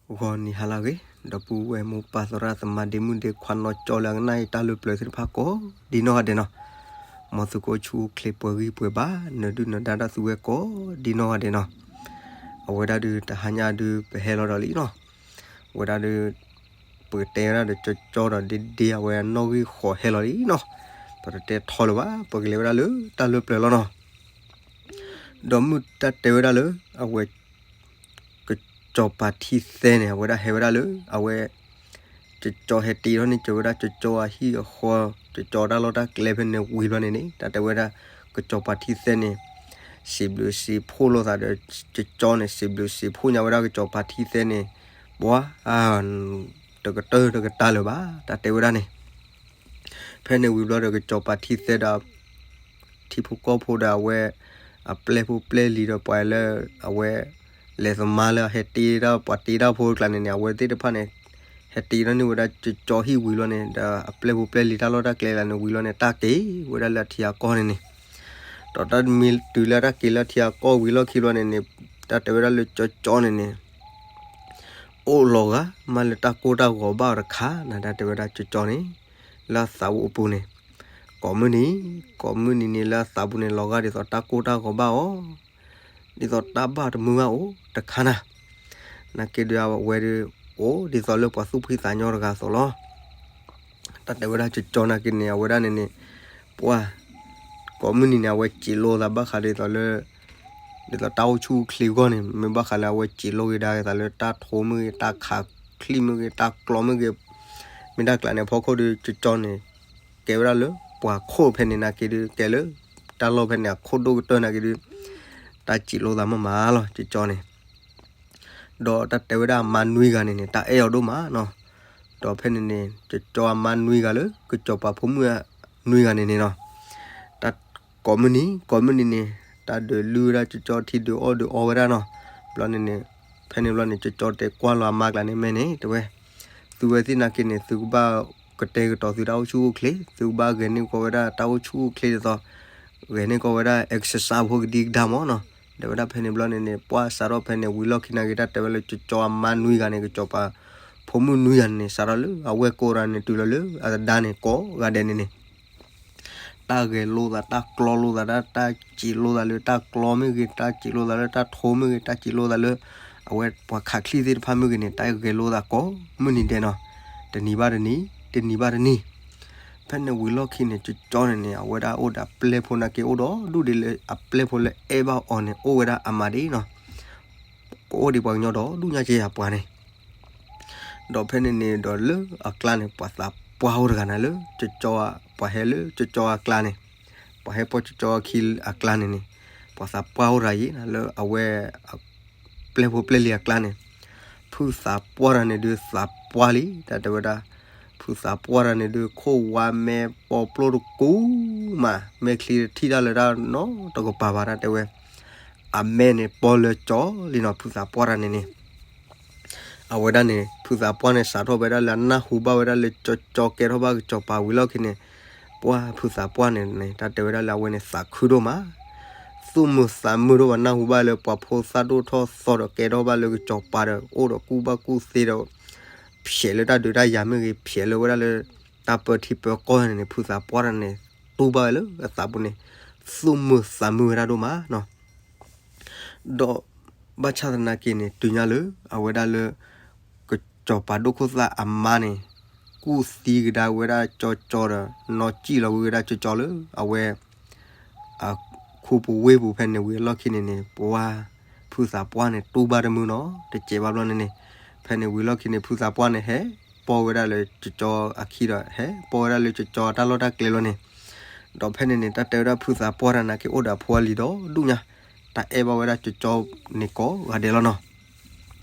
ဂီၤနံၤဟါလၢအဂ့ၤ, ဒီပုၢ်ဝဲၢ်မိၢ်ပၢ်သရၣ်သမါဒ့မုၣ်ဒ့ခွါနီၢ်ကၠီလၢအကနၣ်အံၤတၢ်လၢပျၢၤသ့ၣ်တဖၣ်ကိးဒ်နီၢ်ဂၤဒဲးနီၤ, မ်သုကအိၣ်ဆူၣ်အိၣ်ချ့ပှဲၤဂံၢ်ပှဲၤဘါ နဒုၣ်နဒါဒီးသုဝဲကိးဒ်နီၢ်ဂၤဒဲးနီၤ, အဝဲဒၣ်ဒုးတဟါညါဒုးပဟဲလီၤဒီးလံနီၤ, အဝဲဒၣ်ဒုး ပကတဲဝဲဒၣ်ဒီးကၠီကၠီဒီးဒ့ဒ့အဝဲနီၣ်ဂံၢ်ဃီၤဟဲလီၤလံနီၤ, ပတတဲထီလၢၤဘၣ် ပကလဲၤဝဲဒၣ်လၢတၢ်လၢပျၢၤလီၤနီၤ, ဒီးမုၢ်တၢ်တဲဝဲဒၣ်လၢ အဝဲ ကစီၤပၤထံသဲန့ၣ် အဝဲဒၣ်ဟဲဝဲဒၣ်လၢ အဝဲ ကစီၤဟဲတ့ထီၣ်န့ၢ်ကၠီဝဲဒၣ်ကၠီအဟံၣ်အဃီ, ကၠီတၢ်လီၢ်တၢ်ကျဲဖဲန့ၣ်ဝံၤဘျီန့ၣ်န့ၣ် တၢ်တဲဝဲဒၣ် ကစီၤပၤထံသဲန့ၣ် စံးဘျုးစံးဖှိၣ်လိာ်သးဒီး ကၠီန့ၣ် စံးဘျုးစံးဖှိၣ်ညါဝဲဒၣ်ကစီၤပၤထံသဲန့ၣ် ပှၤ တကတၢၢ်တကတၢၢ်လၢၤဘၣ် တၢ်တဲဝဲဒၣ်န့ၣ် ဖဲန့ၣ်ဝံၤဘျီဒီးကစီၤပၤထံသဲဒီး ထံဖိကီၢ်ဖိဒီးအဝဲ အပျဲၢ်ဖိပျဲၢ်လံၤဒီးပှၤလၢ အဝဲ လဲၤသမါလၢဟဲတ့ဒၣ်ပှၤတ့ဒၣ်ဖိအကျါန့ၣ်န့ၣ် အဝဲသ့ၣ်တဖၣ်န့ၣ် ဟဲတ့ထီၣ်န့ၢ်ဝဲဒၣ်ကၠီဟံၣ်ဝံၤလီၤန့ၣ် ဒီးအပျဲၢ်ဖိပျဲၢ်လံၤတၢ်လီၢ်တၢ်ကျဲလၢန့ၣ်ဝံၤလီၤန့ၣ် တၢ်က့ၤဝဲဒၣ်လၢအထံအကီၢ်န့ၣ်န့ၣ် ဒီးတၢ်မ့ၢ်တုၤလၢတၢ်က့ၤလၢအထံအကီၢ်ဝံၤလီၢ်ခံဘျီန့ၣ်န့ၣ် တၢ်တဲဝဲဒၣ်လၢကၠီကၠီန့ၣ်န့ၣ် အိၣ်လီၤဂာ်မးလၢတၢ်ကိၢ်တၢ်ဂီၤဘၣ်အီၤတခါနၤ တၢ်တဲဝဲဒၣ်ကၠီကၠီန့ၣ် လၢအသးပူၤအပူၤန့ၣ် ကိးမုၢ်နံၤ ကိးမုၢ်နံၤန့ၣ်လၢအသးပူၤန့ၣ် လီၤဂာ်ဒ်သိးတၢ်ကိၢ်တၢ်ဂီၤဘၣ်အီၤ ဒ်သိးတၢ်ဘၣ်တမုာ်ဘၣ်အိၣ်တခါနၤ နာ်က့ဒုးအဝဲဒုး အိၣ်ဒ်သိးလၢပှၤသူၣ်ဖှံသးညီတဂၤအသိးလီၤ တၢ်တဲဝဲဒၣ်ကၠီကၠီနာ်က့န့ၣ် အဝဲဒၣ်န့ၣ်န့ၣ် ပှၤ ကိးမုၢ်နံၤန့ၣ် အဝဲစံးလိာ်သးဘၣ်ဃးဒ်သိးလၢ ဒ်သိးတၢ်အိၣ်ဆူၣ်အိၣ်ချ့အဂီၢ်န့ၣ် မ့ၢ်ဘၣ်ဃးလၢအဝဲစံးလိာ်က့ၤဒၣ်သးလၢတၢ်ထိမ့ၢ်ဂ့ၤ တၢ်ခးချံမ့ၢ်ဂ့ၤ တၢ်ကျီမ့ၢ်ဂ့ၤ မ့ၢ်တၢ်ကျးန့ၣ် အဖီခိၣ်ဒုးကၠီကၠီန့ၣ် ကဲဝဲဒၣ်လၢ ပှၤခိၣ်ဖဲန့ၣ်နာ်က့ဒုး ကဲလၢ တၢ်လီၢ်ဖဲန့ၣ် အခိၣ်ဒိၣ်ကတၢၢ်နာ်က့ဒုး တၢ်စံးလိာ်သးမးမးလီၤ ကၠီကၠီန့ၣ် ဒီးတၢ်တဲဝဲဒၣ်အမါနွံဂၤန့ၣ်န့ၣ် တၢ်အဲၣ်အီၤဒိၣ်မးနီၤ, ဒီးဖဲန့ၣ်န့ၣ် ကၠီကၠီအမါနွံဂၤလၢ ကစီၤပၤဖိမုၣ်နွံဂၤန့ၣ်န့ၣ်နီၤ, တၢ်ကိးမုၢ်နံၤ ကိးမုၢ်နံၤန့ၣ် တၢ်ဒုးလုၢ်ဝဲဒၣ်ကၠီကၠီထံဒုးအီၣ်ဒုးအီဝဲဒၣ်နီၤ, ဘျီန့ၣ်န့ၣ် ဖဲန့ၣ်ဘျီန့ၣ် ကၠီကၠီတဲကွၢ်လီၤအမါကျါန့ၣ် မ့ၢ်န့ၣ် တဲဝဲ သုဝဲသ့ၣ်နာ်က့န့ၣ် သုကဘၣ်ကတဲာ်ကတီၤသုတၢ်အိၣ်ဆူၣ်အိၣ်ချ့, သုကဘၣ်ဂဲၤန့ၢ်ကီးဝဲဒၣ်တၢ်အိၣ်ဆူၣ်အိၣ်ချ့ဒ်သိး ဂဲၤန့ၢ်ကီးဝဲဒၣ် exercise ဖိကဒံကဒါမးနီၤ, ဒီးဝဲဒၣ်ဖဲန့ၣ်ဘျီန့ၣ်န့ၣ် ပှၤစးထီၣ်ဖဲန့ၣ်ဝံၤလီၢ်ခံနာ်က့ တၢ်တဲဝဲလၢကၠီကၠီအမါနွံဂၤန့ၣ် ကစီၤပၤဖိမုၣ်နွံဂၤန့ၣ်န့ၣ် စးထီၣ်လၢအဝဲကိးဂၤန့ၣ် တုၤလီၤလၢအသဒါန့ၣ် ကိးဂၤဒဲးန့ၣ်န့ၣ် တၢ်ဂဲၤလိာ်သး တၢ်ကျီလိာ်သး တၢ်စံးလိာ်သးလၢတၢ်ကျီမ့ၢ်ဂ့ၤ, တၢ်စံးလိာ်သးလၢတၢ်ထိမ့ၢ်ဂ့ၤ, တၢ်စံးလိာ်သးလၢ အဝဲပှၤခးချံသ့ၣ်တဖၣ်မ့ၢ်ဂ့ၤန့ၣ် တၢ်ဂဲၤလိာ်သးကိးမုၢ်နံၤဒဲးနီၤ, တနံၤဘၣ်တနံၤ, တနံၤဘၣ်တနံၤ, ဖဲန့ၣ်ဝံၤလီၢ်ခံန့ၣ် ကၠီကၠီန့ၣ်န့ၣ် အဝဲဒၣ်အိၣ်ဒီးအပျဲၢ်ဖိနာ်က့ အိၣ်ဒီးဒူၣ်ဒံးလၢအပျဲၢ်ဖိလၢအဲၣ်ဘၣ်အီၤန့ၣ် အိၣ်ဝဲဒၣ်အမးဒံးနီၤ, ကအိၣ်ဒံးပှၤကညီဒီးဒူၣ်ညါက့အပှၤန့ၣ် ဒီးဖဲန့ၣ်န့ၣ်ဒီးလၢအကျါန့ၣ် ပှၤသးပှၢ်အိၣ်တဂၤနၤလၢ ကၠီကၠီ, ပှၤဟဲလၢကၠီကၠီအကျါန့ၣ်, ပှၤဟဲပိာ်ကၠီကၠီအခံအကျါန့ၣ်န့ၣ်, ပှၤသးပှၢ်အိၣ်တဂၤအံၤနၤလၢအဝဲ ပျဲၢ်ဖိပျဲၢ်လံၤအကျါန့ၣ်, ဖုသးပှၢ်တဂၤန့ၣ်ဒုးသးပှၢ်လံ တၢ်တဲဝဲဒၣ်, ဖုသးပှၢ်တဂၤန့ၣ်ဒုး ခိၣ်ဝါမဲာ်ပီာ်ပျိၢ်တကူမး မဲာ်ချံတထံၣ်တၢ်လၢတၢ်နီတကပၤဘၣ် တၢ်တဲဝဲ, အမဲာ်န့ၣ်ပီၢ်လၢကၠီလံနီၤ ဖုသးပှၢ်တဂၤန့ၣ်န့ၣ် အဝဲဒၣ်န့ၣ် ဖုသးပှၢ်န့ၣ် စးထီၣ်ဝဲဒၣ်လၢအနၢ်ဟူဘၣ်ဝဲဒၣ်လၢကၠီကၠီကဲထီၣ်ဘၣ်ကစီၤပၤဝံၤလီၢ်ခံန့ၣ်, ပှၤဖုသးပှၢ်န့ၣ်န့ၣ် တၢ်တဲဝဲဒၣ်လၢအဝဲန့ၣ်သးခုဒိၣ်မး, သူၣ်မုာ်သးမုာ်ဒိၣ်မး နၢ်ဟူဘၣ်လၢပှၤဖိသၣ်ဒိၣ်ထီၣ်သီဒီးကဲထီၣ်ဘၣ်လၢကစီၤပၤဒီး အိၣ်ဒီးကူၣ်ဘၣ်ကူၣ်သ့ဒီး ဖျဲးလၢတၢ်ဒုးတၢ်ယၤမ့ၢ်ဂ့ၤ ဖျဲးလၢဝဲဒၣ်လၢ တၢ်ပၢထံပၢကီၢ်န့ၣ်န့ၣ် ဖုသးပှၢ်တဂၤန့ၣ် တူၢ်ဘၣ်ဝဲလၢအသးပူၤန့ၣ် သူၣ်မုာ်သးမုာ်ဝဲဒၣ်ဒိၣ်မးနီၤ ဒီးဘၣ်ဆၣ်သနာ်က့န့ၣ် တုၤညါလၢ အဝဲဒၣ်လၢ ကစီၤပၤဒိၣ်ခိၣ်သၣ်အမါန့ၣ် ကူၣ်သံကဒါဝဲဒၣ်ကၠီကၠီဒီး နီၢ်စံၣ်လီၤဝဲဒၣ်ကၠီကၠီလၢ အဝဲ အခူပူၤဝ့ၢ်ပူၤဖဲန့ၣ်ဝံၤအလီၢ်ခံန့ၣ်န့ၣ် ပှၤ ဖုသးပှၢ်န့ၣ် တူၢ်ဘၣ်တမုာ်နီၤ တစဲးဘၣ်ဘျီန့ၣ်န့ၣ် ဖဲန့ၣ်ဝံၤလီၢ်ခံန့ၣ် ဖုသးပှၢ်န့ၣ် ဟဲပိာ်ဝဲဒၣ်လၢကၠီကၠီအခံဒီး ဟဲပိာ်ဝဲဒၣ်လၢကၠီကၠီတၢ်လီၢ်တၢ်ကျဲလီၤန့ၣ် ဒီးဖဲန့ၣ်န့ၣ် တၢ်တဲဝဲဒၣ်ဖုသးပှၢ်တဂၤနာ်က့ အိၣ်ဒီးအဖိအလံၤဒီးဒူၣ်ညါ တၢ်အဲၣ်ဘၣ်ဝဲဒၣ်ကၠီကၠီန့ၣ်ကိးဂၤဒဲးလီၤနီၤ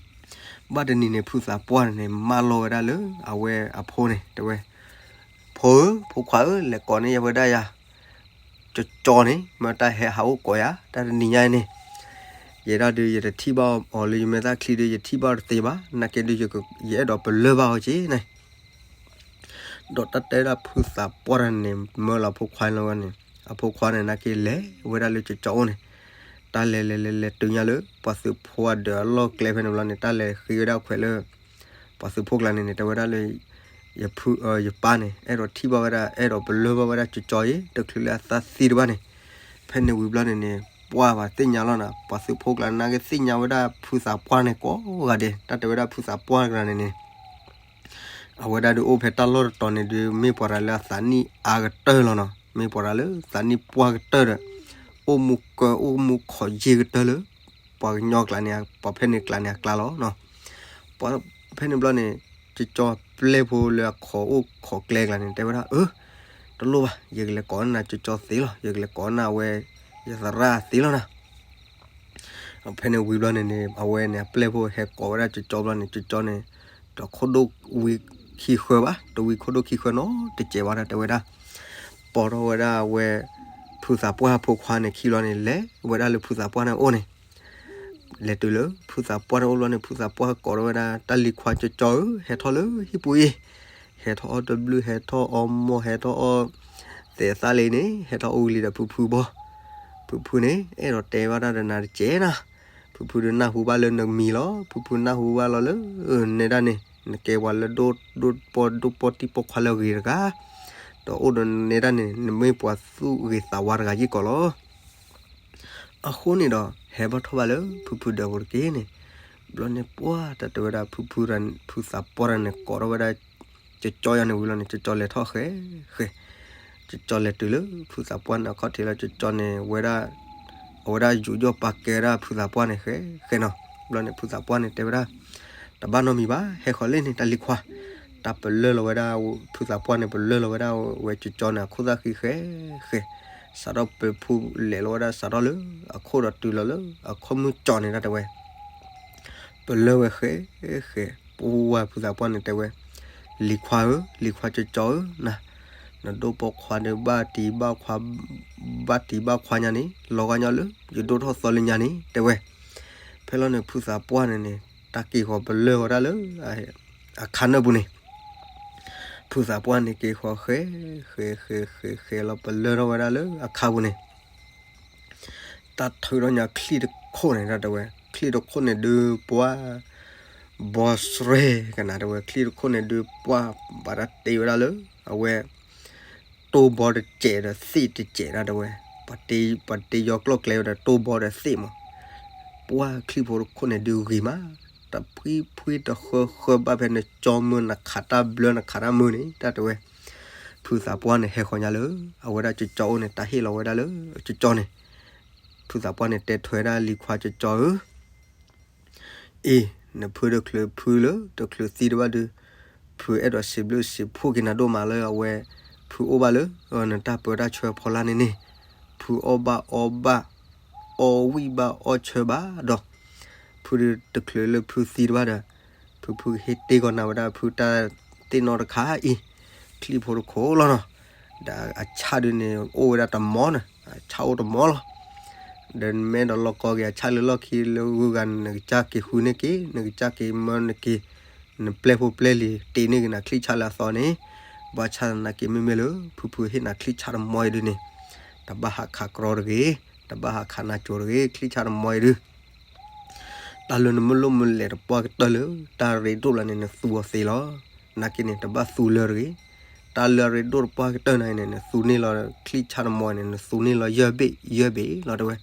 ဘၣ်တနံၤန့ၣ် ဖုသးပှၢ်န့ၣ်န့ၣ် မၢလီၤဝဲဒၣ်လၢအဝဲအဖိန့ၣ် တဲဝဲ, ဖိဧၢ, ဖိခွါဧၢ, လဲၤကိးန့ၢ်ယၤဝဲဒၣ်ယၤ ကၠီကၠီန့ၣ် မ့ၢ်တၢ်ဟဲဟးအိၣ်ကိးယၤ တၢ်တနံၤညါအံၤန့ၣ်, ယဲဒၣ်ဒုး ယတထံၣ်ဘၣ်အီၤလၢယမဲာ်သၣ်ချံဒုး ယထံၣ်ဘၣ်အီၤတသ့ဘၣ်, နာ်က့ဒုး ယအဲၣ်ဒိးပလၢၢ်ဘၣ်အီၤက့ၤန့ၣ် ဒီးတၢ်တဲဒၣ်ဖုသးပှၢ်တဂၤန့ၣ် မၢလီၤအဖိခွါလီၤဝဲန့ၣ်, အဖိခွါန့ၣ် နာ်က့လဲၤဝဲဒၣ်လၢကၠီကၠီအိၣ်န့ၣ်, တၢ်လဲၤလဲၤလဲၤလဲၤတုၤညါလၢ ပှၤသုးဖိအဒၢးအလီၢ်ကျဲဖဲန့ၣ်ဘျီန့ၣ် တၢ်လဲၤဃ့ဝဲဒၣ်ခွဲးလၢ ပှၤသုးဖိကျါန့ၣ်န့ၣ် တဲဝဲဒၣ်လၢ ယဖု ယပၢ်န့ၣ် အဲၣ်ဒိးထံၣ်ဘၣ်ဝဲဒၣ် အဲၣ်ဒိးပလၢၢ်ဘၣ်ဝဲဒၣ်ကၠီကၠီအံၤ တချုးလၢအသးသံတဘၣ်န့ၣ်. ဖဲန့ၣ်ဝံၤဘျီန့ၣ်န့ၣ် ပှၢ်ဘၣ်သ့ၣ်ညါလီၤနၤ ပှၤသုးဖိကျါနာ်က့သ့ၣ်ညါဝဲဒၣ်ဖုသးပှၢ်န့ၣ်ကိးဂၤဒဲး တၢ်တဲဝဲဒၣ်ဖုသးပှၢ်တဂၤန့ၣ်န့ၣ် အဝဲဒၣ်ဒုးအိၣ်ဖဲတၢ်လီၢ်တတီၤန့ၣ်ဒုး မ့ၢ်ပှၤတဂၤလၢအသးနံၣ်အါကတၢၢ်လီၤနီၤ မ့ၢ်ပှၤတဂၤလၢသးနံၣ်ပှၢ်ကတၢၢ်ဒီး အိၣ်မူကၢအိၣ်မူခိးယ့ၢ်ကတၢၢ်လၢ ပှၤကညီကျါန့ၣ် ပှၤဖဲန့ၣ်ကျါန့ၣ်အကျါလီၤ. ပှၤဖဲန့ၣ်ဘျီန့ၣ် ကၠီကၠီအပျဲၢ်ဖိလၢအခိးအိၣ်ခိးကျဲကျါန့ၣ် တဲဝဲဒၣ် အၢ တလိၣ်ဘၣ် ယကလဲၤကိးနၤကၠီကၠီသ့လီၤ ယကလဲၤကိးနၤဝဲ ယသရၣ်သ့လီၤနၤ. ဖဲန့ၣ်ဝံၤဘျီန့ၣ်န့ၣ် အဝဲန့ၣ်အပျဲၢ်ဖိဟဲကိးဝဲဒၣ်ကၠီကၠီဘျီန့ၣ် ကၠီကၠီန့ၣ် တခိၣ်ဒိၣ်ဝံၤခံဃၢဘၣ် တဝံၤခိၣ်ဒိၣ်ခံဃၢနီတစဲးဘၣ်ဒီးတဲဝဲဒၣ် ပိာ်ထီၣ်ဝဲဒၣ်အဝဲ ဖုသးပှၢ်ဖိခွါန့ၣ်ခံဘျီန့ၣ် လဲၤဝဲဒၣ်လၢဖုသးပှၢ်န့ၣ်အိၣ်န့ၣ် လဲၤတုၤလၢဖုသးပှၢ်န့ၣ်အိၣ်ဘျီန့ၣ် ဖုသးပှၢ်ကိးထီၣ်ဝဲဒၣ် တၢ်လံၤခွါကၠီကၠီဧၢ ဟဲထီၣ်လၢဟံၣ်ပူၤအံၤ ဟဲထီၣ်အီၣ်တဘျုး ဟဲထီၣ်အီၣ်မီၢ် ဟဲထီၣ်အီၣ်သဲးသၣ်လံန့ၣ် ဟဲထီၣ်အိၣ်ဝံၤလံဒီးဖုဖုဘီ ဖုဖုန့ၣ် အဲၣ်ဒိးတဲဘၣ်တၢ်ဒီးနၤတစဲးနၤ. ဖုဖုဒုးနၢ်ဟူဘၣ်လၢနမံၤလီၤ ဖုဖုနၢ်ဟူဘၣ်လီၤလၢ နဲဒၣ်န့ၣ် နကဲပှၤလၢဒိၣ်ဒိၣ်ပီၢ်ဒိၣ်ပီၢ်တံၢ်ပီၢ်ခွါလၢအဂ့ၤတဂၤ ဒီးအိၣ်ဒီးနဲဒၣ်န့ၣ် နမ့ၢ်ပှၤသူၣ်ဂ့ၤသးဝါတဂၤယ့ၢ်ကီးလီၤ. အဃိန့ၣ်ဒီး ဟဲဘၣ်ထီၣ်ဘၣ်လၢဖုဖုဒၢးဖိတက့ၢ်န့ၣ် ဘျီန့ၣ်ပှၢ်တၢ်တဲဝဲဒၣ်ဖုဖု ဖုသးပှၢ်တဂၤန့ၣ် ကိးထီၣ်ဝဲဒၣ် ကၠီကၠီယၤန့ၣ်ဝံၤလီၤန့ၣ် ကၠီကၠီလဲၤထီၣ်ဃဲဃဲ ကၠီကၠီလဲၤတုၤလၢဖုသးပှၢ်န့ၣ်အခီၣ်ထံးလီၤ ကၠီကၠီန့ၣ် ဝဲဒၣ် အဝဲဒၣ်ယူးယီၣ်ပာ်ကဲဝဲဒၣ်ဖုသးပှၢ်န့ၣ်ဃဲဃဲနီၤ. ဘျီန့ၣ်ဖုသးပှၢ်န့ၣ်တဲဝဲဒၣ် တဘၣ်နီတမံၤဘၣ် ဟဲဃီၤလံန့ၣ် တၢ်လံၤခွါ တၢ်ပလၢၢ်လီၤဝဲဒၣ် ဖုသးပှၢ်န့ၣ် ပလၢၢ်လီၤဝဲဒၣ်ဝဲကၠီကၠီန့ၣ် အခိၣ်သၣ်ဃံဃဲဃဲ စးထီၣ်ပဖုလဲၤလီၤဝဲဒၣ် စးထီၣ်လၢအခိၣ်ဒီးတုၤလီၤလၢအခီၣ်မုၢ်ကၠီန့ၣ် တၢ်တဲဝဲ ပလၢၢ်ဝဲဃဲဃဲ ပဝဲဖုသးပှၢ်န့ၣ်တဲဝဲ လံၤခွါဧၢ လံၤခွါကၠီကၠီဧၢ နၤ နဒိၣ်ပိာ်ခွါဒီးဘၣ်တံၤဘၣ်ခွါ ဘၣ်တံၤဘၣ်ခွါညါန့ၣ် လီၤဂာ်ညီလၢ ယဒိၣ်ထီၣ်သီလၢညါန့ၣ် တဲဝဲ. ဖဲလီၤန့ၣ် ဖုသးပှၢ်န့ၣ်န့ၣ် တၢ်က့ၤဃီၤပလၢၢ်ဝဲဒၣ်လၢ အခါနၢၣ်ပူၤန့ၣ် ဖုသးပှၢ်န့ၣ်က့ၤဃီၤဃဲ ဃဲ ဃဲ ဃဲ ဃဲလီၤပလၢၢ်ထီၣ်ဝဲဒၣ်လၢအခါပူၤန့ၣ် တၢ်ထုးထီၣ်ညါချံၣ်တခိၣ်န့ၣ် တၢ်တဲဝဲ ချံၣ်တခိၣ်န့ၣ်ဒုးပှၢ် ဘီစရဲကနၤ တဲဝဲ ချံၣ်တခိၣ်န့ၣ်ဒုးပှၢ် ဘၣ်တၢ်တ့ဝဲဒၣ်လၢ အဝဲ တိၢ်ဘီတစဲးဒီးသ့ၣ်တစဲးဒၣ်တဲဝဲ ပှၤတ့ယီၤကျိၣ်ကျဲဝဲဒီးတိၢ်ဘီဒီးသ့ၣ်မး ပှၢ်ချံၣ်ဖိတခိၣ်န့ၣ်ဒုးဂ့ၤမး တဖှံဖှံတဃၢဃၢဘၣ်ဖဲနကၠီမုၢ်နခးတၢ်ဘျၢနခးတၢ်မုၢ်န့ၣ် တၢ်တဲဝဲ ဖုသးပှၢ်န့ၣ်ဟဲဃီၤညါလၢ အဝဲဒၣ်ကၠီကၠီအိၣ်န့ၣ် တၢ်ဟ့ၣ်လီၤဝဲဒၣ်လၢကၠီကၠီန့ၣ် ဖုသးပှၢ်န့ၣ်တဲထွဲဒၣ်လံၤခွါကၠီကၠီဧၢ အ့ၣ် နဖုတချုးဖုလၢ တချုးသံတဘၣ်ဒုး ဖုအဲၣ်ဒိးစံးဘျုးစံးဖှိၣ်က့ၤနၤဒိၣ်မးလၢအဝဲ ဖုအိၣ်ဘၣ်လၢ နတၢ်ပၢတၢ်ဆှၢဖီလာ်န့ၣ်န့ၣ် ဖုအီၣ်ဘၣ်အီဘၣ် အီဝံၣ်ဘၣ်အီဆၢဘၣ်ဒီး ဖုဒုးတချုးလၢဖုသံတဘၣ်ဒီး ဖုဖုကဟ့ၣ်တ့ၢ်ကီးနၤဝဲဒၣ်ဖုတၢ်သ့ၣ်နီၣ်တခါအံၤ ချံၣ်ဖိတခိၣ်လီၤနီၤ ဒီးအဆၣ်ဒုးန့ၣ် အိၣ်ဝဲဒၣ်တမီၤန့ၣ် အဆၣ်အိၣ်တမီၤလီၤ ဒီးနမ့ၢ်အဲၣ်ဒိးလီၤကီက့ၤအဆၣ်လၢလီၢ်ခံလၢဂုၤဂၤန့ၣ် နကစၢ်က့ၤဃုန့ၢ်က့ၤ နကစၢ်က့ၤမၢနက့ၤ နပျဲၢ်ဖိပျဲၢ်လံၤ တ့န့ၢ်က့ၤနၤချံၣ်ဆၣ်လၢအသီန့ၣ် ဘၣ်ဆၣ်သနာ်က့မ့မ့ၢ်လၢ ဖုဖုဟ့ၣ်နၤချံၣ်ဆၣ်တမီၤအံၤဒုးန့ၣ် တဘၣ်ဟးခးကြီတဂ့ၤ တဘၣ်ဟးခးနၤကၠိတဂ့ၤ ချံၣ်ဆၣ်တမီၤအံၤဒုး တၢ်လၢနမ့ၢ်လိၣ်မ့ၢ်လဲၤတပှၢ်ကတၢၢ်လၢ တၢ်ရ့ဒိၣ်လၢန့ၣ် နသူအီၤသ့လီၤ. နာ်က့န့ၣ် တဘၣ်သူလၢတဂ့ၤ. တၢ်လၢအရ့ဒိၣ်တပှၢ်ကတၢၢ်န့ၣ်န့ၣ် နသူန့ၢ်လီၤ ချံၣ်ဆၣ်တမီၤန့ၣ် နသူန့ၢ်လီၤယဲၢ်ဘ့ၣ် ယဲၢ်ဘ့ၣ်လီၤတဲဝဲ.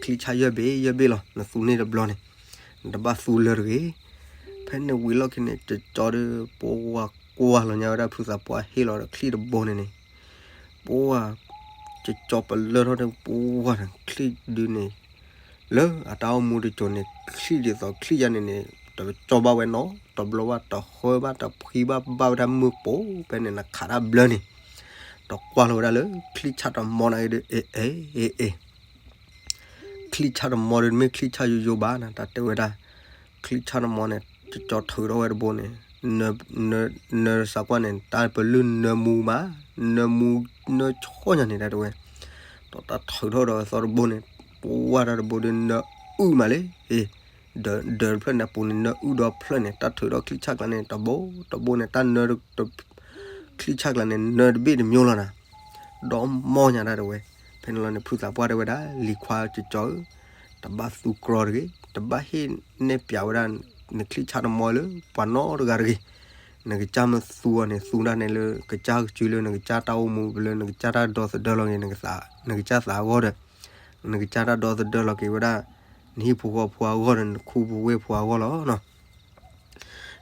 ချံၣ်ဆၣ်ယဲၢ်ဘ့ၣ် ယဲၢ်ဘ့ၣ်လီၤ နသူန့ၢ်တဘျီန့ၣ် နတဘၣ်သူလၢတဂ့ၤ. ဖဲန့ၣ်ဝံၤလီၢ်ခံန့ၣ် ကၠီကၠီဒီး ပှၤကွၢ်လီၤညါဝဲဒၣ်ဖုသးပှၢ်ဟ့ၣ်လီၤဒီးချံၣ်တဘိန့ၣ်န့ၣ် ပှၤ ကၠီကၠီပလၢၢ်ထီၣ်န့ၣ် ပှၤချံၣ်ဒုးန့ၣ် လၢအတၢ်အိၣ်မူတစိၤန့ၣ် ချံၣ်ဒ်သိးချံၣ်ယါန့ၣ်န့ၣ် တကၠီဘၣ်ဝဲနီၤ တဘျီဘၣ် တဃၢဘၣ် တဖှံဘၣ် ဘၣ်ဝဲဒၣ်မုၢ်ပိာ်ဖဲန့ၣ် နခးတၢ်ဘျၢန့ၣ် တကွၢ်လီၤဝဲဒၣ်လၢ ချံၣ်ဆၣ်တမီၤနာ်က့ဒုး အ့ အ့ အ့ အ့ ချံၣ်ဆၣ်တမီၤဒုး တမ့ၢ်ချံၣ်ဆၣ်ယိယိဘၣ်နၤ တၢ်တဲဝဲဒၣ် ချံၣ်ဆၣ်တမီၤန့ၣ် ကၠီကၠီထုးထီၣ်ဝဲတဘိန့ၣ် န န နစးကွၢ်န့ၣ် တၢ်ပလုၢ်နၢမူမး နၢမူ နၢဆီညါန့ၣ် တၢ်တဲဝဲ ဒီးတၢ်ထုးထီၣ်ဒီးအသီတဘိန့ၣ် ပှၤတၢ်တဘိဒုး နၢအုၣ်မးလံ အ့ ဒီး ဒီးတဖျၢၣ်န့ၣ် အပူၤန့ၣ် နၢအုၣ်ဒီးဖျၢၣ်န့ၣ် တၢ်ထုးထီၣ်ချံၣ်ဆၣ်ကျါန့ၣ် တဘိ တဘိန့ၣ် တၢ်နၢ ချံၣ်ဆၣ်ကျါန့ၣ် နၢတဘ့ၣ်တမျိုးလီၤနၤ ဒီးမီၢ်ညါတၢ်တဲဝဲ. ဖဲန့ၣ်လီၤန့ၣ် ဖုသးပှၢ်တဲဝဲဒၣ် လံၤခွါကၠီကၠီဧၢ တဘၣ်သူကြီတဂ့ၤ, တဘၣ်ဟ့ၣ်နဲၣ်ပၠးဝဲဒၣ် နချံၣ်ဆၣ်တမီလၢပှၤနီတဂၤတဂ့ၤ. နကစၢ်မ့ၢ်သူအီၤန့ၣ် သူဒၣ်နဲလၢကစၢ်ကစုလၢ နကစၢ်တၢ်အိၣ်မူလၢ နကစၢ်တၢ်ဒီသဒၢလီၤက့ၤ နကစၢ်သးအဂီၢ်ဒီး နကစၢ်တၢ်ဒီသဒၢလီၤက့ၤဝဲဒၣ် နဟံၣ်ဖိဃီဖိအဂီၢ်ဒီး နခူပဝ့ၢ်ဖိအဂီၢ်လီၤ.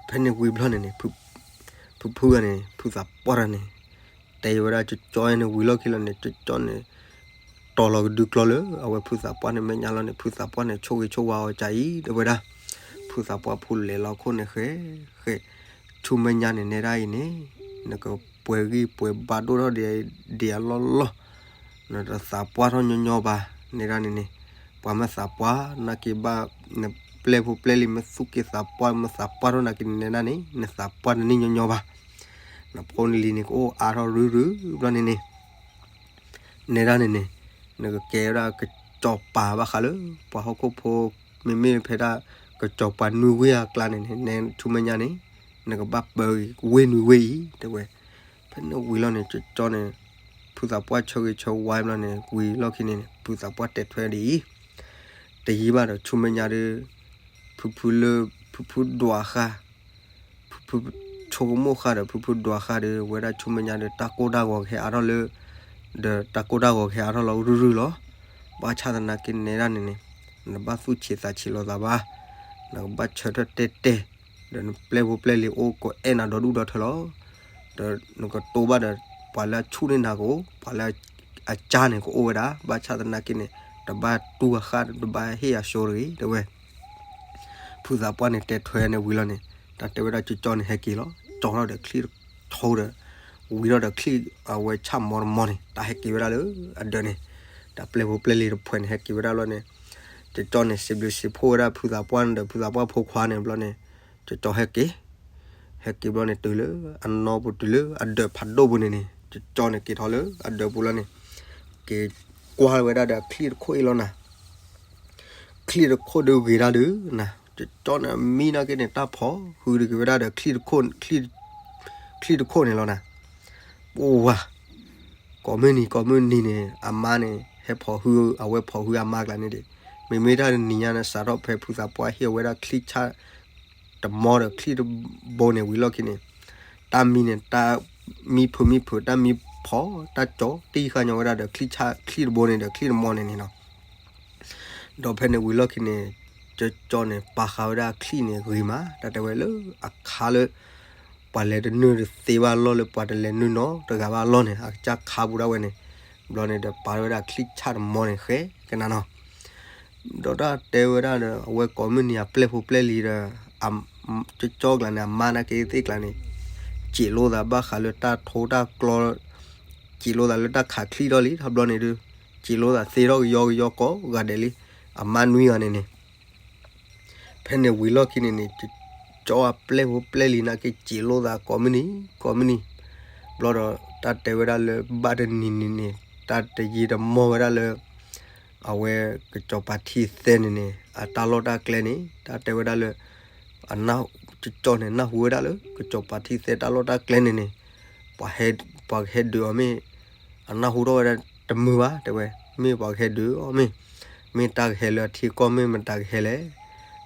ဖဲန့ၣ်ဝံၤဘျီန့ၣ်န့ၣ် ဖုဖုဂၤန့ၣ် ဖုသးပှၢ်တဂၤန့ၣ် တဲဝဲဒၣ်ကၠီကၠီန့ၣ် ဝံၤလီၢ်ခံလီၤန့ၣ် ကၠီကၠီန့ၣ် တီၤလီၤကဒုကျီလၢ အဝဲဖုသးပှၢ်န့ၣ်မဲာ်ညါလီၤန့ၣ် ဖုသးပှၢ်န့ၣ်ဆိၣ်ဂ့ၤဆိၣ်ဝါအီၤကၢ်အံၤ တဲဝဲဒၣ် ဖုသးပှၢ်ဖိလဲၤလီၤခိၣ်န့ၣ် ဃဲ ဃဲ ဆူမဲာ်ညါန့ၣ် နဲဒၣ်အံၤန့ၣ် နကပှဲၤဂံၢ်ပှဲၤဘါဒိၣ်ထီၣ်ဒံးအလီၢ်လီၢ် နတသးပှၢ်ထီၣ်ညီညီဘၣ် နဲဒၣ်န့ၣ်န့ၣ် ပှၤမ့ၢ်သးပှၢ်နာ်က့ဘၣ် နပျဲၢ်ဖိပျဲၢ်လံၤမ့ၢ်သူၣ်က့သးပှၢ် မ့ၢ်သးပှၢ်ထီၣ်နာ်က့န့ၣ် နဲဒၣ်န့ၣ် နသးပှၢ်တန့ၢ်ညီညီဘၣ်. နဖိနလံၤန့ၣ် ကအိၣ်အါထီၣ်ရုရုဘျီန့ၣ်န့ၣ် နဲဒၣ်န့ၣ်န့ၣ် နကကဲဝဲဒၣ်ကစီၤပၤဘၣ်ဃးလၢ ပှၤဟီၣ်ခိၣ်ဖိ မ့မ့ၢ်ဖဲဒၣ် ကစီၤပၤနွံဝ့ၢ်အကျါန့ၣ်န့ၣ် နဲဆူမဲာ်ညါန့ၣ် နကဘၣ်ပၢဂ့ၤဝ့ၢ်နွံဝ့ၢ်အံၤ တဲဝဲ. ဖဲန့ၣ်ဝံၤလီၤန့ၣ် ကၠီန့ၣ် ဖုသးပှၢ်ဆၢဂ့ၤဆၢဝါဘျီန့ၣ် ဝံၤလီၢ်ခံန့ၣ် ဖုသးပှၢ်တဲထွဲဒ်အံၤ တယံာ်ဘၣ်ဒီးဆူမဲာ်ညါဒီး ဖုဖုလၢ ဖုဖုဒွးဃာ် ဖုဖုဆိကမိၣ်ဃာ်ဒီး ဖုဖုဒွးဃာ်ဒီး ဝဲဒၣ်ဆူမဲာ်ညါဒီး တၢ်ကိၢ်တၢ်ဂီၤကဟဲအါထီၣ်လၢ ဒီးတၢ်ကိၢ်တၢ်ဂီၤကဟဲအါထီၣ်လီၤရုရုလီၤ. ဘၣ်ဆၣ်သနာ်က့နဲဒၣ်န့ၣ်န့ၣ် နတဘၣ်သူၣ်ဆံးသးဆံးလိာ်သးဘၣ်. နကဘၣ်ဆၢထၢၣ်တဲတဲ ဒီးနပျဲၢ်ဖိပျဲၢ်လံၤအိၣ်ကအဲၣ်နၤဒီဒူၣ်ဒီထၢလီၤ. ဒီးနကတိၢ်ဘၣ်ဒီး ပှၤလၢအဆူၣ်န့ၢ်နၤကအိၣ် ပှၤလၢအကၢ်န့ၣ်ကအိၣ်ဝဲဒၣ် ဘၣ်ဆၣ်သနာ်က့န့ၣ် တဘၣ်တူၢ်အဃၢ် တဘၣ်ဟ့ၣ်အဆှိတဂ့ၤ တဲဝဲ. ဖုသးပှၢ်န့ၣ်တဲထွဲန့ၣ်ဝံၤလီၤန့ၣ် တၢ်တဲဝဲဒၣ်ကၠီကၠီန့ၣ်ဟဲက့ၤလီၤ. ကၠီထီၣ်ဒီးချံၣ်တထိဒီး ဝံၤထီၣ်ဒီးချံၣ်အဝဲဆၣ်မီတမီန့ၣ် တၢ်ဟဲက့ၤဝဲဒၣ်လၢအဒၢးန့ၣ် တၢ်ပျဲၢ်ဖိပျဲၢ်လံၤတဖှဲးန့ၣ် ဟဲက့ၤဝဲဒၣ်လီၤန့ၣ် ကၠီကၠီန့ၣ် စံးဘျုးစံးဖှိၣ်ဝဲဒၣ်ဖုသးပှၢ်န့ၣ်ဒီး ဖုသးပှၢ်ဖိခွါန့ၣ်ဘျီန့ၣ် ကၠီကၠီဟဲက့ၤ ဟဲက့ၤဘျီန့ၣ် တုၤလၢအနီၢ်ပူၤ တုၤလၢအဒၢးဖးဒိၣ်ပူၤန့ၣ်န့ၣ် ကၠီကၠီန့ၣ်က့ၤထီၣ်လၢအဒၢးပူၤလီၤန့ၣ် က့ၤကွၢ်ဝဲဒၣ်ဒီးချံၣ်တခိၣ်အံၤလီၤနၤ. ချံၣ်တခိၣ်ဒုးဂ့ၤဒၣ်ဒုးနၤ ကၠီကၠီန့ၣ်မံနာ်က့န့ၣ် တၢ်ဖီၣ်ဟုတဂ့ၤဝဲဒၣ်ဒီး ချံၣ်တခိၣ်န့ၣ်လီၤနၤ. အိၣ်ဝါ ကိးမုၢ်နံၤကိးမုၢ်နံၤန့ၣ် အမါန့ၣ် ဟဲဖီၣ်ဟု အဝဲဖီၣ်ဟုအမါကျါန့ၣ်ဒံး မ့မ့ၢ်တၢ်တနံၤညါန့ၣ် စးထီၣ်ဖဲဖုသးပှၢ်ဟ့ၣ်ဝဲဒၣ်ချံၣ်ဆၣ်တမီဒီးချံၣ်တဘိန့ၣ်ဝံၤလီၢ်ခံန့ၣ် တၢ်မံန့ၣ် တၢ်မံဖုးမံဖုး တၢ်မံဖီၣ် တၢ်ကၠီတံၢ်ဃာ်ညီဝဲဒၣ်ဒီးချံၣ်ဆၣ်ချံၣ်တဘိန့ၣ်ဒီးချံၣ်တမီန့ၣ်န့ၣ်လီၤ. ဒီးဖဲန့ၣ်ဝံၤလီၢ်ခံန့ၣ် ကၠီကၠီန့ၣ် ပာ်ဃာ်ဝဲဒၣ်အချံၣ်န့ၣ်ဂ့ၤမး တၢ်တဲဝဲလၢအခါလၢ ပှၤလဲၤတနုာ်တသ့ဘၣ်အလီၢ် လၢပှၤတလဲၤနုာ်နီတဂၤဘၣ်အလီၢ်န့ၣ် အကစၢ်ခါပူၤဒၣ်ဝဲန့ၣ် ဘျီန့ၣ်ဒီးပာ်ဝဲဒၣ်ချံၣ်ဆၣ်တမီန့ၣ် ဃဲကနၤနီၤ ဒီးတၢ်တဲဝဲဒၣ်ဒီး အဝဲကိးမုၢ်နံၤအပျဲၢ်ဖိပျဲၢ်လံၤဒီး ကၠီကၠီကျါန့ၣ် အမါနာ်က့သ့ၣ်ကျါန့ၣ် စံးလိာ်သးဘၣ်ဃးလၢတၢ်ထိတၢ်ကျီ စံးလိာ်သးလၢတၢ်ခးချံၣ်ထီၣ်လံ တဘျီန့ၣ်ဒုး စံးလိာ်သးသ့ထီၣ်ကယီကယီကိးဂၤဒဲးလံ အမါနွံဂၤန့ၣ်န့ၣ် ဖဲန့ၣ်ဝံၤလီၢ်ခံန့ၣ်န့ၣ် ကၠီအပျဲၢ်ဖိပျဲၢ်လံၤနာ်က့ စံးလိာ်သးကိးမုၢ်နံၤ ကိးမုၢ်နံၤ ဘျီဒီးတၢ်တဲဝဲဒၣ်လၢဘၣ်တနံၤန့ၣ်န့ၣ် တၢ်တယံာ်တမီၢ်ဝဲဒၣ်လၢ အဝဲကစီၤပၤထံသဲန့ၣ်န့ၣ် အတၢ်လီၢ်တၢ်ကျဲန့ၣ် တၢ်တဲဝဲဒၣ်လၢ အနၢ် ကၠီကၠီန့ၣ် နၢ်ဟူဝဲဒၣ်လၢ ကစီၤပၤထံသဲတၢ်လီၢ်တၢ်ကျဲန့ၣ်န့ၣ် ပှၤဟဲ ပှၤကဟဲဒုးအီၤမ့ၢ် အနၢ်ဟူထီၣ်ဝဲဒၣ်တမုာ်ဘၣ် တဲဝဲ မ့ၢ်ပှၤကဟဲဒုးအီၤမ့ၢ် မ့ၢ်တၢ်ကဟဲလၢအထံကီၢ်မ့ၢ်မတၤကဟဲလဲၣ်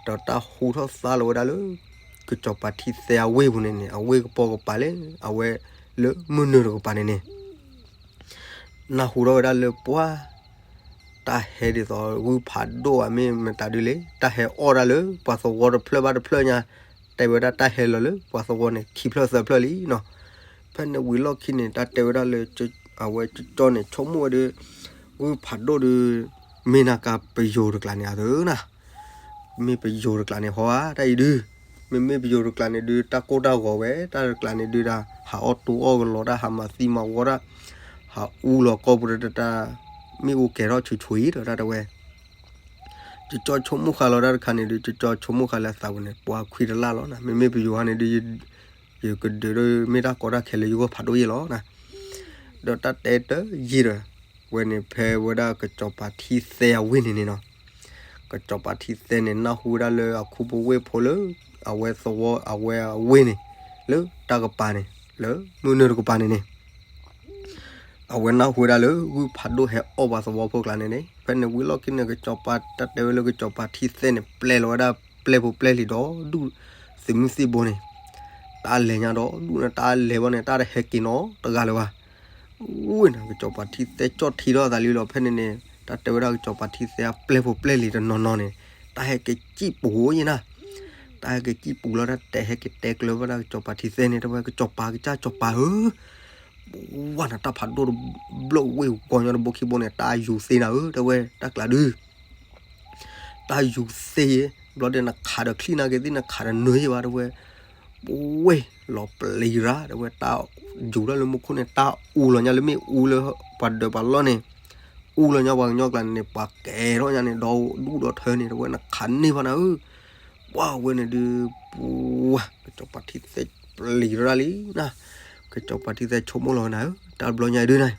ဒီးတၢ်ဟူထီၣ်သါလီၤဝဲဒၣ်လၢ ကစီၤပၤထံသဲအဝ့ၢ်ပူၤန့ၣ်န့ၣ် အဝ့ၢ်ကပီၤကပၤလၢ အဝဲလၢမုၢ်နုာ်တကပၤန့ၣ်န့ၣ် နၢ်ဟူထီၣ်ဝဲဒၣ်လၢပှၤ တၢ်ဟဲဒ်သိးဂုၢ်ဖးဒိၣ်ဧါမ့ၢ်မတၤဒုလဲၣ် တၢ်ဟဲအီၣ်ဒၣ်လၢပှၤသဝီတဖျၢၣ်ဘၣ်တဖျၢၣ်ညါ တဲဝဲဒၣ်တၢ်ဟဲလီၤလၢပှၤသဝီန့ၣ် ခံဖျၢၣ်သၢဖျၢၣ်လံနီၤ. ဖဲန့ၣ်ဝံၤလီၢ်ခံန့ၣ် တၢ်တဲဝဲဒၣ်လၢ အဝဲကၠီကၠီန့ၣ် ဆိကမိၣ်ဝဲဒၣ် ဂုၢ်ဖးဒိၣ်ဒု မ့ၢ်နၤကပယိၤတကျးန့ၣ်အသိးနၤ မ့ၢ်ပယိၤတကျးန့ၣ်ဟီဧါ တၢ်အံၤဒု မ့မ့ၢ်ပယိၤတကျးန့ၣ်ဒု တၢ်ကိၢ်တၢ်ဂီၤဝဲ တၢ်တကျးန့ၣ်ဒု တၢ်ဟးအီၣ်တူအီၣ်ကလီၤ တၢ်ဟးမၤသံမၤဝီ တၢ်ဟးအူလီၤကီၢ်ပူၤဒီး တၢ်မ့ၣ်အူကဲၤထီၣ်ဆူးဆူးအံၤဒီး တၢ်တဲဝဲ ကၠီကၠီဆိကမိၣ်ဃာ်လီၤတၢ်တခါန့ၣ်ဒု ကၠီကၠီဆိကမိၣ်ဃာ်လၢအသးပူၤန့ၣ် ပှၤခွံတလၢ်လီၤနၤ မ့မ့ၢ်ပယိၤဟါန့ၣ်ဒု ယကဒုးဒိ မ့ၢ်တၢ်ကီတၢ်ခဲလၢယဂီၢ်ဖးဒိၣ်ယဲၢ်လီၤနၤ ဒီးတၢ်တဲတယံာ်ဒီး ဝဲန့ၣ်ဖဲဝဲဒၣ်ကစီၤပၤထံသဲအဝ့ၢ်န့ၣ်န့ၣ်နီၤ ကစီၤပၤထံသဲန့ၣ် နၢ်ဟူဝဲဒၣ်လၢအခူပဝ့ၢ်ဖိလၢ အဝဲသဝီအဝဲအဝ့ၢ်န့ၣ် လၢတၢ်ကပၤန့ၣ် လၢမုၢ်နုာ်တကပၤန့ၣ်န့ၣ် အဝဲနၢ်ဟူဝဲဒၣ်လၢ ဂုၢ်ဖးဒိၣ်ဟဲအီၣ်ပှၤသဝီဖိကျါန့ၣ်န့ၣ် ဖဲန့ၣ်ဝံၤလီၢ်ခံန့ၣ် ကစီၤပၤတၢ်တဲဝဲလၢကစီၤပၤထံသဲန့ၣ် ပျဲလီၤဝဲဒၣ်ပျဲၢ်ဖိပျဲၢ်လံၤဒီးဒူၣ်သုးမုၢ်သံၣ်ဘိန့ၣ်, တၢ်လဲၤညါဒီးဒူၣ်န့ၣ် တၢ်လဲၤဘၣ်န့ၣ် တၢ်တဟဲက့ၤနီတဂၤလၢၤဘၣ်. ဝ့ၢ်န့ၣ် ကစီၤပၤထံသဲကၠီၣ်ထံထီၣ်အသးလံလီၤ. ဖဲန့ၣ်န့ၣ် တၢ်တဲဝဲဒၣ်ကစီၤပၤထံသဲအပျဲၢ်ဖိပျဲၢ်လံၤတနီၤနီၤန့ၣ် တၢ်ဟဲက့ၤစံၣ်ပူၤယဲနၤ, တၢ်ဟဲက့ၤစံၣ်ပူၤလီၤ. တၢ်တဲဟဲက့ၤတဲကျၢၤဝဲဒၣ်ကစီၤပၤထံသဲန့ၣ် တဲဝဲ ကစီၤပၤကစၢ်ကစီၤပၤဧၢ, ဝါနၤ တၢ်ဖးဒိၣ်တဘျီဝ့ၢ်ဂီၤညီတဘိခံဘိန့ၣ် တၢ်ယူၤသ့နၤဧၢ တဲဝဲ တၢ်ကျးဒု တၢ်ယူၤသ့, ဘျီဒီးနခးဒီးချံၣ်နာ်က့သ့ၣ် နခးဒီးနၢၤယဲဘၣ် တဲဝဲ, ပဝဲၢ်လီၤပျံၤရၣ် တဲဝဲ တၢ်ယူၤတၢ်လၢမူခိၣ်န့ၣ် တၢ်အူလီၤညါလၢမ့ၣ်အူလၢပှၤဒၢးပှၤလီၢ်န့ၣ်, အူလီၤညါပှၤကညီကျါန့ၣ်န့ၣ် ပှၤကဲထီၣ်ညါန့ၣ် ဒီဒူၣ်ဒီထၢန့ၣ် တဲဝဲ နခးန့ၢ်ဘၣ်နၤဧၢ, ပှၤဝဲန့ၣ်ဒုး ပှၤ ကစီၤပၤထံသဲပျံၤရၣ်လံနၤ, ကစီၤပၤထံသဲဆိကမိၣ်လီၤနၤဧၢ တၢ်ဘျီညါဒုးနၤ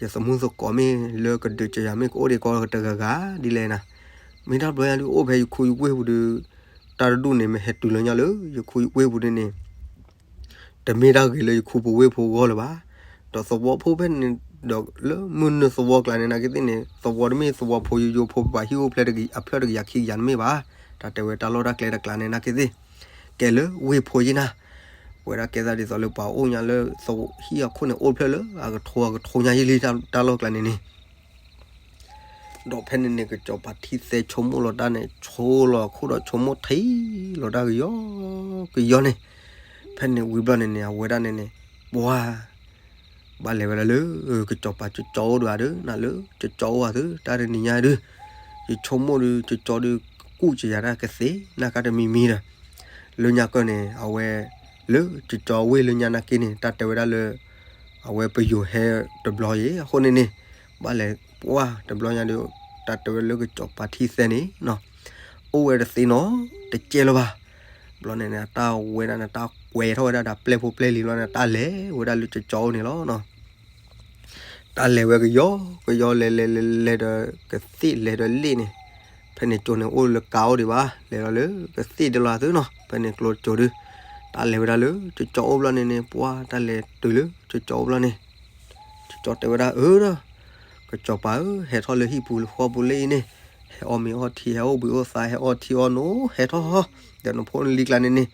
ယသးမုၢ်သကိးမ့ၢ်လၢကဒုးကယၤမ့ၢ်ကအိၣ်ဒံးကီးတဂၤဂၤဒ်လဲၣ်နၤ, မ့ၢ်တၢ်ဘျီညါဒုးအိၣ်ဖဲယခူယဝ့ၢ်ပူၤဒီး တၢ်တဒူၣ်န့ၣ် မ့ၢ်ဟဲတုၤလၢညါလၢယခူယဝ့ၢ်ပူၤဒ်န့ၣ်, တမ့ၢ်တၢ်ဂ့ၤလၢယခူပဝ့ၢ်ဖိဂီၢ်လၢၤဘၣ်. ဒီးသဝီဖိဖဲန့ၣ်ဒီးလၢမုၢ်နုာ်သဝီကျါန့ၣ် နာ်က့သ့ၣ်န့ၣ် သဝီတမ့ၢ်သဝီဖိယိယိဖိပှၤဟံၣ်အိၣ်ဖျဲၣ်တကယၤအဖျၢၣ်တကယၤခံကယၤတမ့ၢ်ဘၣ်. တၢ်တဲဝဲတၢ်လီၢ်တၢ်ကျဲတကျါန့ၣ် နာ်က့သ့ၣ် ကဲလၢဝ့ၢ်ဖိယဲနၤ, ပဝဲဒၣ်ကဲသးဒ်သိးလၢပှၤအိၣ်ညါလၢသဝီဟံၣ်အခိၣ်န့ၣ် အိၣ်ဖျဲၣ်လၢအကထိအကထိညါယဲလံ တၢ်လီၢ်ကျါန့ၣ်န့ၣ် ဒီးဖဲန့ၣ်န့ၣ် ကစီၤပၤထံသဲဆိကမိၣ်လီၤတၢ်န့ၣ် ဆိလီၤခိၣ်ဒီးဆိကမိၣ်ထံလီၤတၢ်ကယီကယီန့ၣ်, ဖဲန့ၣ်ဝံၤဘျီန့ၣ်န့ၣ် အဝဲဒၣ်န့ၣ်န့ၣ် ပှၤ ဘၣ်လဲၤဝဲဒၣ်လၢ ကစီၤပၤကၠီကၠီအိၣ်ဒံးဧါဒီး နၤလၢကၠီကၠီအိၣ်ဧါသု တၢ်တနံၤညါဒုး ယဆိကမိၣ်ဒုး ကၠီကၠီဒုး ကူၣ်ကယၤတၢ်ကသ့ နၢ်ကါတမံၤမံၤဒီး လၢညါကၢၢ်န့ၣ် အဝဲ လၢကၠီကၠီဝ့ၢ်လၢညါနာ်က့န့ၣ် တၢ်တဲဝဲဒၣ်လၢ အဝဲပယိၤဟဲတဘျီယဲ အဃိန့ၣ်န့ၣ် ဘၣ်လဲၤပှၤတဘျီညါဒီး တၢ်တဲဝဲလၢကစီၤပၤထံသဲန့ၣ် အိၣ်ဝဲတသ့နီတကဲလၢၤဘၣ်. ဘျီန့ၣ်န့ၣ် တၢ်ဝဲဒၣ်န့ၣ် တၢ်ကွဲထီၣ်ဝဲဒၣ်ဒီးပျဲၢ်ဖိပျဲၢ်လံၤဘျီန့ၣ် တၢ်လဲၤဝဲဒၣ်လၢကၠီကၠီအိၣ်န့ၣ်လီၤ. တၢ်လဲၤဝဲကယီကယီ လဲၤလဲၤလဲၤလဲၤဒီးကသ့ၣ်လဲၤဒီးလ့ၣ်န့ၣ်, ဖဲန့ၣ်ကၠိန့ၣ်အိၣ်လၢကါအိၣ်ဒံးဘၣ် လဲၤလီၤလၢကသ့ၣ်ဒ်လီၤသုနီၤ ဖဲန့ၣ်ကျိကၠိဒုး, တၢ်လဲၤဝဲဒၣ်လၢကၠီကၠီအိၣ်ဘျီန့ၣ်န့ၣ် ပှၤတၢ်လဲၤတုၤလၢကၠီကၠီအိၣ်ဘျီန့ၣ် ကၠီကၠီတဲဝဲဒၣ်အၢဒီး ကစီၤပၤဧၢ ဟဲထီၣ်လၢဟံၣ်ပူၤလၢဃီပူၤလၢအံၤန့ၣ်, ဟဲအီၣ်မ့ၤအီထံ ဟဲအိၣ်ဘှံးအိၣ်သါ ဟဲအီထံအီနိ ဟဲထီၣ်, ဒီးနဖိနလံၤကျါန့ၣ်န့ၣ်,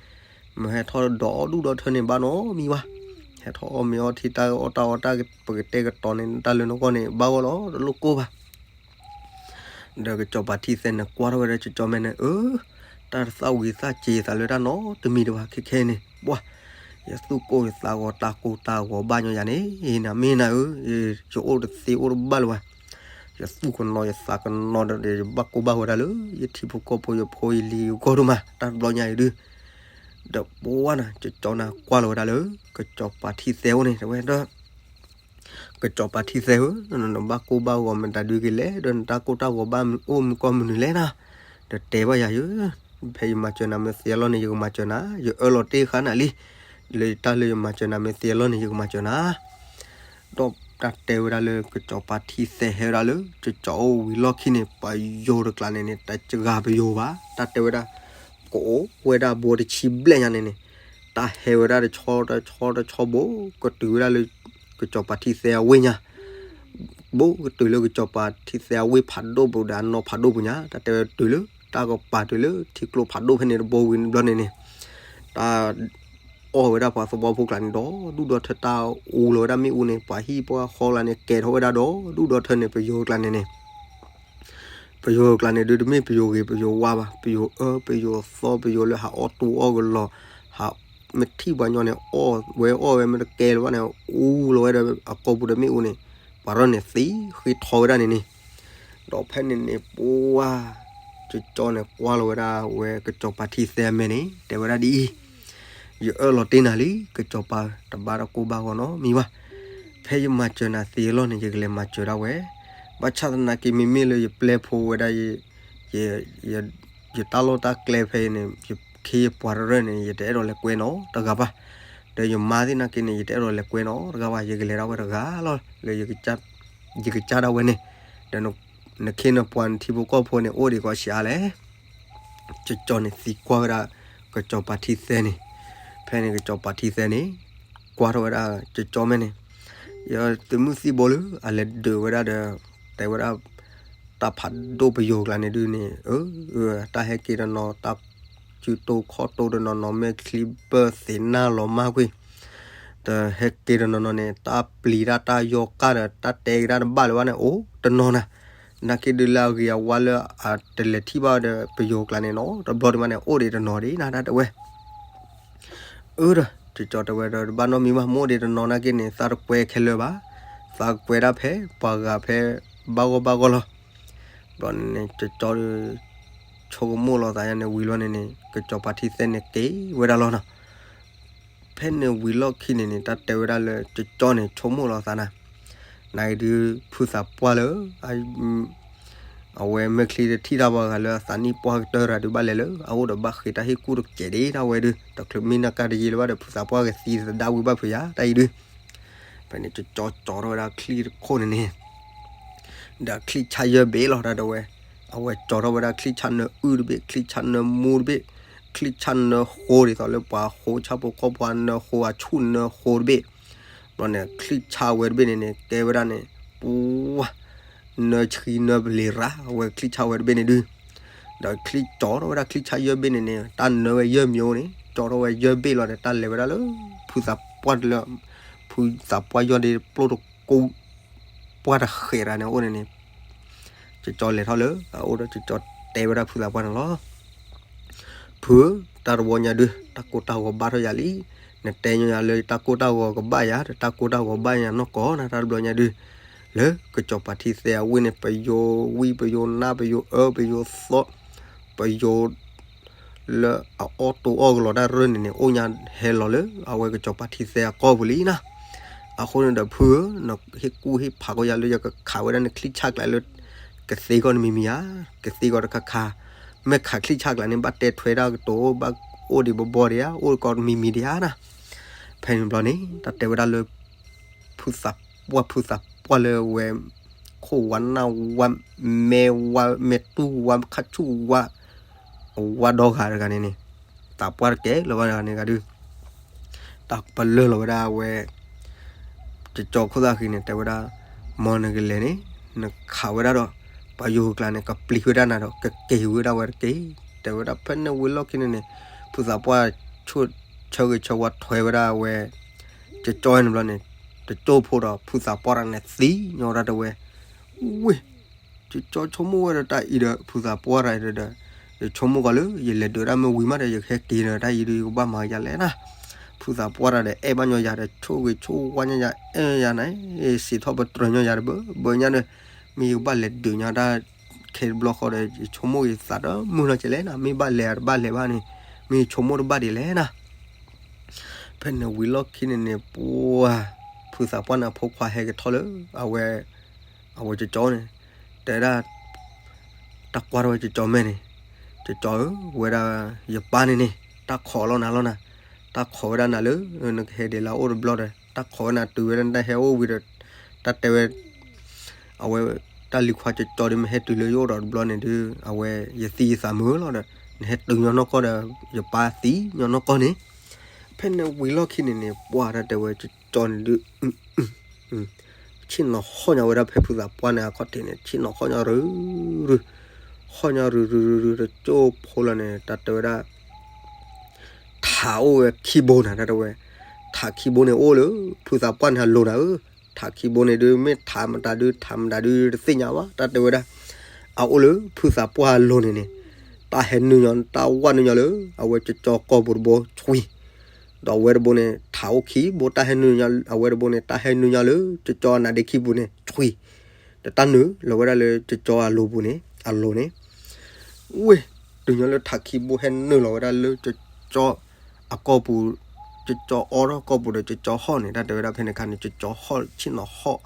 မ့ၢ်ဟဲထီၣ်ဒီးဒူၣ်ဒီထၢန့ၣ်ဘၣ်နီတမံၤဘၣ်, ဟဲထီၣ်အီၣ်မ့ၤအီထံ တၢ်အီၣ်တၢ်အီတၢ်ပကတဲကတီၤန့ၣ် တၢ်လၢနဂီၢ်န့ၣ် ဘၣ်ဂီၢ်လီၤ တလိၣ်ကိၢ်ဘၣ် ဒီးကစီၤပၤထံသဲန့ၣ် ကွၢ်ထီၣ်ဝဲဒၣ်ကၠီကၠီမဲာ်န့ၣ် အၢ, တၢ်တသၣ်ဝံၤသၣ်စ့ၤသးလၢတၢ်နီတမံၤတဘၣ် ခဲခဲအံၤန့ၣ် ပှၤ, ယသူၣ်ကိၢ်ယသးဂီၤ တၢ်ကိၢ်တၢ်ဂီၤဘၣ်ညီယၤန့ၣ်, နမ့ၢ်နၤဧၢ, ယအိၣ်တသ့အိၣ်တဘၣ်လၢၤဘၣ်, ယသူၣ်ကနီၤယသးကနီၤဒီး ယဘၣ်ကိၢ်ဘၣ်ဂီၤဒၣ်လၢ ယထံဖိကီၢ်ဖိယဖိယလံၤယကီၢ်ဒိၣ်မး တၢ်တဘျီညါအံၤဒုး, ဒီးပှၤနၤ ကၠီကၠီနၤ ကွၢ်လီၤဝဲဒၣ်လၢ ကစီၤပၤထံသဲအိၣ်န့ၣ် တဲဝဲဒၣ် ကစီၤပၤထံသဲဧၢ, နဘၣ်ကိၢ်ဘၣ်ဂီၤမတၤဒုးက့ၤလဲၣ်, ဒီးနတၢ်ကိၢ်တၢ်ဂီၤဘၣ်အိၣ်မုၢ်ကီၢ်မနုၤလဲၣ်နၤ, ဒီးတဲဘၣ်ယၤယၢ, ဖဲယမၤစၢၤနၤမ့ၢ်သ့အလီၢ်န့ၣ် ယကမၤစၢၤနၤ, ယအၢၣ်လီၤတ့ၢ်ဃာ်နၤလံ, လၢတၢ်လၢယမၤစၢၤနၤမ့ၢ်သ့အလီၢ်န့ၣ် ယကမၤစၢၤနၤ ဒီးတၢ်တဲဝဲဒၣ်လၢ ကစီၤပၤထံသဲဟဲဝဲဒၣ်လၢ ကစီၤအိၣ်ဝံၤလီၢ်ခံန့ၣ် ပယိၤတကျါန့ၣ်န့ၣ် တဂၤပယိၤဘၣ်, တၢ်တဲဝဲဒၣ် ကအိၣ်ဝဲဒၣ်ဘိတဆံဘျဲၣ်ညါန့ၣ်န့ၣ်, တၢ်ဟဲဝဲဒၣ်တဆီတဆီတဆီဘိ, ကတုၤဝဲဒၣ်လၢ ကစီၤပၤထံသဲအဝ့ၢ်ညါ ဘိကတုၤလၢကစီၤပၤထံသဲအဝ့ၢ်ဖးဒိၣ်ပူၤဒီးအနီၢ်ဖးဒိၣ်ပူၤညါ, တၢ်တဲဝဲတုၤလၢ တၢ်ကပၤတုၤလၢထံကျိဖးဒိၣ်ဖဲန့ၣ်တဘိဝံၤဘျီန့ၣ်န့ၣ်, တၢ် အီၣ်ဝဲဒၣ်ပှၤသဝီဖိကျါန့ၣ်ဒီး ဒူၣ်ဒီထၢ တၢ်အူလီၤဝဲဒၣ်မ့ၣ်အူန့ၣ် ပှၤဟံၣ်ပှၤဃီကျါန့ၣ် ကဲထီၣ်ဝဲဒၣ်ဒီး ဒူၣ်ဒီထၢန့ၣ် ပယိၤကျါန့ၣ်န့ၣ် ပယိၤကျါန့ၣ်ဒုး တမ့ၢ်ပယိၤဂ့ၤ ပယိၤဝါဘၣ်, ပယိၤအၢ ပယိၤသီ ပယိၤလၢဟးအီၣ်တူအီၣ်ကလီၤ, ဟး မ့ၢ်ထံၣ်ပှၤညီန့ၣ် အီၣ်ဝဲအီၣ်ဝဲ မ့ၢ်တကဲလၢၤဘၣ်န့ၣ် အူလီၤဝဲဒီးအကိာ်ပူၤဒီးမ့ၣ်အူန့ၣ် ပှၤရီၣ်န့ၣ်သံဃ့ထီဝဲဒၣ်န့ၣ်န့ၣ်, ဒီးဖဲန့ၣ်န့ၣ် ပှၤ ကၠီကၠီန့ၣ် ကွၢ်လီၤဝဲဒၣ်ဝဲကစီၤပၤထံသဲအမဲာ်န့ၣ် တဲဝဲဒၣ်ဒ်အံၤ, ယအၢၣ်လီၤတ့ၢ်နၤလံ ကစီၤပၤ တဘၣ်တၢ်ကိၢ်ဘၣ်ဂီၤနီတမံၤဘၣ်, ဖဲယမၤစၢၤနၤသ့အလီၢ်န့ၣ် ယကလဲၤမၤစၢၤဒၣ်ဝဲ, ဘၣ်ဆၣ်သနာ်က့ မ့မ့ၢ်လၢယပျဲၢ်ဖိဝဲဒၣ် ယ ယတၢ်လီၢ်တၢ်ကျဲဖဲအံၤန့ၣ် ယခ့ယပှၤတရၢၢ်န့ၣ် ယတအဲၣ်ဒိးလဲၤကွဲနီတဂၤဘၣ်, ဒီးယမါသ့ၣ်နာ်က့န့ၣ် ယတအဲၣ်ဒိးလဲၤကွဲနီတဂၤဘၣ်, ယကလဲၤဒၣ်ဝဲတဂၤလီၤ လၢ ယကစၢ်ဒၣ်ဝဲန့ၣ်, ဒီးနခ့နပှၤနထံဖိကီၢ်ဖိန့ၣ် အိၣ်ဒံးကိးဆံးအါလဲၣ် ကၠီကၠီန့ၣ် သံကွၢ်ဝဲဒၣ် ကစီၤပၤထံသဲန့ၣ်, ဖဲန့ၣ်ကစီၤပၤထံသဲန့ၣ် ကွၢ်ထီၣ်ဝဲဒၣ် ကၠီကၠီမဲာ်န့ၣ်, ယသုးမုၢ်သံၣ်ဘိလၢ အလဲၤဒုးဝဲဒၣ်ဒီး တဲဝဲဒၣ် တၢ်ဖးဒိၣ်ပယိၤကျါန့ၣ်ဒုန့ၣ် အၢ တၢ်ဟဲက့ၤတနီၤ တၢ်စုတိခီၣ်တိတနီၤနီၤ မဲာ်ချံဘၢၣ်သ့ၣ်နၢ်လီၤမၢ်ကွံာ် တဟဲက့ၤတနီၤနီၤန့ၣ် တၢ်ပျံၤတၢ်တၢ်ယီၤကၢ်ဒီး တၢ်တဲက့ၤတၢ်တဘၣ်လၢၤဘၣ်န့ၣ် အိၣ်တနီၤနၤ, နာ်က့ဒုလၢအဂ့ၤအဝါလၢအတလဲၤထံၣ်ဘၣ်ဒီးပယိၤကျါန့ၣ်နီၤ တဘျီဒံးဘၣ်န့ၣ် အိၣ်ဒံးတနီၤဒံးနၤ တၢ်တဲဝဲ အၢဒီး ကၠီတဲဝဲဒီး တဘၣ်နီတမံၤဘၣ် မ့ၢ်အိၣ်ဒံးတနီၤနာ်က့န့ၣ် သးတကွဲခဲလၢာ်ဘၣ်, သးကွဲဒၣ်ဖဲ ပှၤဂၤဖဲ ဘၣ်ဂီၢ်ဘၣ်ဂီၢ်လီၤ. ဘျီန့ၣ်န့ၣ် ကၠီ ဆိကမိၣ်လီၤသးယါန့ၣ် ဝံၤလီၤန့ၣ်န့ၣ် ကၠီပၤထံသဲန့ၣ်က့ၤဝဲဒၣ်လီၤနီၤ. ဖဲန့ၣ်ဝံၤလီၢ်ခံန့ၣ်န့ၣ် တၢ်တဲဝဲဒၣ်လၢ ကၠီန့ၣ် ဆိကမိၣ်လီၤသးနၤ, နၤအံၤဒုး ဖုသးပှၢ်လၢ အဝဲမဲာ်ချံတထံၣ်တၢ်ဘၣ်ဂၤလၢအသးနံၣ်ပှၢ်ကတၢၢ်ရၤဒုးဘၣ်လဲၤလၢ အအိၣ်ဒီးဘၣ်ဃ့တၢ်ဟ့ၣ်ကူၣ်တကဲးဒံး တၢ်ဝဲဒုး တချုးမ့ၢ်နၢ်ကါတယံာ်လၢၤဘၣ်ဒီး ဖုသးပှၢ်ကသံသဒၣ်ဝံၤဘၣ်ဖုးယၤ တၢ်အံၤဒုး ဖဲန့ၣ် ကၠီကၠီထီၣ်ဝဲဒၣ်ချံတခိၣ်န့ၣ်န့ၣ် ဒီးချံဆၣ်ယၢၢ်ဘ့ၣ်လီၤတၢ်တဲဝဲ, အဝဲကၠီထီၣ်ဝဲဒၣ်ချံဆၣ်နၢအုၣ်တဘ့ၣ် ချံဆၣ်နၢမူတဘ့ၣ် ချံဆၣ်နၢဃိဒ်သိးလၢပှၤဃိဆၣ်ဖိကီၢ်ဖိနၢဃိအဆူၣ်နၢဃိတဘ့ၣ်, ဘျီန့ၣ် ချံဆၣ်ဝဲတဘ့ၣ်န့ၣ်န့ၣ် ကဲဝဲဒၣ်န့ၣ် ပှၤ နၢဆှံနၢပလံၤရၤ အဝဲချံဆၣ်ဝဲတဘ့ၣ်န့ၣ်ဒုး, ဒီးချံကၠီထီၣ်ဝဲဒၣ်ချံဆၣ်ယၢၢ်ဘ့ၣ်န့ၣ်န့ၣ် တၢ်နၢဝဲယၢၢ်မံၤအိၣ်န့ၣ် ကၠီထီၣ်ဝဲယၢၢ်ဘ့ၣ်လီၤဒီး တၢ်လဲၤဝဲဒၣ်လၢ ဖုသးပှၢ်တလၢ ဖုသးပှၢ်ယီၢ်ဒ့ပျိၢ်တကိး ပှၢ်တဃဲးရၤန့ၣ်အိၣ်န့ၣ်န့ၣ် ကၠီလဲၤထီၣ်လၢအအိၣ်ဒီး ကၠီတဲဝဲဒၣ်ဖုသးပှၢ်န့ၣ်လီၤ. ဖုဧၢ, တၢ်တဝီညါဒုး တၢ်ကိၢ်တၢ်ဂီၤဘၣ်ထီၣ်ယၤလံ. နတဲညီယၤလၢ တၢ်ကိၢ်တၢ်ဂီၤကဘၣ်ယၤဒီး တၢ်ကိၢ်တၢ်ဂီၤဘၣ်ယၤနီၢ်ကီၢ်နၤ တၢ်တဘျီညါဒုး, လၢကၠီပၤထံသဲအဝ့ၢ်န့ၣ် ပယိၤဝံၣ် ပယိၤနါ ပယိၤအၢ ပယိၤသီ ပယိၤ လၢအအီၣ်တိအီၣ်ကလီၤတၢ်ရၢၢ်န့ၣ်န့ၣ် အိၣ်ညါဟဲလီၤလၢအဝဲကၠီပၤထံသဲအကီၢ်ပူၤလံနၤ. အဃိန့ၣ်ဒီးဖုဧၢ, နဟ့ၣ်ကူၣ်ဟ့ၣ်ဖးကီယၤလၢယကခးဝဲဒၣ်နချံဆၣ်ကျါလၢ ကသ့ကီးတမံၤမံၤဧါ, ကသ့ကီးတခါခါ, မ့ၢ်ခးချံဆၣ်ကျါန့ၣ် ဘၣ်တဲထွဲဒၣ်ကတိၤ ဘၣ်အိၣ်ဒံးဘီဘီဒံးဧါ, အိၣ်ကီးတမံၤမံၤဒံးဧါနၤ. ဖဲန့ၣ်ဘျီန့ၣ် တၢ်တဲဝဲဒၣ်လၢ ဖုသးပှၢ် ဖုသးပှၢ်လၢဝဲ ခိၣ်ဝါနၢ်ဝါ မဲဝါ မဲာ်တူၢ်ဝါ ခါဆူၣ်ဝါ အဝါဒီဂၤတဂၤန့ၣ်န့ၣ် သးပှၢ်တကဲလၢၤဘၣ်တဂၤန့ၣ်ဂၤဒုး တၢ်ပလၢၢ်လီၤဝဲဒၣ်ဝဲ ကၠီခိၣ်သၣ်ဃံန့ၣ် တဲဝဲဒၣ် မ်နကလဲၤန့ၣ် နခးဝဲဒၣ်ဒီး ပယိၤကျါန့ၣ် ကပျံၤဝဲဒၣ်နၤဒီး ကက့ၤဝဲဒၣ်ဝဲတက့ၢ်. တဲဝဲဒၣ်ဖဲန့ၣ်ဝံၤလီၢ်ခံန့ၣ်န့ၣ် ဖုသးပှၢ်ဆၢဂ့ၤဆၢဝါထွဲဝဲဒၣ်ဝဲ ကၠီန့ၣ်ဘျီန့ၣ် တကၠိဖိဒီး ဖုသးပှၢ်တဂၤန့ၣ်သံညီဒၣ်တဲဝဲ, ဝ့ၢ် ကၠီဆိကမိၣ်ဝဲဒီးတၢ်အံၤဒီး ဖုသးပှၢ်တဂၤဒီး ယဆိကမိၣ်ကီးလၢ ယလဲၤဒုးတၢ်မ့ၢ်ဝံၤမးဒီး ယကဟဲက့ၤဒီးတၢ်အံၤဒီး ယကဘၣ်မၤယၤလဲၣ်နၤ. ဖုသးပှၢ်တဂၤဒီး အဲၣ်ဘၣ်ညီယၤဒီး ဆိၣ်ဂ့ၤဆိၣ်ဝါညီယၤ အဲၣ်ယၤန့ၣ် စံးထီၣ်ပတြၢၤညီယၤတဘၢဘၢညါဒီး မ့ၢ်ယကဘၣ်လဲၤဒုးညီတၢ်ခဲတဘျီဃီဒီး ယဆိကမိၣ်ယသးဒီးမုၢ်လီၤကလဲၣ်နၤ. မ့ၢ်ဘၣ်လဲၤတဘၣ်လဲၤဘၣ်န့ၣ် မ့ၢ်ယဆိကမိၣ်တဘၣ်ဒ်လဲၣ်နၤ. ဖဲန့ၣ်ဝံၤလီၢ်ခံန့ၣ်န့ၣ် ပှၤ ဖုသးပှၢ်န့ၣ်အဖိခွါဟဲက့ၤထီၣ်လၢ အဝဲ အဝဲကၠီန့ၣ် တဲဒၣ် တၢ်ကွၢ်ထီၣ်ဝဲကၠီမဲာ်န့ၣ်, ကၠီဧၢ, ဝဲဒၣ် ယပၢ်န့ၣ်န့ၣ် တၢ်ခိးလီၤနၤလီၤနၤ, တၢ်ခိးဝဲဒၣ်နၤလၢ နကဟဲဒ်လဲၣ်အိၣ်တဘျီဒီး တၢ်ခိးဝဲနၤတုၤဝဲဒၣ်နတၢ်ဟဲအိၣ်ဝံၤဒီး တၢ်တဲဝဲ အဝဲ တၢ်လံၤခွါကၠီဒုးမ့ၢ်ဟဲတုၤလၢယအိၣ်ဒီးတဘျီန့ၣ်ဒုး အဝဲယသံယသးမုာ်လီၤဒီး နဟဲတုၤညီနီၢ်ကီၢ်ဒီး ယပၢ်သံညီနီၢ်ကီၢ်န့ၣ်, ဖဲန့ၣ်ဝံၤလီၢ်ခံန့ၣ်န့ၣ် ပှၤတၢ်တဲဝဲကၠီန့ၣ်ဒုး ဆ့ၣ်နီၤဟီၣ်ညီဝဲဒၣ်ဖဲဖုသးပှၢ်န့ၣ်အခီၣ်ထံးန့ၣ် ဆ့ၣ်နီၤဟီၣ်ညီရုရု, ဟီၣ်ညီရုရုရုရု တကၠိဖိလီၤန့ၣ် တၢ်တဲဝဲဒၣ် ထးအိၣ်ဝဲခံဘိနၤ တၢ်တဲဝဲ, ထးခံဘိန့ၣ်အိၣ်လၢ ဖုသးပှၢ်န့ၣ်အလိၤနၤဧၢ, ထးခံဘိန့ၣ်ဒုး မ့ၢ်ထးမတၤဒုး ထးမတၤဒုးတသ့ၣ်ညါဘၣ် တၢ်တဲဝဲဒၣ်, အအိၣ်လၢဖုသးပှၢ်အလိၤန့ၣ်န့ၣ်, တၢ်ဟဲနုာ်ညီ တၢ်ဝၣ်နုာ်ညီလၢ အဝဲကၠီကီၢ်ပူၤတဘိဆွံ ဒီးအဝဲတဘိန့ၣ် ထးအိၣ်ခံဘိ တၢ်ဟဲနုာ်ညီ အဝဲတဘိန့ၣ် တၢ်ဟဲနုာ်ညီလၢ ကၠီကီၢ်အနါဒ့ခံပူၤန့ၣ် ဆွံ, ဒီးတၢ်နုာ်လီၤဝဲဒၣ်လၢ ကၠီကီၢ်အလိၤပူၤန့ၣ် အလိၤန့ၣ်, ဝ့ၢ်, တုၤညီလၢထးခံဘိဟဲနုာ်လီၤဝဲဒၣ်လၢ ကၠီကီၢ်အကီၢ်ပူၤ, ကၠီကီၢ်အိးထီၣ်ကီၢ်ပူၤဒီး ကၠီကီၢ်ဟီၣ်န့ၣ် တၢ်တဲဝဲဒၣ်ဖဲန့ၣ်အခါန့ၣ် ကၠီကီၢ်ဟီၣ်ဆ့ၣ်နီၤဟီၣ်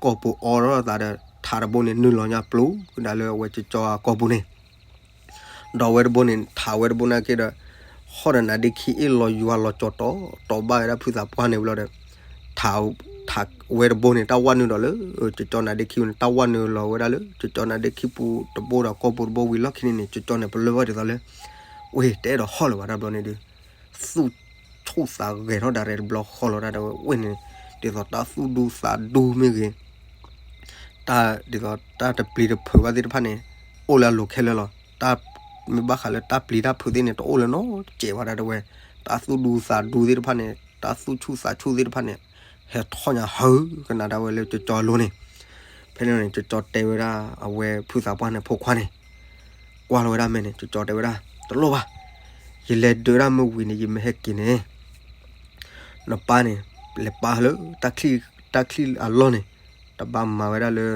ကီၢ်ပူၤအိးထီၣ်သးဒီး ထးတဘိန့ၣ် နုာ်လီၤညါပျူၤကဒါလၢအဝဲကၠီကီၢ်အကီၢ်ပူၤန့ၣ် ဒီးအဝဲတဘိန့ၣ် ထးဝဲတဘိန့ၣ်က့ဒီး ဟီၣ်ဒီးနါဒ့ခံအ့ၣ်လီၤယွၤလီၤကၠီၤတီၤတီၤဘၣ်ဝဲဒၣ်ဖုသးပှၢ်န့ၣ်ဝံၤလီၤဒီး ထး ထးဝဲတဘိန့ၣ် တၢ်ဝၣ်နုာ်ဒီးလၢ ကၠီကီၢ်နါဒ့ခံပူၤန့ၣ် တၢ်ဝၣ်နုာ်လီၤဝဲဒၣ်လၢ ကၠီကီၢ်နါဒ့ခံပူၤတဘိဒီးကီၢ်ပူၤတဘိဝံၤလီၢ်ခံန့ၣ်န့ၣ် ကၠီကီၢ်န့ၣ် ပလၢၢ်ဘၣ်ဒ်သိးလၢ ဝ့ၢ်တအဲၣ်ဒိးဟီၣ်လၢၤဘၣ်တဘျီန့ၣ်ဒီး သူၣ်ဆူၣ်သးဂဲၤထီၣ်ဒၣ်ရဲၣ်တဘျီဃီလီၤ တၢ်တဲဝဲဝ့ၢ်န့ၣ် ဒ်သိးတၢ်သူၣ်ဒူသးဒူမ့ၢ်ဂ့ၤ တၢ်ဒ်သိးတၢ်တပျံၤတဖုးဘၣ်သ့ၣ်တဖၣ်န့ၣ် အိၣ်လၢအလိၤခဲလၢာ်လီၤ. တၢ်မ့ၢ်ဘၣ်ဃးလၢတၢ်ပျံၤတၢ်ဖုးသ့ၣ်န့ၣ် တအိၣ်လၢၤနီတစဲးဘၣ်ဒၣ်တဲဝဲ, တၢ်သူၣ်ဒူသးဒူသ့ၣ်တဖၣ်န့ၣ် တၢ်သူၣ်ဆူၣ်သးဆူၣ်သ့ၣ်တဖၣ်န့ၣ် ဟဲထီၣ်ညါဟၢကနၣ်ဒၣ်ဝဲလၢကၠီကၠီအလိၤန့ၣ်. ဖဲန့ၣ်န့ၣ် ကၠီကၠီတဲဝဲဒၣ် အဝဲဖုသးပှၢ်န့ၣ်ဖိခွါန့ၣ် ကွၢ်လီၤဝဲဒၣ်မဲာ်န့ၣ် ကၠီကၠီတဲဝဲဒၣ် တလိၣ်ဘၣ်, ယလဲၤဒုးဒၣ်မ့ၢ်ဝံၤန့ၣ် ယမ့ၢ်ဟဲက့ၤန့ၣ် နပၢ်န့ၣ် လဲၤပာ်လၢ တၢ်ချံၣ်အလီၢ်န့ၣ် တဘၣ်မၤဝဲဒၣ်လၢ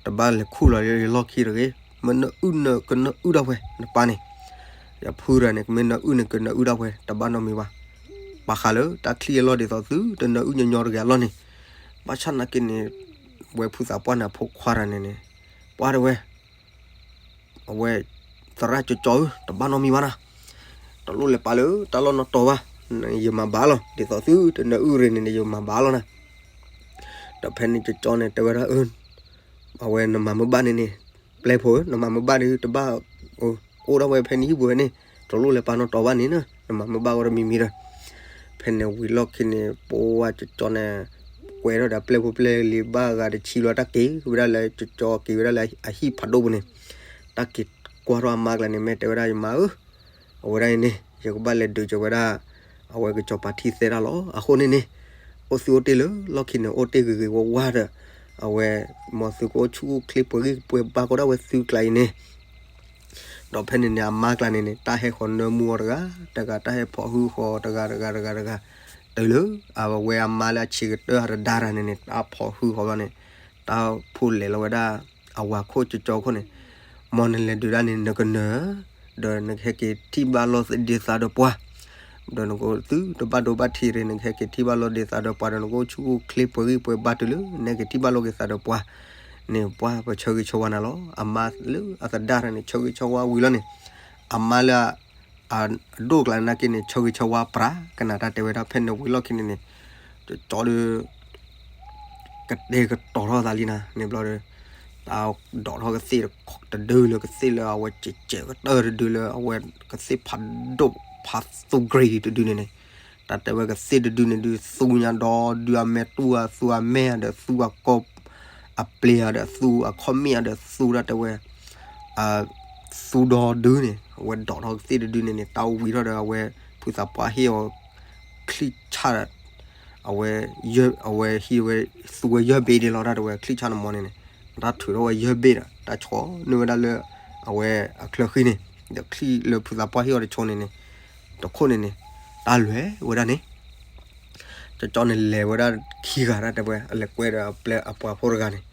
တဘၣ်လဲၤခူၣ်လီၤလၢယလီၢ်ခံတဂ့ၤ, မ့ၢ်နအုၣ်နကနၢအုၣ်ဒၣ်ဝဲ နပၢ်န့ၣ်, ယဖုတဂၤန့ၣ် ကမ့ၢ်နအုၣ်န့ၣ် ကနၢအုၣ်ဒၣ်ဝဲ တဘၣ်နီတမံၤဘၣ်. ဘၣ်ဃးလၢတၢ်ချံၣ်အလီၢ်ဒ်သိးသုတနၢအုၣ်ညီညီတဂ့ၤအလီၢ်န့ၣ်, ဘၣ်ဆၣ်နာ်က့န့ၣ် ဝဲဖုသးပှၢ်န့ၣ်အဖိခွါတဂၤန့ၣ်န့ၣ် ပှၢ်တဝဲ အဝဲ သရၣ်ကၠီကၠီဧၢ တဘၣ်နီတမံၤဘၣ်နၤ, တလိၣ်လဲၤပာ်လၢတၢ်လီၢ်နီတီဘၣ်, ယမၤဘၣ်လီၤ, ဒ်သိးသုတနၢအုၣ်ရ့ၣ်န့ၣ်န့ၣ် ယမၤဘၣ်လီၤနၤ. ဒီးဖဲန့ၣ်ကၠီကၠီန့ၣ် တဲဝဲဒၣ် အၢ အဝဲနမၤမ့ၢ်ဘၣ်န့ၣ်န့ၣ် ပျဲၢ်ဖိဧၢ နမၤမ့ၢ်ဘၣ်ဒီး တဘၣ်အိၣ်ဒၣ်ဝဲဖဲန့ၣ်ဟံၣ်ပူၤဝဲန့ၣ်, တလိၣ်လဲၤပာ်နီတီဘၣ်န့ၣ်နၤ, နမၤမ့ၢ်ဘၣ်ဝဲတမံၤမံၤဒီး ဖဲန့ၣ်ဝံၤလီၢ်ခံန့ၣ် ပှၢ်ကၠီကၠီန့ၣ် ကွဲးထီၣ်ဒီးပျဲၢ်ဖိပျဲၢ်လံၤဘၣ်ဂၤတဆံလီၤ, တၢ်က့ၤဝဲဒၣ်လၢကၠီကၠီက့ၤဝဲဒၣ်လၢအဟံၣ်ဖးဒိၣ်ပူၤန့ၣ်, တၢ်က့ၤကွၢ်ထီၣ်အမါကျါန့ၣ် မ့ၢ်တဲဝဲဒၣ် ယမါဧၢ အဝဲဒၣ်အံၤန့ၣ် ယကဘၣ်လဲၤဒုးကၢၤဝဲဒၣ် အဝဲကၠီပၤထံသဲတၢ်လီၤ. အဃိန့ၣ်န့ၣ် အိၣ်သုအိၣ်တ့ၢ်လၢလီၢ်ခံန့ၣ် အိၣ်တ့ၢ်ဂ့ၤဂ့ၤဝါဝါဒီး အဝဲ မ်သုကအိၣ်ဆူၣ်အိၣ်ချ့ပှဲၤဂံၢ်ပှဲၤဘါကီးဒၣ်ဝဲသုကျါအံၤန့ၣ်, ဒီးဖဲန့ၣ်န့ၣ် အမါကျါန့ၣ်န့ၣ် တၢ်ဟဲဃီၤနၢမူအီၤတဂၤတဂၤ တၢ်ဟဲဖီၣ်ဟုဃီၤတဂၤတဂၤတဂၤတဂၤ တုၤလၢအဝဲအမါလၢအဆံးကတၢၢ်အတဒါတဂၤန့ၣ်န့ၣ် တၢ်ဖီၣ်ဟုဃီၤဘျီန့ၣ် တၢ်ဖိလဲၤလီၤဝဲဒၣ် အဝၤခိၣ်ကၠီကၠီခိၣ်န့ၣ်, မ်နလဲၤဒုးဒၣ်န့ၣ် နကနၢၤ ဒီးနကဟဲက့ၤထံၣ်ဘၣ်လိာ်သးဒ်သးဒီးပှၤ, ဒီးနကသုတဘၣ်ဒိဘၣ်ထံးရ့ၣ် နကဟဲက့ၤထံၣ်ဘၣ်လိာ်သးဒ်သးဒီးပှၤ ဒီးနကအိၣ်ဆူၣ်အိၣ်ချ့ပှဲၤဂံၢ်ပှဲၤဘါတုၤလၢ နက့ၤထံၣ်ဘၣ်လိာ်က့ၤသးဒီးပှၤန့ၣ် ပှၢ်ပဆၢဂ့ၤဆၢဝါနၤလီၤ. အမါလၢအသဒါတဂၤန့ၣ် ဆၢဂ့ၤဆၢဝါဝံၤလီၤန့ၣ်, အမါလၢ အဒိၣ်ကျါနာ်က့န့ၣ် ဆၢဂ့ၤဆၢဝါပြး ကနၣ်တၢ်တဲဝဲဒၣ် ဖဲန့ၣ်ဝံၤလီၢ်ခံန့ၣ်န့ၣ် ကၠီကၠီဒီး ကတဲာ်ကတီၤထီၣ်သးလံနၤန့ၣ်ဘျီဒီး တၢ်ဒိးထီၣ်ကသ့ၣ်တဒုလၢ ကသ့ၣ်လၢအဝဲစဲးစဲးကတၢၢ်တဒုလၢ အဝဲကသ့ၣ်ဖးဒိၣ်ဖးသူ grade တဒုန့ၣ်န့ၣ်, တၢ်တဲဝဲကသ့ၣ်တဒုန့ၣ်ဒုး သူညါဒီးဒုးအမဲာ်တူၢ် အသူအမဲာ်ဒီးသူအကိာ် အပျ့ၤဧါဒီးသူ အခီၣ်မ့ၣ်ဧါဒီးသူ တၢ်တဲဝဲ သူဒီဒုန့ၣ် အဝဲဒိးထီၣ်ကသ့ၣ်တဒုန့ၣ်န့ၣ် တၢ်ဝံၤထီၣ်ဒီး အဝဲဖုသးပှၢ်ဟ့ၣ်အီၤ ချံၣ်ဆၣ် အဝဲ အဝဲဟံးဝဲ သူဝဲယဲၢ်ဘ့ၣ်ဒ့လီၤ တၢ်တဲဝဲ ချံၣ်ဆၣ်နမီန့ၣ်န့ၣ် တၢ်ထုးထီၣ်ဝဲယဲၢ်ဘ့ၣ်ဒီး တၢ်ဆီနုာ်ဝဲဒၣ်လၢ အဝဲအချၢဃံန့ၣ် ဒီးချံၣ်လၢဖုသးပှၢ်ဟ့ၣ်အီၤတဆီန့ၣ်န့ၣ် တခိၣ်န့ၣ်န့ၣ် တၢ်လဲၤဝဲဒၣ်န့ၣ် ကၠီကၠီန့ၣ်လဲၤဝဲဒၣ်ခံဂၤ တၢ်တဲဝဲ အလဲၤကွဲဒီးအပှၤဖိတဂၤန့ၣ်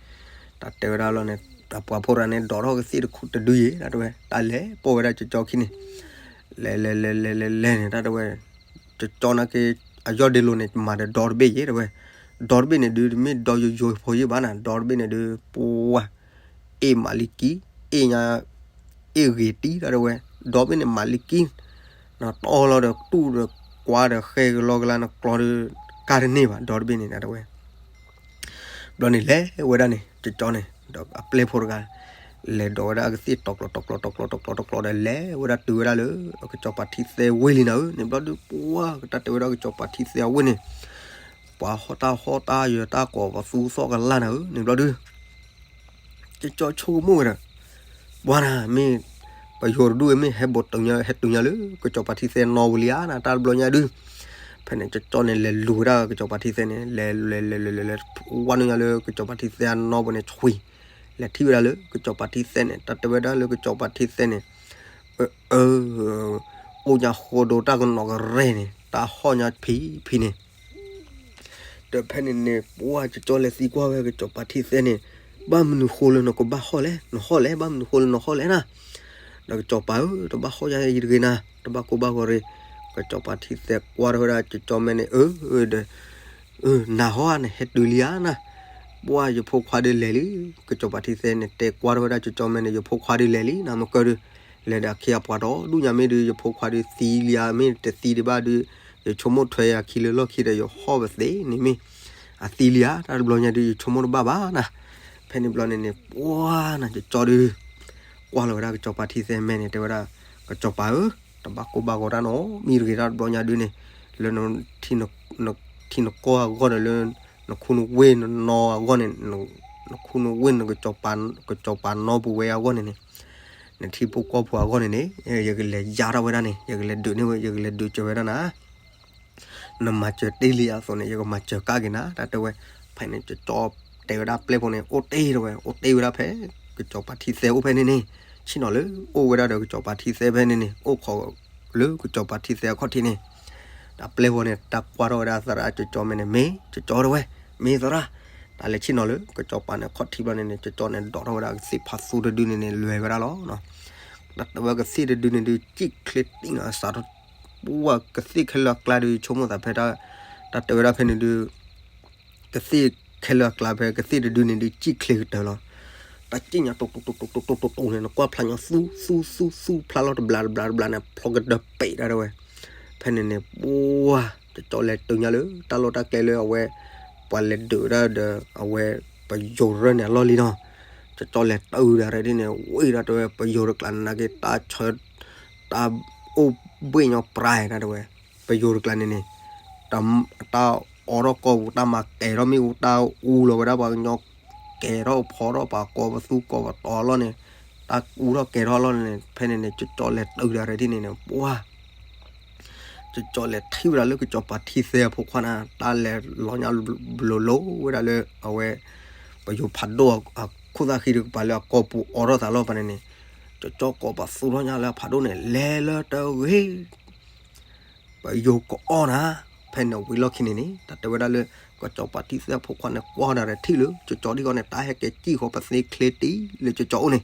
တၢ်တဲဝဲဒၣ်လီၤန့ၣ် အပှၤဖိတဂၤန့ၣ် ဒိးထီၣ်ကသ့ၣ်တဒုယဲၢ် တၢ်တဲဝဲ တၢ်လဲၤပိာ်ဝဲဒၣ်ကၠီကၠီခံန့ၣ် လဲၤလဲၤလဲၤလဲၤလဲၤလဲၤန့ၣ် တၢ်တဲဝဲ ကၠီကၠီနာ်က့ အယီၢ်ဒ့လိၤန့ၣ် မၤဒီးဒီတဘ့ၣ်ယဲၢ် တၢ်တဲဝဲ ဒီတဘ့ၣ်န့ၣ်ဒုး တမ့ၢ်ဒီယိယိဖိယဲၢ်ဘၣ်နၤ ဒီတဘ့ၣ်န့ၣ်ဒုး ပှၢ် အ့ၣ်မးလံကံ အ့ၣ်ညါ အ့ၣ်ဂ့ၤတံၢ် တၢ်တဲဝဲ ဒီတဘ့ၣ်န့ၣ်မးလံကံ နတီလီၤဒီးတူၢ်ဒီးကွါဒီးဃဲကလီကလါ နကျီဒီး ကၢ်တန့ၢ်ဘၣ် ဒီတဘ့ၣ်န့ၣ် တၢ်တဲဝဲ ဘျီန့ၣ်လဲၤဝဲဒၣ်န့ၣ် ကၠီကၠီန့ၣ် ဒီးအပျဲၢ်ဖိတဂၤ လဲၤဒိးဝဲဒၣ်အကသ့ၣ်တီၤကျီၤတီၤကျီၤတီၤကျီၤတီၤကျီၤတီၤကျီၤဒီး လဲၤဝဲဒၣ်တုၤဝဲဒၣ်လၢ ကစီၤပၤထံသဲဝ့ၢ်လံနၤဧၢ န့ၣ်ဘျီဒုး ပှၢ်ကတၢ်တဲဝဲဒၣ်ကစီၤပၤထံသဲအဝ့ၢ်န့ၣ် ပှၤဟီၣ်တၢ်ဟီၣ်တၢ်ယၢၤတၢ်ကိးပသူသီၣ်ကလၢ်နၤဧၢ န့ၣ်ဘျီဒုး ကၠီကၠီဆိကမိၣ်ဝဲဒီး ပှၢ်နၤ မ့ၢ် ပယီၤတဒူၣ်အံၤမ့ၢ်ဟဲဘိးတုၤညါ ဟဲတုၤညါလၢ ကစီၤပၤထံသဲနီပူၤလံဧါနၤ တၢ်တဘျီညါဒုး ဖဲန့ၣ် ကၠီကၠီန့ၣ် လဲၤလူၤဝဲဒၣ်ကစီၤပၤထံသဲန့ၣ် လဲၤလဲၤလဲၤလဲၤလဲၤလဲၤ ဝဲနုာ်ညါလၢကစီၤပၤထံသဲအနီၢ်ပူၤန့ၣ် ဆွံ လဲၤထံၣ်ဝဲဒၣ်လၢကစီၤပၤထံသဲန့ၣ် တၢ်တဲဝဲဒၣ်လၢကစီၤပၤထံသဲန့ၣ် အၢ အၢ အိၣ်ညါဃိဒိတၢ်ကနီၤကရဲၣ်န့ၣ် တၢ်ဟီၣ်ညါဖံးဖံးန့ၣ် ဒီးဖဲန့ၣ်န့ၣ် ပှၢ်ကၠီကၠီလဲၤသံကွၢ်ဝဲကစီၤပၤထံသဲန့ၣ် ဘၣ်မနုၤဃိလၢနကဘၣ်ဟီၣ်လဲၣ် နဟီၣ်လဲၣ် ဘၣ်မနုၤဃိလၢနဟီၣ်လဲၣ်နၤ ဒီးကစီၤပၤဧၢ တဘၣ်ဟီၣ်ယၤအံၤတဂ့ၤနၤ တဘၣ်ကိၢ်ဘၣ်ဂီၤရ့ၣ် ကစီၤပၤထံသဲကွၢ်ထီၣ်ဝဲဒၣ်ကၠီကၠီမဲာ်န့ၣ် အၢ ဒီး နၤဟီၣ်ဧါ နဟဲတုၤလံဧါနၤ ပှၢ်ယဖိခွါဒုးလဲၤလံ ကစီၤပၤထံသဲန့ၣ် တဲကွၢ်ထီၣ်ဝဲဒၣ်ကၠီကၠီမဲာ်န့ၣ် ယဖိခွါဒုးလဲၤလံ နမ့ၢ်ကၢၢ်ဒုး လဲၤဒီးအခ့အပှၤဒီဒူၣ်ညါမ့ၢ်ဒုး ယဖိခွါဒုးသံလံဧါ မ့ၢ်တသံဒံးဘၣ်ဒုး ယဆိကမိၣ်ထွဲအခံလၢလီၢ်ခံဒီး ယဟီၣ်ပသ့န့ၣ်မ့ၢ် အသံလံဧါ တၢ်တဘျီညါဒုး ယဆိကမိၣ်တဘၣ်ဘၣ်နၤ ဖဲန့ၣ်ဘျီန့ၣ်န့ၣ် ပှၢ်နၤ ကၠီကၠီဒုး ကွၢ်လီၤဝဲဒၣ်ကစီၤပၤထံသဲမဲာ်န့ၣ် တဲဝဲဒၣ် ကစီၤပၤဧၢ တဘၣ်ကိၢ်ဘၣ်ဂီၤတၢ်နီတမံၤတဂ့ၤ တၢ်တဘျီညါဒုးန့ၣ် လၢနထံနကီၢ်အဂီၢ်ဒီးလၢ နခူနဝ့ၢ်နနီၤအဂီၢ်န့ၣ် နခူနဝ့ၢ်နကစီၤပၤနီပူၤဝဲအဂီၢ်န့ၣ်န့ၣ်, နထံဖိကီၢ်ဖိအဂီၢ်န့ၣ်န့ၣ်, ယကလဲၤယါထီၣ်ဝဲဒၣ်န့ၣ်, ယကလဲၤဒုးန့ၢ်ဝဲ, ယကလဲၤဒုးစၢၤဝဲဒၣ်နၤ. နမၤစၢၤတ့ၢ်လံအသိးန့ၣ် ယကမၤစၢၤကဒါက့ၤနၤ တၢ်တဲဝဲ. ဖဲန့ၣ် ကၠီတဲဝဲဒၣ်ပျဲၢ်ဖိန့ၣ် အိၣ်တ့ၢ်တဝဲ, အိၣ်တ့ၢ်ဝဲဒၣ်ဖဲ ကစီၤပၤထံသဲအိၣ်ဖဲန့ၣ်န့ၣ်, ဆ့ၣ်နီၤလၢ အိၣ်ဝဲဒၣ်ဒီးကစီၤပၤထံသဲဖဲန့ၣ်န့ၣ်, အိၣ်ခိးလၢကစီၤပၤထံသဲအခီၣ်ထံးန့ၣ်, တၢ်ပျဲၢ်ဖိန့ၣ် တၢ်ကွၢ်ထီၣ်ဝဲဒၣ်သရၣ်ကၠီတဲဝဲန့ၣ် မ့ၢ်ကၠီတဲဝဲ, မ့ၢ်သရၣ်, တၢ်လဲၤဆ့ၣ်နီၤလၢ ကစီၤပၤန့ၣ်ခီၣ်ထံးဘျီန့ၣ်န့ၣ်, ကၠီန့ၣ်ဒိးထီၣ်ဝဲဒၣ်ကသ့ၣ်ဖးသူတဒုန့ၣ်န့ၣ် လဲၤဝဲဒၣ်လီၤ. တၢ်တဲဝဲကသ့ၣ်တဒုန့ၣ်ဒုး စံၣ်ချ့တံၢ်နီၤ စးထီၣ် ပှၤကသ့ၣ်ခဲလၢာ်အကျါဒီး ဆိကမိၣ်သးဖဲ တၢ်တဲဝဲဒၣ်ဖဲန့ၣ်ဒုး, ကသ့ၣ်ခဲလၢာ်အကျါဖဲ ကသ့ၣ်တဒုန့ၣ်ဒုး စံၣ်ချ့ကတၢၢ်လီၤ. တၢ်စံၣ်ညါတိတိတိတိတိတိန့ၣ် နကွၢ်ဖျါညါ သူသူသူ ဖျါလီၤတဘျးတဘျးတဘျးန့ၣ် ဖျိကတၢၢ်ပဲာ်ဒၣ်တဝဲ. ဖဲန့ၣ်န့ၣ် ပှၤ ကၠီလဲၤတုၤညါလၢ တၢ်လီၢ်တၢ်ကျဲလၢအဝဲ ပှၤလဲၤဒုးဝဲဒၣ်ဒီး အဝဲ ပယိၤရၢၢ်န့ၣ်အလီၢ်လံနီၤ. ကၠီလဲၤတုၤဒၣ်ရဲၣ်ဒ်န့ၣ် ဝံၤဒၣ်တဲဝဲ ပယိၤတကျါန့ၣ်နာ်က့ တၢ်ဆၢ တၢ်အိၣ်ဘှ့ၣ်ညီပြဲဒၣ်တဲဝဲ, ပယိၤတကျါန့ၣ်န့ၣ်, တၢ်အိးထီၣ်ကီၢ်ပူၤ တၢ်မၤကဲၤထီၣ်မ့ၣ်အူ တၢ်အူလီၤဝဲဒၣ်ပှၤကညီ ကဲၤထီၣ်ဖီထီၣ်ပှၤကိးပသူကိးပတီၤအလီၢ်န့ၣ်, တၢ်အူထီၣ်ကဲၤထီၣ်အလီၢ်န့ၣ် ဖဲန့ၣ်န့ၣ် ကၠီလဲၤတုၤဒၣ်ရဲၣ်ဒ်န့ၣ်န့ၣ် ပှၤ ကၠီလဲၤထံၣ်ဝဲဒၣ်လၢကစီၤပၤထံသဲအဖိခွါန့ၣ် တၢ်လဲၤလီၤညါလိၤလိၤဝဲဒၣ်လၢ အဝဲ ပယိၤဖးဒိၣ်အခိၣ်သၣ်ဃံတကပၤလၢအကိာ်ပူၤအိးထီၣ်သးလီၤပှၤန့ၣ်န့ၣ်, ကၠီကိးပသူထီၣ်ညါလၢအဖးဒိၣ်န့ၣ် လဲၤလၢတဂ့ၤ ပယိၤကအီၣ်နၤ, ဖဲန့ၣ်ဝံၤလီၢ်ခံန့ၣ်န့ၣ် တၢ်တဲဝဲဒၣ်လၢ ကစီၤပၤထံသဲအဖိခွါန့ၣ် ကွၢ်ဒၣ်ရဲၣ်ထံၣ်လၢ ကၠီဒ်ဂီၢ်န့ၣ် တၢ်ဟဲက့ၤစံၣ်ဃီၤပသ့ချ့တံၢ်လၢကၠီအိၣ်န့ၣ်,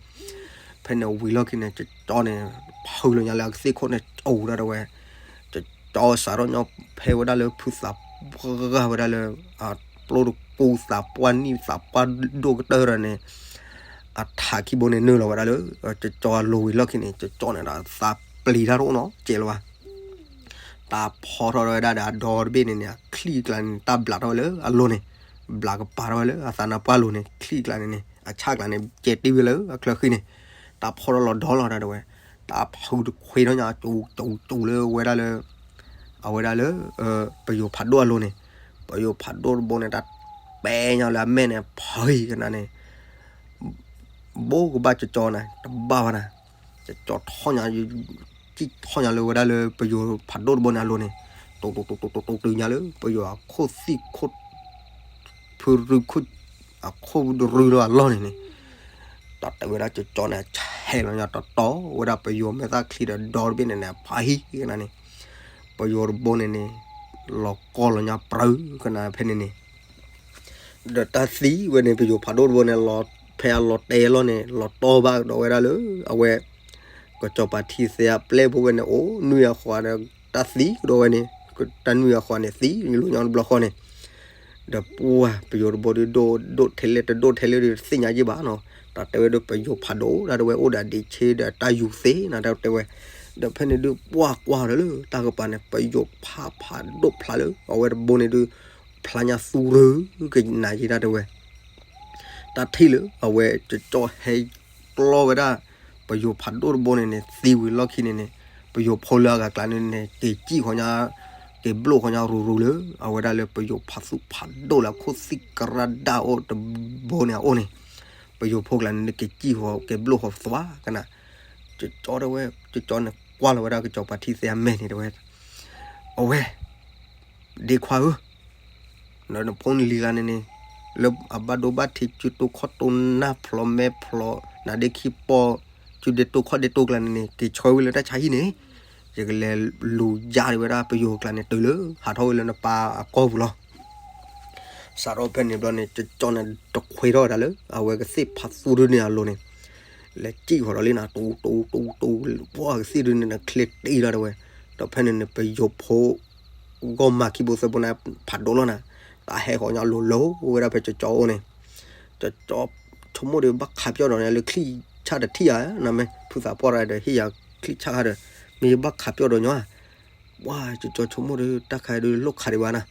ဖဲန့ၣ်ဝံၤလီၢ်ခံန့ၣ် ကၠီန့ၣ် ဖုးလီၤညါလၢအကသ့ၣ်ခိၣ်န့ၣ် အိၣ်ဒၣ်တဝဲ, ကၠီစးထီၣ်ညီဖဲဝဲဒၣ်လၢဖုသးပှၢ်ဝဲဒၣ်လၢ ပျိတပူသးပှၢ်နံၣ်သးပှၢ်ဒိၣ်ကတၢၢ်ဒီးန့ၣ်, အထးခံဘိန့ၣ်နုာ်လီၤဝဲဒၣ်လၢ ကၠီအလိၤဝံၤလီၢ်ခံန့ၣ် ကၠီန့ၣ်ဒီးသးပျံၤတၢ်တအိၣ်နီတစဲးလၢၤဘၣ် တၢ်ဖီထီၣ်ဝဲဒၣ်ဒီးအဒီတဘ့ၣ်န့ၣ်န့ၣ် အချံၣ်ကျါန့ၣ် တၢ်ဘျးထီၣ်ဝဲလၢအလိၤန့ၣ်, ဘျးကပၤထီၣ်ဝဲလၢအသးနါပှၢ်လိၤန့ၣ် ချံၣ်ကျါန့ၣ်န့ၣ် အဆၣ်ကျါန့ၣ် ကဲတ့ၢ်ဝဲလၢအချၢဃံန့ၣ်, တၢ်ဖီထီၣ်လီၤဒီလီၤဒၣ်တဝဲ, တၢ်ဖုးတခွ့ထီၣ်ညါ ကၠူကၠူကၠူလၢဝဲဒၣ်လၢ အဝဲဒၣ်လၢ ပယိၤဖးဒိၣ်အလိၤန့ၣ်, ပယိၤဖးဒိၣ်တဘိန့ၣ် တၢ်ပဲညါလၢအမဲာ်န့ၣ် ဖုးကနၤန့ၣ် ဘိကဘၣ်ကၠီနၤ တဘၣ်ဘၣ်နၤ, ကၠီထီၣ်ညါ စံၣ်ထီၣ်ညါလၢဝဲဒၣ်လၢပယိၤဖးဒိၣ်တဘိန့ၣ်အလိၤန့ၣ်, တိတိတိတိတိတုၤညါလၢ ပယိၤအခိၣ်သံၣ်ခိၣ် ဖုရူခိၣ် အခိၣ်ရူလၢအလီၢ်န့ၣ်န့ၣ်, တၢ်တဲဝဲဒၣ်ကၠီန့ၣ် ဆဲးလီၤညါတီတီဝဲဒၣ်ပယိၤမဲာ်သၣ်ချံဒီးဒီတဘ့ၣ်န့ၣ်န့ၣ် ဖးဟံၣ်ကနၤန့ၣ်, ပယိၤတဘိန့ၣ်န့ၣ် လီၤကီလီၤညါပြၢကနၤဖဲန့ၣ်န့ၣ် ဒီးတၢ်သံဝဲန့ၣ် ပယိၤဖးဒိၣ်တဘိန့ၣ် လီၤဖဲအလီၤတဲာ်လီၤန့ၣ် လီၤတီၢ်ဘၣ်ကဒီးဝဲဒၣ်လၢ အဝဲ ကစီၤပၤထံသဲအပျဲၢ်ဖိဝဲန့ၣ် အိၣ်နွံအဃိဒီး တၢ်သံကဒီးဝဲန့ၣ် တၢ်နွံအဃိန့ၣ်သံ လိာ်ညီတဘျီဃီန့ၣ် ဒီးပှၤပယိၤတဘိဒုး ဒိၣ်ထဲလဲၣ်တဒိၣ်ထဲလဲၣ်ဒုး တသ့ၣ်ညါယ့ၢ်ဘၣ်နီၤ, တၢ်တဲဝဲဒၣ်ပယိၤဖးဒိၣ်ဒၣ်တဝဲ အိၣ်ဒီးဒ့ဆ့ဒီးတၢ်ယူၤသ့နၤတၢ်တဲဝဲ, ဒီးဖဲန့ၣ်ဒုး ပှၤကွၢ်ဒီးလၢတၢ်ကပၤန့ၣ် ပယိၤဖးဖးဒိၣ်ဖျါလၢ အဝဲတဘိန့ၣ်ဒုး ဖျါညါသူရၢကနၤယ့ၢ်ဒၣ်တဝဲ တၢ်ထံၣ်လၢအဝဲကၠီဟဲကျီဝဲဒၣ် ပယိၤဖးဒိၣ်တဘိန့ၣ်န့ၣ် သံဝံၤလီၢ်ခံန့ၣ်န့ၣ် ပယိၤဖိလၢအဂၤကျါန့ၣ်န့ၣ် က့ၤစံၣ်ဃီညါ က့ၤဘျိၣ်ဃီညါရူၤရူၤလၢ အဝဲဒၣ်လၢပယိၤဖးသူဖးဒိၣ်လၢအခိၣ်သံၣ်ကရၢဒၣ်အိၣ်တဘိန့ၣ်အအိၣ်န့ၣ် ပယိၤဖိကျါန့ၣ် က့ၤစံၣ်ဃီ က့ၤဘျိၣ်ဃီသွါကနၤ, ကၠီတဝဲ ကၠီန့ၣ်ကွၢ်လီၤဝဲဒၣ်ကစီၤပၤထံသဲအမဲာ်န့ၣ်တဝဲ အဝဲ ဒ့ခွါဧၢ, နဖိနလံၤဂၤန့ၣ်န့ၣ် လၢအဘၣ်ဒိဘၣ်ထံး စုတိၢ်ခီၣ်တိၢ်နၢ်ဖျိးမဲာ်ဖျိး နါဒ့ခံပီၢ် စုဒ့တိၢ်ခီၣ်ဒ့တိၢ်ကျါန့ၣ်န့ၣ် က့ၤဆှၢဝဲလၢတၢ်ဆါဟံၣ်န့ၣ်, ယကလဲၤလူၤယါဒံးဝဲဒၣ်ပယိၤကျါန့ၣ် တုၤလၢ ဟးထီၣ်ဝဲလၢနပၢ်အကီၢ်ပူၤလီၤ. စးထီၣ်ဖဲန့ၣ်ဘျီန့ၣ် ကၠီန့ၣ်တခွ့ထီၣ်ဝဲဒၣ်လၢ အဝဲကသ့ၣ်ဖးသူဒုန့ၣ်အလိၤန့ၣ် လဲၤစံၣ်ဃီၤဒီးလံနၤ တူတူတူတူ ပှၤကသ့ၣ်ဒုန့ၣ် ချ့တံၢ်လီၤတဝဲ, ဒီးဖဲန့ၣ်န့ၣ် ပယိၤဖိ ဂီၢ်မၤခံဘိသၢဘိန့ၣ် ဖးဒိၣ်လီၤနၤ, တၢ်ဟဲဃီၤညါလိၤလိၤဝဲဒၣ်ဖဲကၠီအိၣ်န့ၣ်, ကၠီဆိကမိၣ်ဒီးဘၣ်ခးပၠီၣ်ဒီးန့ၣ် လၢချံၣ်ဆၣ်တထံၣ်ဧါ, နမ့ၢ်ဖုသးပှၢ်ရၤဒီးဟ့ၣ်ယၤချံၣ်ဆၣ်ခါဒီး မ့ၢ်ဘၣ်ခးပၠီၣ်ဒီးညီဧါ, ပှၤကၠီဆိကမိၣ်ဒီး တၢ်ခါဒီးလိၣ်ခးဒံးဘၣ်နၤ,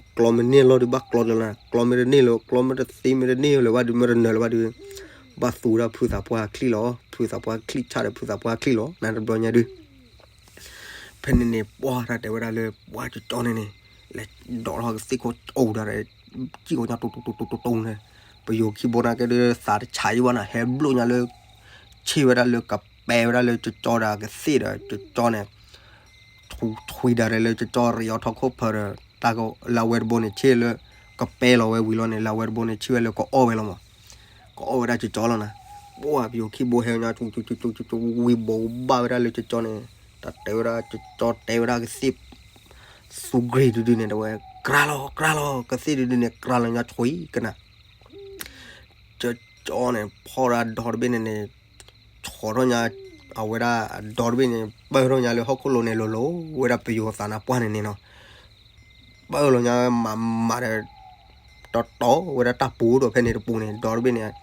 ကျီမ့ၢ်န့ၢ်လီၤဒီးဘၣ်ကျီလၢၤနၤ, ကျီမ့ၢ်တန့ၢ်လၢၤ ကျီမ့ၢ်တသ့မ့ၢ်တန့ၢ်လၢၤဘၣ်ဒီး မ့ၢ်တနၢၤလၢၤဘၣ်ဒီး ဘၣ်သူဝဲဒၣ်ဖုသးပှၢ်ချံၣ်လီၤ, ဖုသးပှၢ်ချံၣ်ဆၣ်ဒီးဖုသးပှၢ်ချံၣ်လီၤ နၤတဘျီညါဒုး ဖဲန့ၣ်န့ၣ် ပှၤတၢ်တဲဝဲဒၣ်လၢ ပှၤကၠီန့ၣ်န့ၣ် လဲၤဒိးထီၣ်ကသ့ၣ်ခိၣ်အိၣ်ဒၣ်ဒီး စံၣ်ခိၣ်ညါတူတူတူတူတူန့ၣ်, ပယိၤခံဘိန့ၣ်က့ဒုး သးတဆးအံၤဘၣ်နၤ ဟဲဘျိၣ်ညါလၢ ဆ့ၣ်ဝဲဒၣ်လၢကပဲဝဲဒၣ်လၢကၠီကၠီဒီးကသ့ၣ်ဒီး ကၠီကၠီန့ၣ် ထွံၣ်ဒၣ်ရဲၣ်လၢကၠီကၠီရံးအီထီၣ်ခိၣ်ဖၢဒီး တၢ်ကလၢအဝဲတဘိန့ၣ် ဆ့ၣ်လၢ ကပဲလီၤဝဲဝံၤလီၤန့ၣ် လၢအဝဲတဘိန့ၣ် ဆ့ၣ်ဝဲလၢကအီၣ်ဝဲလီၤမး, ကအီၣ်ဝဲဒၣ်ကၠီကၠီလီၤနၤ, ပှၢ်ပယိၤခံဘိဟဲညါ ဝံၤဘိးဘၣ်ဝဲဒၣ်လၢကၠီကၠီန့ၣ်, တၢ်တဲဝဲဒၣ်ကၠီကၠီတဲဝဲဒၣ်ကသ့ၣ် သူဂ့ၤဒုဒုန့ၣ် တဲဝဲ ကြၢးလီၤ ကြၢးလီၤ ကသ့ၣ်ဒုဒုန့ၣ် ကြၢးလီၤညါဆွံကနၤ ကၠီကၠီန့ၣ် ဖီၣ်ဒၣ်ဒီတဘ့ၣ်န့ၣ်န့ၣ်, ဆီၣ်ထီၣ်ညါ အဝဲဒၣ်အဒီတဘ့ၣ်န့ၣ် ပၢၢ်ထီၣ်ညါလၢဟီၣ်ခိၣ်လိၤန့ၣ်လိၤလိၤ ဝဲဒၣ်ပယိၤသးနါပှၢ်န့ၣ်န့ၣ်နီၤ, ပၢၢ်လီၤညါမးမးဒီး တီတီဝဲဒၣ်တၢ်ပူၤဒီးဖဲန့ၣ်တပူၤန့ၣ် ဒီတဘ့ၣ်န့ၣ်,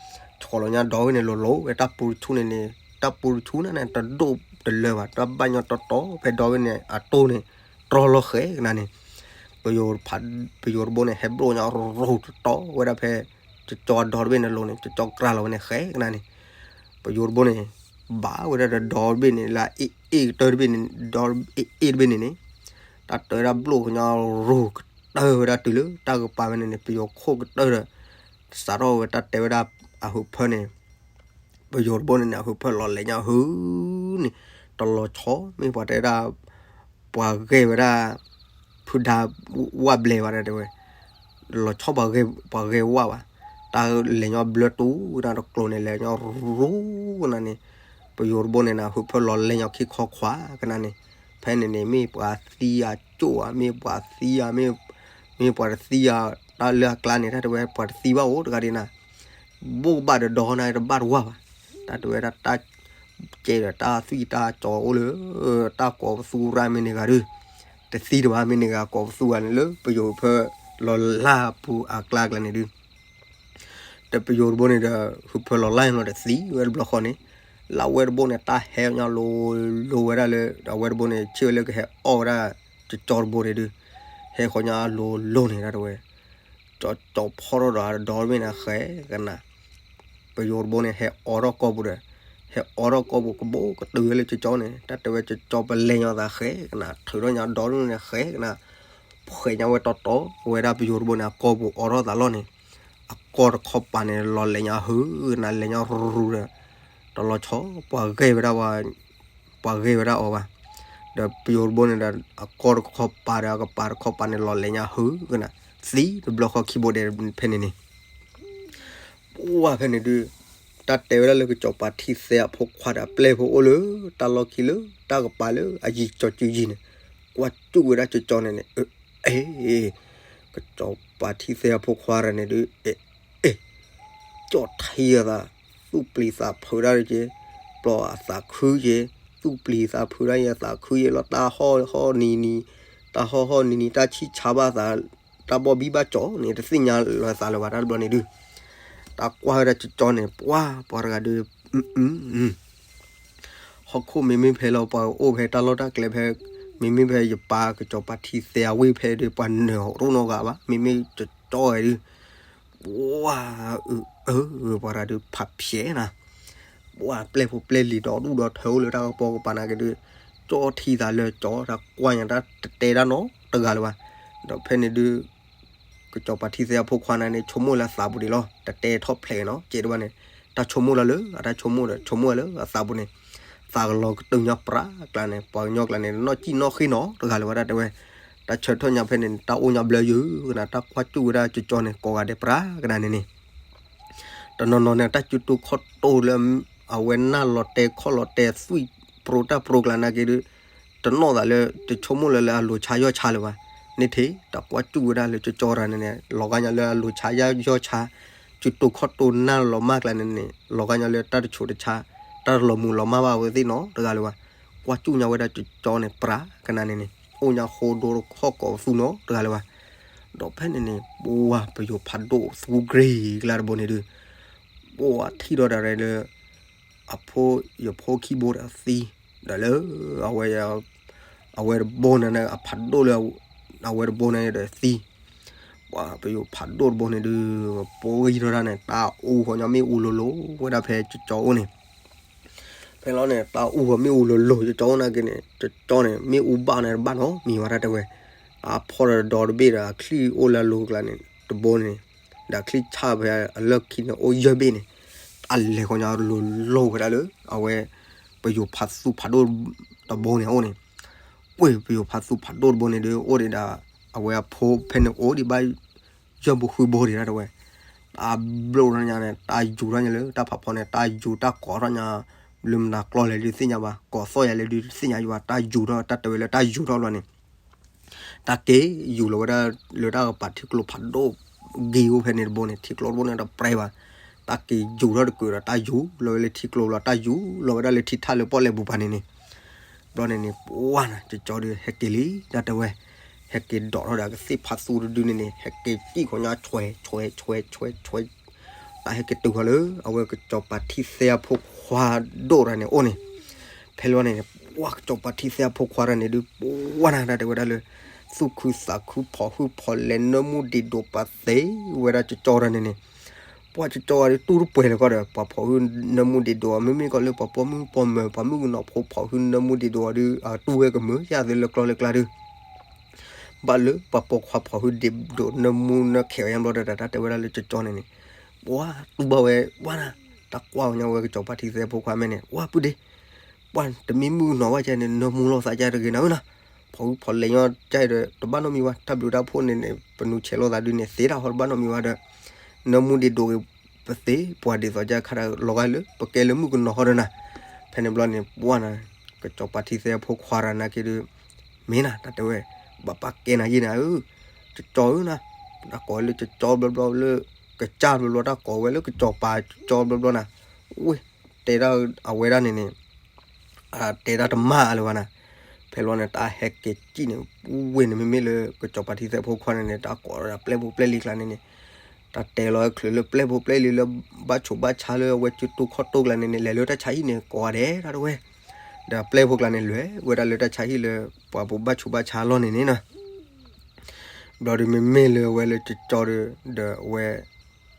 ဆီၣ်လီၤညါဒီဘ့ၣ်န့ၣ်လိၤလိၤ ဝဲတၢ်ပူၤတဆူန့ၣ်န့ၣ် တၢ်ပူၤတဆူန့ၣ်န့ၣ် တဒိၣ်တလၢဘၣ် တၢ်ဘၣ်ညီတီတီ ဖဲဒီဘ့ၣ်န့ၣ် အတိၢ်န့ၣ် တြီလီၤဃဲကနၤန့ၣ် ပယိၤတဘိန့ၣ် ဟဲဘျိၣ်ညါရိၤတတီဝဲဒၣ်ဖဲ ကၠီကၠီဒီတဘ့ၣ်န့ၣ်လိၤန့ၣ် ကၠီကၠီကြၢးလီၤဝဲန့ၣ်ဃဲကနၤန့ၣ်, ပယိၤတဘိန့ၣ် ဘၣ်ဝဲဒၣ်ဒီဒီတဘ့ၣ်န့ၣ် လၢအအ့ၣ်ကတၢၢ်တဘ့ၣ်န့ၣ် ဒီအ့ၣ်တဘ့ၣ်န့ၣ်န့ၣ်, တၢ်တဲဝဲဒၣ်ဘျိၣ်ကညီရိၤကတၢၢ်ဝဲဒၣ်တုၤလၢတၢ်ကပၤဝဲန့ၣ်န့ၣ် ပယိၤခိၣ်ကတၢၢ်ဒီး စးထီၣ်ဝဲတၢ်တဲဝဲဒၣ်အဟုးဖၢန့ၣ် ပယိၤတဘိန့ၣ်န့ၣ် အဟုးဖၢလီၤလဲၤညါဟုးန့ၣ်, တလီၤဆီမ့ၢ်ပှၤတဲဒၣ် ပှၤဂဲၤဝဲဒၣ် ဖုဒါဝၣ်ဘျဲၣ်ဘၣ်တဲဝဲ, လီၤဆီပှၤဂဲၤဝၣ်ဘၣ်, တၢ်လဲၤညါဘျၢတူၢ်ဝဲဒၣ်တကျိၤန့ၣ် လဲၤညါရိၤကနၤန့ၣ်, ပယိၤတဘိန့ၣ်န့ၣ် ဟုးဖၢလီၤလဲၤညါခံခီခွါကနၤန့ၣ်, ဖဲန့ၣ်န့ၣ် မ့ၢ်ပှၤသံအကၠိၣ်ဧါ မ့ၢ်ပှၤသံဧါ မ့ၢ်ပှၤတသံဧါ, တၢ်လၢအကျါန့ၣ် တၢ်တဲဝဲပှၤတသံဘၣ်အိၣ်တဂၤဒ်နၤ ဘိၣ်ကဘၣ်ဒီးဒီနၤတဘၣ်တဝၢ်ဘၣ်, တၢ်တဲဝဲဒၣ်တၢ် ကဲဒီးတၢ်သွံၣ်တၢ်စီၤအိၣ်လၢ တၢ်ကိးပသူရၣ်မ့ၢ်န့ၢ်ဂၤဒုး, တသံတဘၣ်မ့ၢ်န့ၢ်ဂၤကိးပသူဂၤန့ၣ်လၢပယိၤဖၢလီၤလၢပူၤအကျါကျါန့ၣ်ဒုး, ဒီးပယိၤတဘိန့ၣ်ဒီး ဟုးဖၢလီၤလၢလီၤတသံဝဲတဘျီဃီန့ၣ်, လၢအဝဲတဘိန့ၣ် တၢ်ဟဲညါလိၤလိၤဝဲဒၣ်လၢ အဝဲတဘိန့ၣ် ဆ့ၣ်ဝဲလၢကဟဲအီၣ်ဝဲဒၣ် ကၠီကၠီတဘိန့ၣ်ဒုး, ဟဲဃီညါလိၤလိၤန့ၣ်ဒၣ်တဲဝဲ ကၠီကၠီဖီၣ်ထီၣ်ဒီးအဒီတဘ့ၣ်န့ၣ်ဃဲကနၤ, ပယိၤတဘိန့ၣ် ဟဲအိးထီၣ်ကီၢ်ပူၤဒီး, ဟဲအိးထီၣ်ကီၢ်ပူၤကဘိးကတုၤဝဲလၢကၠီကၠီန့ၣ် တၢ်တဲဝဲကၠီကၠီပလဲၤညါသးဃဲကနၤ ထုးထီၣ်ညါဒီတဘ့ၣ်န့ၣ်ဃဲကနၤ, ဖှဲးညါဝဲတီတီ ဝဲဒၣ်ပယိၤတဘိန့ၣ် အကီၢ်ပူၤအိးထီၣ်သးလီၢ်န့ၣ်, အကီၢ်တခီပၤန့ၣ် လီၤလဲၤညါဟုးကနၤ လဲၤညါရူၤဒီး, တလီၤဆီ ပှၤဂဲၤဝဲဒၣ် ပှၤဂဲၤဝဲဒၣ်အီၤဘၣ်, ဒီးပယိၤတဘိန့ၣ်ဒီး အကီၢ်တခီပၤဒီးအကပၤတခီပၤန့ၣ် လီၤလဲၤညါဟုးကနၤ, သံတဘျီဃီခံဘိဒဲးဖဲန့ၣ်န့ၣ် ပှၢ်ဖဲန့ၣ်ဒုး, တၢ်တဲဝဲဒၣ်လၢကစီၤပၤထံသဲအဖိခွါဒီးအပျဲၢ်ဖိအိၣ်လၢတၢ်လီၢ်ခံလၢတၢ်ကပၤလၢအယံၤကၠီၤစုယံၤန့ၣ်, ကွၢ်စူၣ်ဝဲဒၣ်ကၠီကၠီန့ၣ်န့ၣ်, အ့, ကစီၤပၤထံသဲအဖိခွါဒီးန့ၣ်ဒုး, အ့, အ့, ကၠီထံအသး, သူၣ်ပျံၤသးဖုးဒၣ်က့ၤ, ပျီအသးခုက့ၤ, သူၣ်ပျံၤသးဖုးဒၣ်ယဲအသးခုယဲလီၤ တၢ်ဟီၣ်ဟီၣ်နံၤနံၤ, တၢ်ဟီၣ်ဟီၣ်နံၤနံၤ တၢ်ဆံၣ်ဆါဘၣ်သး, တၢ်ဘီၣ်ဘံၣ်ဘၣ်ကၠီန့ၣ် တသ့ၣ်ညါလီၤသးလၢၤဘၣ်တၢ်တဘျီန့ၣ်ဒုး, တၢ်ကွၢ်ဝဲဒၣ်ကၠီကၠီန့ၣ် ပှၢ်ပှၤတဂၤဒုး, ဟီၣ်ခိၣ်မ့မ့ၢ်ဖဲလီၤ ပှၤအိၣ်ဖဲတၢ်လီၢ်တၢ်ကျဲဖဲ, မ့မ့ၢ်ဖဲယပၢ်ကစီၤပၤထံသဲအဝ့ၢ်ဖဲဒုး ပှၤနၢၤအီၤတအိၣ်နီတဂၤဘၣ် မ့မ့ၢ်ကၠီကၠီဝဲဒုး, ပှၢ်, အၢ, ပှၤတဂၤဒုးဖးဖျဲးနၤ, ပှၢ်ပျဲၢ်ဖိပျဲၢ်လံၤဒီဒူၣ်ဒီထၢအိၣ်လၢတၢ်ကပီၤကပၤနာ်က့ဒုး, ကၠီထံသးလၢကၠီ တၢ်ကွၢ်ညါတၢ်တတဲဒၣ်နီတဂၤလၢၤဘၣ်, ဒီးဖဲန့ၣ်ဒုး ကစီၤပၤထံသဲအဖိခွါန့ၣ်န့ၣ် ဆိကမိၣ်လၢအသးပူၤဒံးလီၤ တတဲထီၣ်ဖျဲးနီၤ ကဲတဘၣ်န့ၣ်, တၢ်ဆိကမိၣ်လၢလၢ အတၢ်ဆိကမိၣ်ဒီး ဆိကမိၣ်လၢအသးပူၤန့ၣ်, သးကလီၤကတုၤညါပြးကျါန့ၣ် ပှၤကညီကျါန့ၣ် နီၢ်စံၣ်နီၢ်ဃ့နီၤတဂၤလၢၤဘၣ် တၢ်တဲဝဲ, တၢ်ဆၢထၢၣ်ညါဖဲန့ၣ် တၢ်အိၣ်ညါဘျၢယုာ်ကနၤ တၢ်ကွၢ်စူၣ်ဝဲဒၣ်ကၠီကၠီန့ၣ် ကိးဂၤဒဲးပြးကနၤန့ၣ်န့ၣ် တနီၤနီၤန့ၣ် တၢ်စုတူခီၣ်တူလၢ အဝဲနၢ်လီၤတဲခီၣ်လီၤတဲသွံၣ်ပြိတၢ်ပြိကျါနာ်က့ဒုး, တနီၣ်သးလၢ တဆိကမိၣ်လၢလၢအလိၤဆါယီၢ်ဆါလၢၤဘၣ်, န့ၣ်ထံၣ် တၢ်ကွၢ်စူၣ်ဝဲဒၣ်လၢကၠီကၠီတဂၤန့ၣ်န့ၣ် လီၤဂာ်ညါလၢအလိၤဆါယီၢ်ဆါ, စုတူခီၣ်တူနၢ်လီၤမၢ်ကျါန့ၣ်န့ၣ် လီၤဂာ်ညါလၢတၢ်တဆိးတဆါ, တၢ်တလီၤမုၢ်လီၤမၢ်ဘၣ်ဝဲသ့ၣ်နီၤတဂၤလၢၤဘၣ်, ကွၢ်စူၣ်ညါဝဲဒၣ်ကၠီကၠီန့ၣ်ပြးကနၤန့ၣ်န့ၣ် အိၣ်ညါဃိဒိတခီၣ်ကိးပသူနီၤတဂၤလၢၤဘၣ်, ဒီးဖဲန့ၣ်န့ၣ် ပှၤပယိၤဖးဒိၣ်သူကရံၣ်ကျါတဘိန့ၣ်ဒုး, ပှၤထံၣ်ဒီးတၢ်ရဲၣ်လၢ အဖိ ယဖိခံဘိဒီးသံ, ဒီးလၢ အဝဲ အဝဲတဘိန့ၣ်န့ၣ် အဖးဒိၣ်လၢ အဝဲတဘိန့ၣ်ဒီးသံ, ပှၤပယိၤဖးဒိၣ်တဘိန့ၣ်ဒုး ပှၤဂံၢ်ထီၣ်တၢ်န့ၣ် တၢ်အူဃီညီမ့ၣ်အူလိၤလိၤဝဲဒၣ်ဖဲကၠီကၠီအိၣ်န့ၣ်, ဖဲလီၤန့ၣ် တၢ်အူဃီမ့ၣ်အူလိၤလိၤ ကၠီကၠီအိၣ်နာ်က့န့ၣ် ကၠီကၠီန့ၣ် မ့ၣ်အူဘၣ်န့ၣ်တဘၣ်နီတမံၤဘၣ်တၢ်တဲဝဲ, တၢ်ဖီၣ်ဒီးဒီတဘ့ၣ်ဒီး အချံၣ်အိၣ်လၢအလိၤကျါန့ၣ် တဘိန့ၣ် ဒီးချံဆၣ်ဖဲအလၢၢ်ခံန့ၣ်အိၣ်ယဲၢ်ဘ့ၣ်န့ၣ်, တၢ်လဲၤဃီညါလိၤလိၤဝဲဒၣ်လၢ အဝဲ ပယိၤဖးသူဖးဒိၣ်တဘိန့ၣ်အအိၣ်န့ၣ်, ပှ့ၤပယိၤဖးသူဖးဒိၣ်တဘိန့ၣ်ဒီး အိၣ်ဒံးဒီး အဝဲအဖိဖဲန့ၣ်အိၣ်ဒံးဘၣ် ယဲၢ်ဘိဃုဘိဒံးတၢ်တဲဝဲ, တၢ်ဘျိးထီၣ်ညါန့ၣ် တၢ်ယူၤထီၣ်ညါလၢတၢ်ဖးဖီန့ၣ် တၢ်ယူၤတၢ်ကိးထီၣ်ညါ, လၢမနၤကျီလဲၣ်ဒုးသ့ၣ်ညါဘၣ် ကိးသီၣ်ယၤလဲၣ်ဒုးသ့ၣ်ညါယဘၣ် တၢ်ယူၤထီၣ် တၢ်တဲဝဲလၢတၢ်ယူၤထီၣ်ဘျီန့ၣ် တၢ်က့ၤယူၤလီၤဝဲဒၣ်လၢတၢ်ကပၤထံကျိဖးဒိၣ် ဂ့ၤအိၣ်ဖဲန့ၣ်တဘိန့ၣ် ထံကျိတဘိန့ၣ်တပြဲဘၣ်, တၢ်က့ၤယူၤထီၣ်တကုာ်ဒီးတၢ်ယူၤလီၤဝဲလၢထံကျိဘျီ တၢ်ယူၤလီၤဝဲဒၣ်လၢထံထၣ်လၢပီၣ်လဲၣ်ပူၤပၤန့ၣ်န့ၣ်, ဘျီန့ၣ်န့ၣ် ပှၢ်နၤ ကကၠီဒီး ဟဲက့ၤလံ တၢ်တဲဝဲ, ဟဲက့ၤဒိးထီၣ်ဒီးကသ့ၣ်ဖးသူတဒုန့ၣ်န့ၣ် ဟဲက့ၤစံၣ်ဃီညါ ဆွဲ ဆွဲ ဆွဲ ဆွဲ တၢ်ဟဲက့ၤတုၤဃီလၢ အဝဲကစီၤပၤထံသဲအဖိခွါဒိၣ်တဂၤန့ၣ်အိၣ်န့ၣ်, ဖဲလီၤန့ၣ် ပှၢ်ကစီၤပၤထံသဲအဖိခွါတဂၤန့ၣ်ဒုး ပှၢ်နၤ တၢ်တဲဝဲဒၣ်လၢ သူၣ်ခုသးခု ဖိးဟုဖိးလဲၤ နၢမူဒံးဒိးပာ်သ့ဝဲဒၣ်ကကၠီတဂၤန့ၣ်န့ၣ်, ပှၢ်ကကၠီဝဲဒၣ်ဒုး တူၢ်တပှဲၤလၢၤကီးဒီး ပှၤဖိးဟုနၢမူဒံးဒိး မ့မ့ၢ်ကီးလၢပှၤပိာ်မုၣ်ပိာ်မၢၤ ပှၤမုၣ်ကနီၤဖိးဟုနၢမူဒံးဒိးဒုး အတူၢ်ဝဲကမုာ် ယၤသုလၢကျီလၢကျါဒုး ဘၣ်လၢပှၤပိာ်ခွါဖိးဟုဒံးဒိးနၢမူနၢခဲးအီၤညါဘျီဒီး တၢ်တဲဝဲဒၣ်လၢကကၠီန့ၣ်န့ၣ်, ပှၢ်တူၢ်ဘၣ်ဝဲ ပှၢ်နၤ, တၢ်ကွၢ်ဝဲညါဝဲကစီၤပၤထံသဲဖိခွါမဲန့ၣ် ပှၢ်ပုၢ်ဒ့, ပှၢ်တမ့ၢ်မုၣ်ကနီၤဘၣ်ကဲန့ၣ် နၢမူလိာ်သးကဲတဂ့ၤနၤဧၢနၤ, ဖိးဟုဖိးလဲၤညီကဲဒီး တဘၣ်နီတမံၤဘၣ် တၢ်ဘျုးတၢ်ဖှိၣ်န့ၣ်န့ၣ် ပနုၤဆဲးလိာ်သးဒုးန့ၣ်သ့တၢ်ဟီတဘၣ်နီတမံၤဘၣ်ဒီး နၢမူဒံးဒိးဂ့ၤ ပသ့ပှၤဒ်သိးကဲခါတၢ်လီၤဂာ်လၢ ပကဲလၢမုၣ်ကနီၤဟီဒီးနၤ, ဖဲန့ၣ်ဘျီန့ၣ် ပှၢ်နၤ, ကစီၤပၤထံသဲဖိခွါတဂၤနာ်က့ဒုး မ့ၢ်နၤ တၢ်တဲဝဲ, ဘၣ်ပာ်ကဲနၤယဲၢ်နၤဧၢ, ကကၠီဧၢနၤ, တၢ်ကိးဝဲလၢကကၠီဘျီဘျီလၢ ကစၢ်ဘျီဘျီ တၢ်ကိးဝဲလၢကစီၤပၤကကၠီဘျီဘျီနၤ, ဝ့ၢ် တဲဒၣ်အဝဲဒၣ်န့ၣ်န့ၣ် တဲဒၣ်တမၤအါလၢၤဘၣ်နၤ, ဖဲလီၤန့ၣ် တၢ်ဟဲက့ၤစံၣ်န့ၣ် ဝ့ၢ်န့ၣ် မ့မ့ၢ်လၢကစီၤပၤထံသဲဖိခွါန့ၣ်န့ၣ် တၢ်ကိးဒီးပျဲၢ်ဖိပျဲၢ်လံၤကျါန့ၣ်န့ၣ်, တၢ်တဲလီၤချုးလၢပျဲၢ်ဖိပျဲၢ်လံၤလၢ ဘၣ်ဆူးဘၣ်ဆါလၢအဝဲကၠိတိၢ်ခီၣ်တိၢ်ကျါန့ၣ်န့ၣ် လဲၤလၢတၢ်ဆါဟံၣ်န့ၣ် ကိးဂၤဒဲးတၢ်တဝဲ, ဒီးပျဲၢ်ဖိကျါန့ၣ် လဲၤဝဲဒၣ်လၢတၢ်ဆါဟံၣ်လၢ ပှၤဘၣ်ဆူးဘၣ်ဆါလီၢ်န့ၣ်န့ၣ်နၤ ဘျီဒီးမ့မ့ၢ်လၢအဝဲလၢကကၠီဒီး ဒီးအဝဲ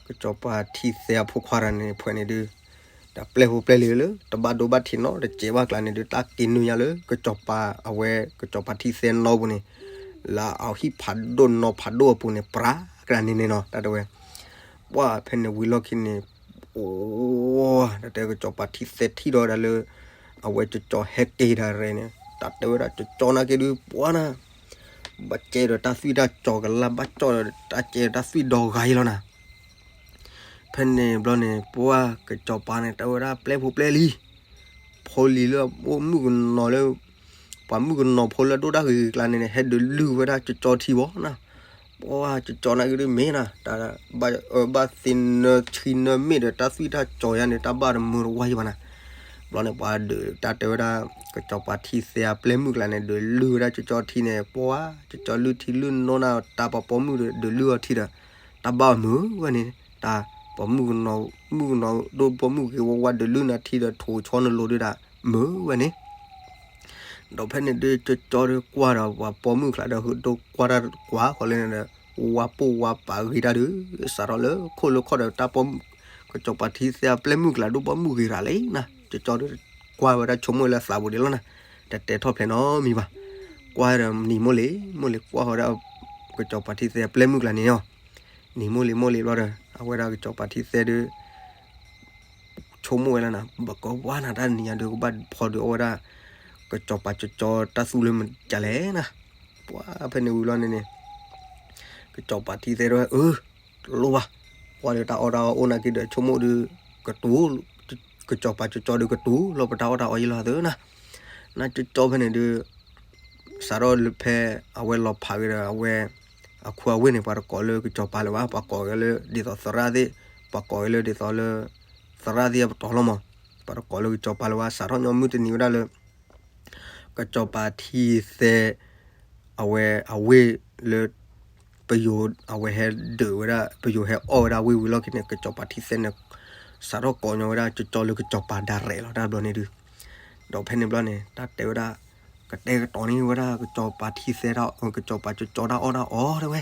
ကစီၤပၤထံသဲအဖိခွါတဂၤန့ၣ် ဖဲန့ၣ်ဒုး ဒီးပျဲၢ်ဖိပျဲၢ်လံၤလၢ တဘၣ်ဒိဘၣ်ထံးနီတစဲးဘၣ်ကျါန့ၣ်ဒုး တၢ်က့ၤနုာ်ညါလၢကစီၤပၤအဝဲ ကစီၤပၤထံသဲနီပူၤန့ၣ် လၢအဟံၣ်ဖးဒိၣ်နီၤဖးဒိၣ်အပူၤန့ၣ် ပြးကဒါန့ၣ်န့ၣ်နီၤ တၢ်တဲဝဲ ပှၢ်ဖဲန့ၣ်ဝံၤလီၢ်ခံန့ၣ် အိၣ် တၢ်တဲကစီၤပၤထံသဲထံၣ်ဒီးဝဲဒၣ်လၢ အဝဲကကၠီဟဲက့ၤတၢ်ရဲၣ်န့ၣ် တၢ်တဲဝဲဒၣ်ကကၠီနာ်က့ဒုး ပှၢ်နၤ ဘၣ်ကဲဒီးတၢ်သွံၣ်တၢ်စီၤကလၢ် ဘၣ်ကဲဒီးတၢ်ကဲဒီးတၢ်သွံၣ်ဒီဂၤအံၤလီၤနၤ ဖဲန့ၣ်ဘျီန့ၣ် ပှၢ်ကစီၤပၤန့ၣ် တၢ်ဝဲဒၣ်ပျဲၢ်ဖိပျဲၢ်လံၤ ဖိလံၤလၢအိၣ်မုၣ်ကနီၤလၢ ပှၤမုၣ်ကနီၤဖိလၢဒိၣ်တၢ်ဂ့ၤဂ့ၤကျါန့ၣ်န့ၣ် ဟဲဒုးလုၢ်ဝဲဒၣ်ကကၠီထံဘီနၤ ပှၢ်ကကၠီနာ်က့ဒုးမ့ၢ်နၤ တၢ်ဘၣ်အၢဘၣ်သီနၢဆံနၢမ့ၣ်ဒီးတၢ်သွံၣ်တၢ်စီၤယါန့ၣ် တၢ်ဘၣ်တမုာ်တဝါယံၤဘၣ်နၤ ဘျီန့ၣ် ပှၤဒုးတၢ်တဲဝဲဒၣ် ကစီၤပၤထံသဲအပျဲၢ်မုၣ်ကျါန့ၣ် ဒုးလုၢ်ဝဲဒၣ်ကကၠီထံန့ၣ် ပှၢ်ကကၠီလုၢ်ထံလုၢ်နိနၤ တၢ်ပှၤပိာ်မုၣ်ဒီး ဒုးလုၢ်အီၤထံဒီး တၢ်ဘၣ်မုာ်ဝဲန့ၣ် တၢ်ပှၤမုၣ်ကနီၤ မုၣ်ကနီၤဒိၣ်ပိာ်မုၣ်ဂ့ၤဝါဝါ ဒုးလုၢ်နၤထံဒီးထိးဆီနလိၤဒုးဒၣ် မုာ်ဝဲန့ၣ် ဒီးဖဲန့ၣ်ဒုးကကၠီဒုးကွၢ်ဒီးပှၤပိာ်မုၣ်ကျါဒီး ဟုဒိၣ်ကွၢ်တၢ်ကွၢ်ဃီလၢန့ၣ်ဒီး ဝါပိၢ်ဝါပာ်ဂ့ၤတၢ်ဒုး စးထီၣ်လၢခိၣ်လၢခီၣ်ဒီးတၢ်ပိာ်မုၣ် ကစီၤပၤထံသဲအပျဲၢ်မုၣ်ကျါဒိၣ်ပိာ်မုၣ်ဂ့ၤရၤလံနၤ ကကၠီဒုးကွၢ်ဝဲဒၣ်ဆိကမိၣ်လၢသးပူၤဒံးလီၤနၤ တတဲထီၣ်ဖျဲးနီတမံၤဘၣ် ကွၢ်ဒီးနံၤမိၢ်လံၤမိၢ်လံၤကွၢ်ဃီဒၣ် ကစီၤပၤထံသဲအပျဲၢ်မုၣ်ကျါန့ၣ်နီၤ နံၤမိၢ်လံၤမိၢ်လံၤဘျီဒီး အဝဲဒၣ်ကစီၤပၤထံသဲဒုး ဆိကမိၣ်ဝဲလၢနၤ ဘၣ်ကီဘၣ်နၤတၢ်နံၤညါဒုး ကဘၣ်ဖီဒုးအီၣ်ဝဲဒၣ် ကစီၤပၤကကၠီတၢ်သူလၢမတၤလဲၣ်နၤ ပှၤဖဲန့ၣ်ဝံၤလီၤန့ၣ်န့ၣ် ကစီၤပၤထံသဲဒၣ်ဝဲ အၢ လိၣ်ဘၣ် ပှၤဒီးတၢ်အီၣ်တၢ်အီအိၣ်နာ်က့ဒီး ဆိကမိၣ်ဒုး ကတူၢ် ကစီၤပၤကကၠီဒုးကတူၢ်လီၤပတၢ်အီၣ်တၢ်အီယံၤလီၤသၢနၤ နကကၠီဖဲန့ၣ်ဒုး စးထီၣ်လၢဖဲအဝဲလီၤဖးက့ၤဒီးအဝဲ အခူအဝ့ၢ်န့ၣ် ပှၤတကိးလၢကစီၤပၤလၢၤဘၣ် ပှၤကိးက့ၤလၢဒ်သိးသရၣ်သ့ၣ် ပှၤကိးက့ၤလၢဒ်သိးလၢ သရၣ်သ့ၣ်အပတီၢ်လီၤမး ပှၤတကိးလၢကစီၤပၤလၢၤဘၣ် စးထီၣ်ညီမုၢ်တနံၤဝဲဒၣ်လၢ ကစီၤပၤထံသဲ အဝဲအဝ့ၢ်လၢ ပယိၤအဝဲဟဲဒုးဝဲဒၣ် ပယိၤဟဲအီၣ်ဝဲဒၣ်ဝ့ၢ်ဝံၤလီၢ်ခံန့ၣ် ကစီၤပၤထံသဲန့ၣ် စးထီၣ်ကိးညီဝဲဒၣ်ကကၠီလၢကစီၤပၤဒၣ်ရဲၣ်လီၤ တၢ်ဘျီန့ၣ်ဒုး ဒီးဖဲန့ၣ်ဘျီန့ၣ် တၢ်တဲဝဲဒၣ် ကတဲာ်ကတီၤန့ၢ်ဝဲဒၣ် ကစီၤပၤထံသဲ ကစီၤပၤကကၠီတၢ်အီၣ်တၢ်အီတဲဝဲ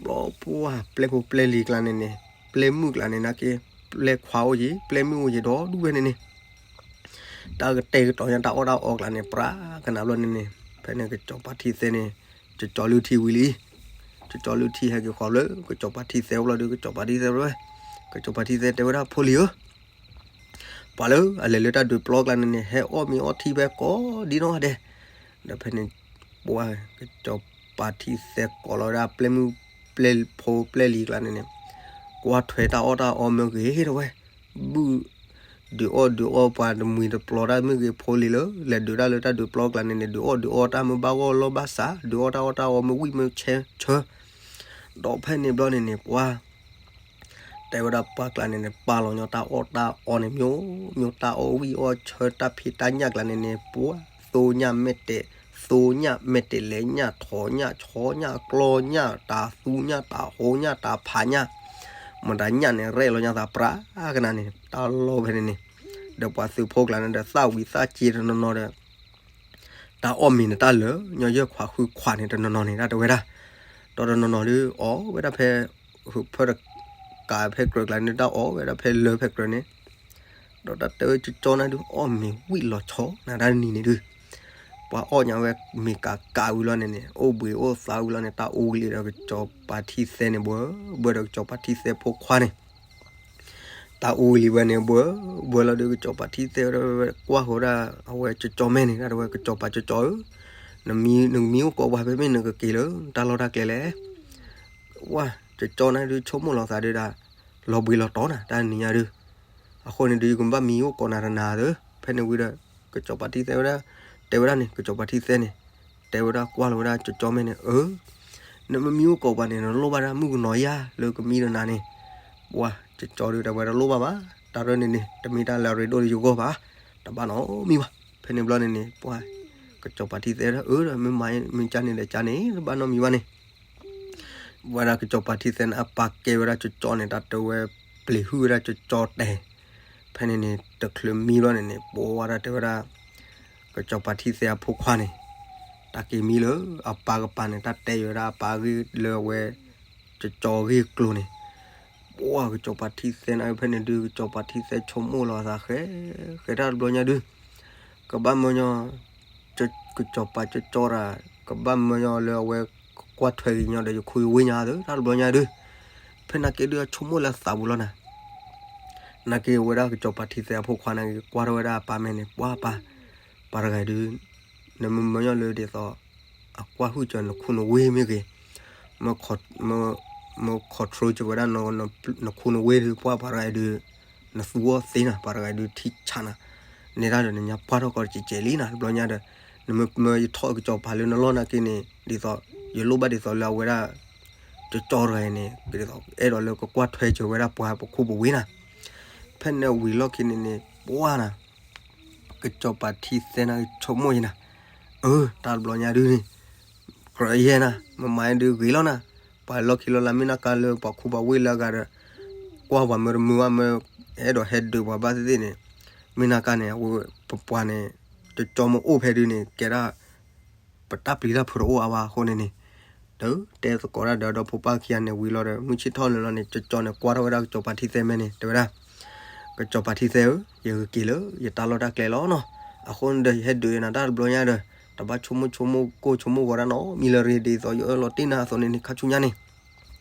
ဘျီပှၢ်ပျဲၢ်ဖိပျဲၢ်လံၤကျါန့ၣ်န့ၣ် ပျဲၢ်မုၣ်ကျါန့ၣ်နာ်က့ ပျဲၢ်ခွါအိၣ်ယံၤ ပျဲၢ်မုၣ်အိၣ်ယံၤဒီးဒူၣ်ဝဲန့ၣ်န့ၣ် တၢ်ကတဲာ်ကတီၤညါတၢ်အီၣ်တၢ်အီကျါန့ၣ် ပြးကနၣ်ဘျီန့ၣ်န့ၣ် ဖဲန့ၣ်ကစီၤပၤထံသဲန့ၣ် ကကၠီလုၢ်ထံဝံၤလံ က ကၠီလုၢ်ထံဟဲက့ၤဃီၤလၢ ကစီၤပၤထံသဲအိၣ်လီၤဒီး ကစီၤပၤထံသဲဝဲ, ကစီၤပၤထံသဲတဲဝဲဒၣ် ဖိလံၤဧၢ, ပှၤလၢအလဲၤလၢတၢ်ဒုးပျီကျါန့ၣ်န့ၣ် ဟဲအီၣ်မ့ၤအီထံဖဲကိးဒ်နီၢ်ဂၤဒဲး, ဒီးဖဲန့ၣ် ပှၤကစီၤပၤထံသဲကိးလီၤဝဲဒၣ် ပျဲၢ်မုၣ်ပျဲၢ်ဖိပျဲၢ်လံၤကျါန့ၣ်န့ၣ်, ကွၢ်ထွဲတၢ်အီၣ်တၢ်အီမ့ၢ်ဂ့ၤတဝဲ, ဘုၣ် ဒုးအီၣ်ဒုးအီပှၤတမှံၤတပျီတၢ်မ့ၢ်ဂ့ၤ ဖိလံၤလၢ လဲၤဒုးတၢ်လၢတၢ်ဒုးပျီကျါန့ၣ်န့ၣ် ဒုးအီၣ်ဒုးအီတၢ်မ့ၢ်ဘၣ်ဂီၢ်လီၢ်ဘၣ်စး ဒုးအီၣ်တၢ်အီၣ်တၢ်အီမ့ၢ်ဝံၣ်မ့ၢ်ဆၢဆၢ, ဒီးဖဲန့ၣ်ဘျီန့ၣ်န့ၣ် ပှၤ တဲဝဲဒၣ်ပှၤကျါန့ၣ်န့ၣ် ပာ်လီၤညီတၢ်အီၣ်တၢ်အီန့ၣ် မျိုးမျိုး တၢ်အီၣ်ဝံၣ်အီၣ်ဆၢတၢ်ဖံးတၢ်ညၣ်ကျါန့ၣ်န့ၣ် ပှၤ သိညၣ်မဲာ်တဲာ် သိညၣ်မဲာ်တဲာ်လဲၤညၣ်ထိးညၣ်ဆီညၣ်ကျီညၣ်တၢ်သူညၣ်တၢ်ဟိညၣ်တၢ်ဖးညၣ်, မတၤညၣ်န့ၣ် ရဲၣ်လီၤညါသးပြးကနၤန့ၣ် တၢ်လီၢ်ဖဲန့ၣ်န့ၣ်, ဒီးပှၤသုးဖိကျါန့ၣ်ဒီး သၣ်ဝံၤသၣ်စ့တနီၤနီၤဒီး တၢ်အီၣ်မ့ၤန့ၣ်တၢ်လၢာ် ညီယဲၢ်ခွးဃုခွးန့ၣ်တနီၤနီၤန့ၣ် တၢ်တဲဝဲဒၣ်, ဒီးတနီၤနီၤဒုး အီၣ်ဝဲဒၣ်ဖဲ ဖၢတကးဖဲကြၢးကျါန့ၣ် တၢ်အီၣ်ဝဲဒၣ်ဖဲလၢဖဲကြၢးန့ၣ်, ဒီးတၢ်တဲဝဲကၠီကၠီနၤဒုး အီၣ်မ့ၤဝံၣ်လီၤဆီနၤတၢ်တနံၤန့ၣ်ဒုး, ပှၤအီၣ်ညါဝဲမ့ၤကးကးဝံၤလီၤန့ၣ်န့ၣ် အိၣ်ဘှံးအိၣ်သါဝံၤလီၤန့ၣ် တၢ်အူလံဒီးကစီၤပၤထံသဲန့ၣ် ဘှၢဘှၢဒီးကစီၤပၤထံသဲဖိခွါန့ၣ် တၢ်အူလံဝဲန့ၣ် ဘှၢဘှၢလီၤဒီး ကစီၤပၤထံသဲဝဲ ကွၢ်ဃီၤဒၣ် အဝဲကၠီကၠီမဲာ်န့ၣ် တၢ်တဲဝဲ ကစီၤပၤကၠီကၠီဧၢ, နမံ နကမံအိၣ်ကိးပှၤဖဲမ့ၢ်နကက့ၤလၢ တၢ်လီၢ်တၢ်ကျဲလဲၣ်. ဝဲ ကၠီကၠီနၤဒုး ဆိကမိၣ်လီၤသးဒုးဒၣ် လီၤဘှံးလီၤတီၤနၤ တၢ်နံၤညါဒုး, အဃိန့ၣ်ဒုး ယကဘၣ်မံအိၣ်ကိးနၤတနၤဧၢ. ဖဲန့ၣ်ဝံၤဒီး ကစီၤပၤထံသဲဝဲဒၣ် တဲဝဲဒၣ်န့ၣ် ကစီၤပၤထံသဲန့ၣ် တဲဝဲဒၣ်ကွၢ်လီၤဝဲဒၣ်ကၠီကၠီမဲာ်န့ၣ် အၢ နမ့ၢ်မံအိၣ်ကိးပှၤန့ၣ် နလိၣ်ဘၣ်ဒၣ်မုၣ်ကနီၤယါလၢကမံဒီးနၤန့ၣ်. ပှၤ ကၠီကၠီဒုး တၢ်ဝဲတလိၣ်ဘၣ်ဘၣ်, တၢ်ရၢန့ၣ်န့ၣ် တမ့ၢ်တၢ်လၢအရ့ဒိၣ်လၢယဂီၢ်ဘၣ်, တဘၣ်နီတမံၤဘၣ်. ဖဲန့ၣ်ဘျီန့ၣ်န့ၣ် ပှၤ ကစီၤပၤထံသဲဒၣ် အၢ ဒီးမ့ၢ်မၤမ့ၢ်ကၢန့ၣ်ဒီးကၢန့ၣ် တဘၣ်နီတမံၤဘၣ်န့ၣ် ဝဲဒၣ်ကစီၤပၤထံသဲန့ၣ် အပၢ်ကဲဝဲဒၣ်ကၠီကၠီန့ၣ် တၢ်တဲဝဲ ပျံၤဟုၣ်ဝဲဒၣ်ကၠီကၠီတဲာ်. ဖဲန့ၣ်န့ၣ် တချုးမံဘျီန့ၣ်န့ၣ် ပှၤဝဲဒၣ်တဲဝဲဒၣ် ကစီၤပၤထံသဲအဖိခွါန့ၣ် တၢ်က့ၤမံလၢအပၢ်ကပၤန့ၣ် တၢ်တဲယိၤဝဲဒၣ်အပၢ်အဂ့ၢ်လၢအဝဲ ကၠီကၠီဂ့ၢ်ကျိၤန့ၣ်. ပှၤ ကစီၤပၤထံသဲန့ၣ်ဖဲန့ၣ်ဒုး ကစီၤပၤထံသဲဆိကမိၣ်လီၤအသးဃဲ ဃဲတၢ်တဘျီညါဒုး ကဘၣ်မၢညီ ကစီၤပၤကၠီကၠီတၢ် ကဘၣ်မၢညီလၢအဝဲကကွၢ်ထွဲက့ၤညီဒီးယခိၣ်ယဝ့ၢ်ညါသၢ တၢ်တဘျီညါဒုး. ဖဲန့ၣ်က့ၤဒုးအဆိကမိၣ်လၢသးပူၤလီၤနၤ နာ်က့ၤဝဲဒၣ်ကစီၤပၤထံသဲအဖိခွါနာ်က့ၤ ကွၢ်ထီၣ်ဝဲဒၣ်အပၢ်မဲာ်န့ၣ် ပှၤပၢ် ပှၤတဂၤဒုး နမ့ၢ်မၢညီလၢဒ်သိး အကွၢ်ဟုၣ်စၢၤနခိၣ်နဝ့ၢ်မ့ၢ်ဂ့ၤ, မ့ၢ် control စၢၤဝဲဒၣ် နခိၣ်နဝ့ၢ်ဒုး ပှၤပှၤတဂၤဒုး နသူအီၤသ့နၤ ပှၤတဂၤဒုးထံဆးနၤ န့ၣ်တၢ်ဒီးနညါပှၢ်ထီၣ်ကီးတစဲးစဲးလံနၤ တဘျီညါဒီး နမ့ၢ်မၢယထီၣ်ကစီၤပၤလၢနလီၢ်နာ်က့ၤန့ၣ် ဒ်သိး ယလိၣ်ဘၣ်ဒ်သိးလၢအဝဲဒၣ် ကၠီကၠီတဂၤန့ၣ် ဒ်သိး အဲၣ်ဒိးလၢကကွၢ်ထွဲစၢၤဝဲဒၣ်ပှၤပခိၣ်ပဝ့ၢ်နၤ. ဖဲန့ၣ်ဝံၤလီၢ်ခံန့ၣ်န့ၣ် ပှၤနၤ ကစီၤပၤထံသဲနၤဆိကမိၣ်ယံၤနၤ, အၢ တၢ်တဘျီညါဒုးန့ၣ် ကြၢးယဲနၤ မ့ၢ်မၤဒုးဂ့ၤလီၤနၤ, ပှၤလီၢ်ခံလီၢ်လၢမ့ၢ်နၢ်ကါလၢပှၤခိၣ်ပှၤဝ့ၢ်လၢအဂၤဒီး ကွၢ်ပှၤမၢတမုာ်ဘၣ်မၢ အဲၣ်ဒိးဟဲဒုးပှၤဘၣ်သ့ၣ်သ့ၣ်န့ၣ်, မ့ၢ်နၢ်ကါန့ၣ် အဝဲပပှၤန့ၣ် ကၠီကၠီမ့ၢ်အိၣ်ဖဲဒုးန့ၣ် ကဲဒၣ် ပတၢ်ပျံၤတၢ်ဖုးတအိၣ်အါဘၣ်အဃိန့ၣ်န့ၣ်, တတဲသကိးတၢ်ဒီးဒီဖိပၢ်ခံဂၤန့ၣ်ဝံၤလီၤဒီး မုၢ်ဆ့ၣ်ထီၣ်န့ၣ်လီၤန့ၣ် ကၠီကၠီန့ၣ် ကွၢ်ထီၣ်ဝဲဒၣ်ကစီၤပၤထံသဲမဲာ်န့ၣ် တဲဝဲဒၣ် ကစီၤပၤထံသဲဧၢ, ယကက့ၤလၢယတၢ်လီၢ်တၢ်ကျဲလီၤနီၤ. အဃိန့ၣ်ဒီး ယဟဲဒုးယနၤတၢ်တဘျီညါဒီး တဘၣ်ဆိကမိၣ်ဆိကမိၣ်ကိၢ်ဆိကမိၣ်ဂီၤဒၣ်နီတမံၤလၢၤတဂ့ၤ ဒ်သိးယအၢၣ်လီၤတ့ၢ်နၤအသိးန့ၣ်န့ၣ် ခါဆူညါန့ၣ်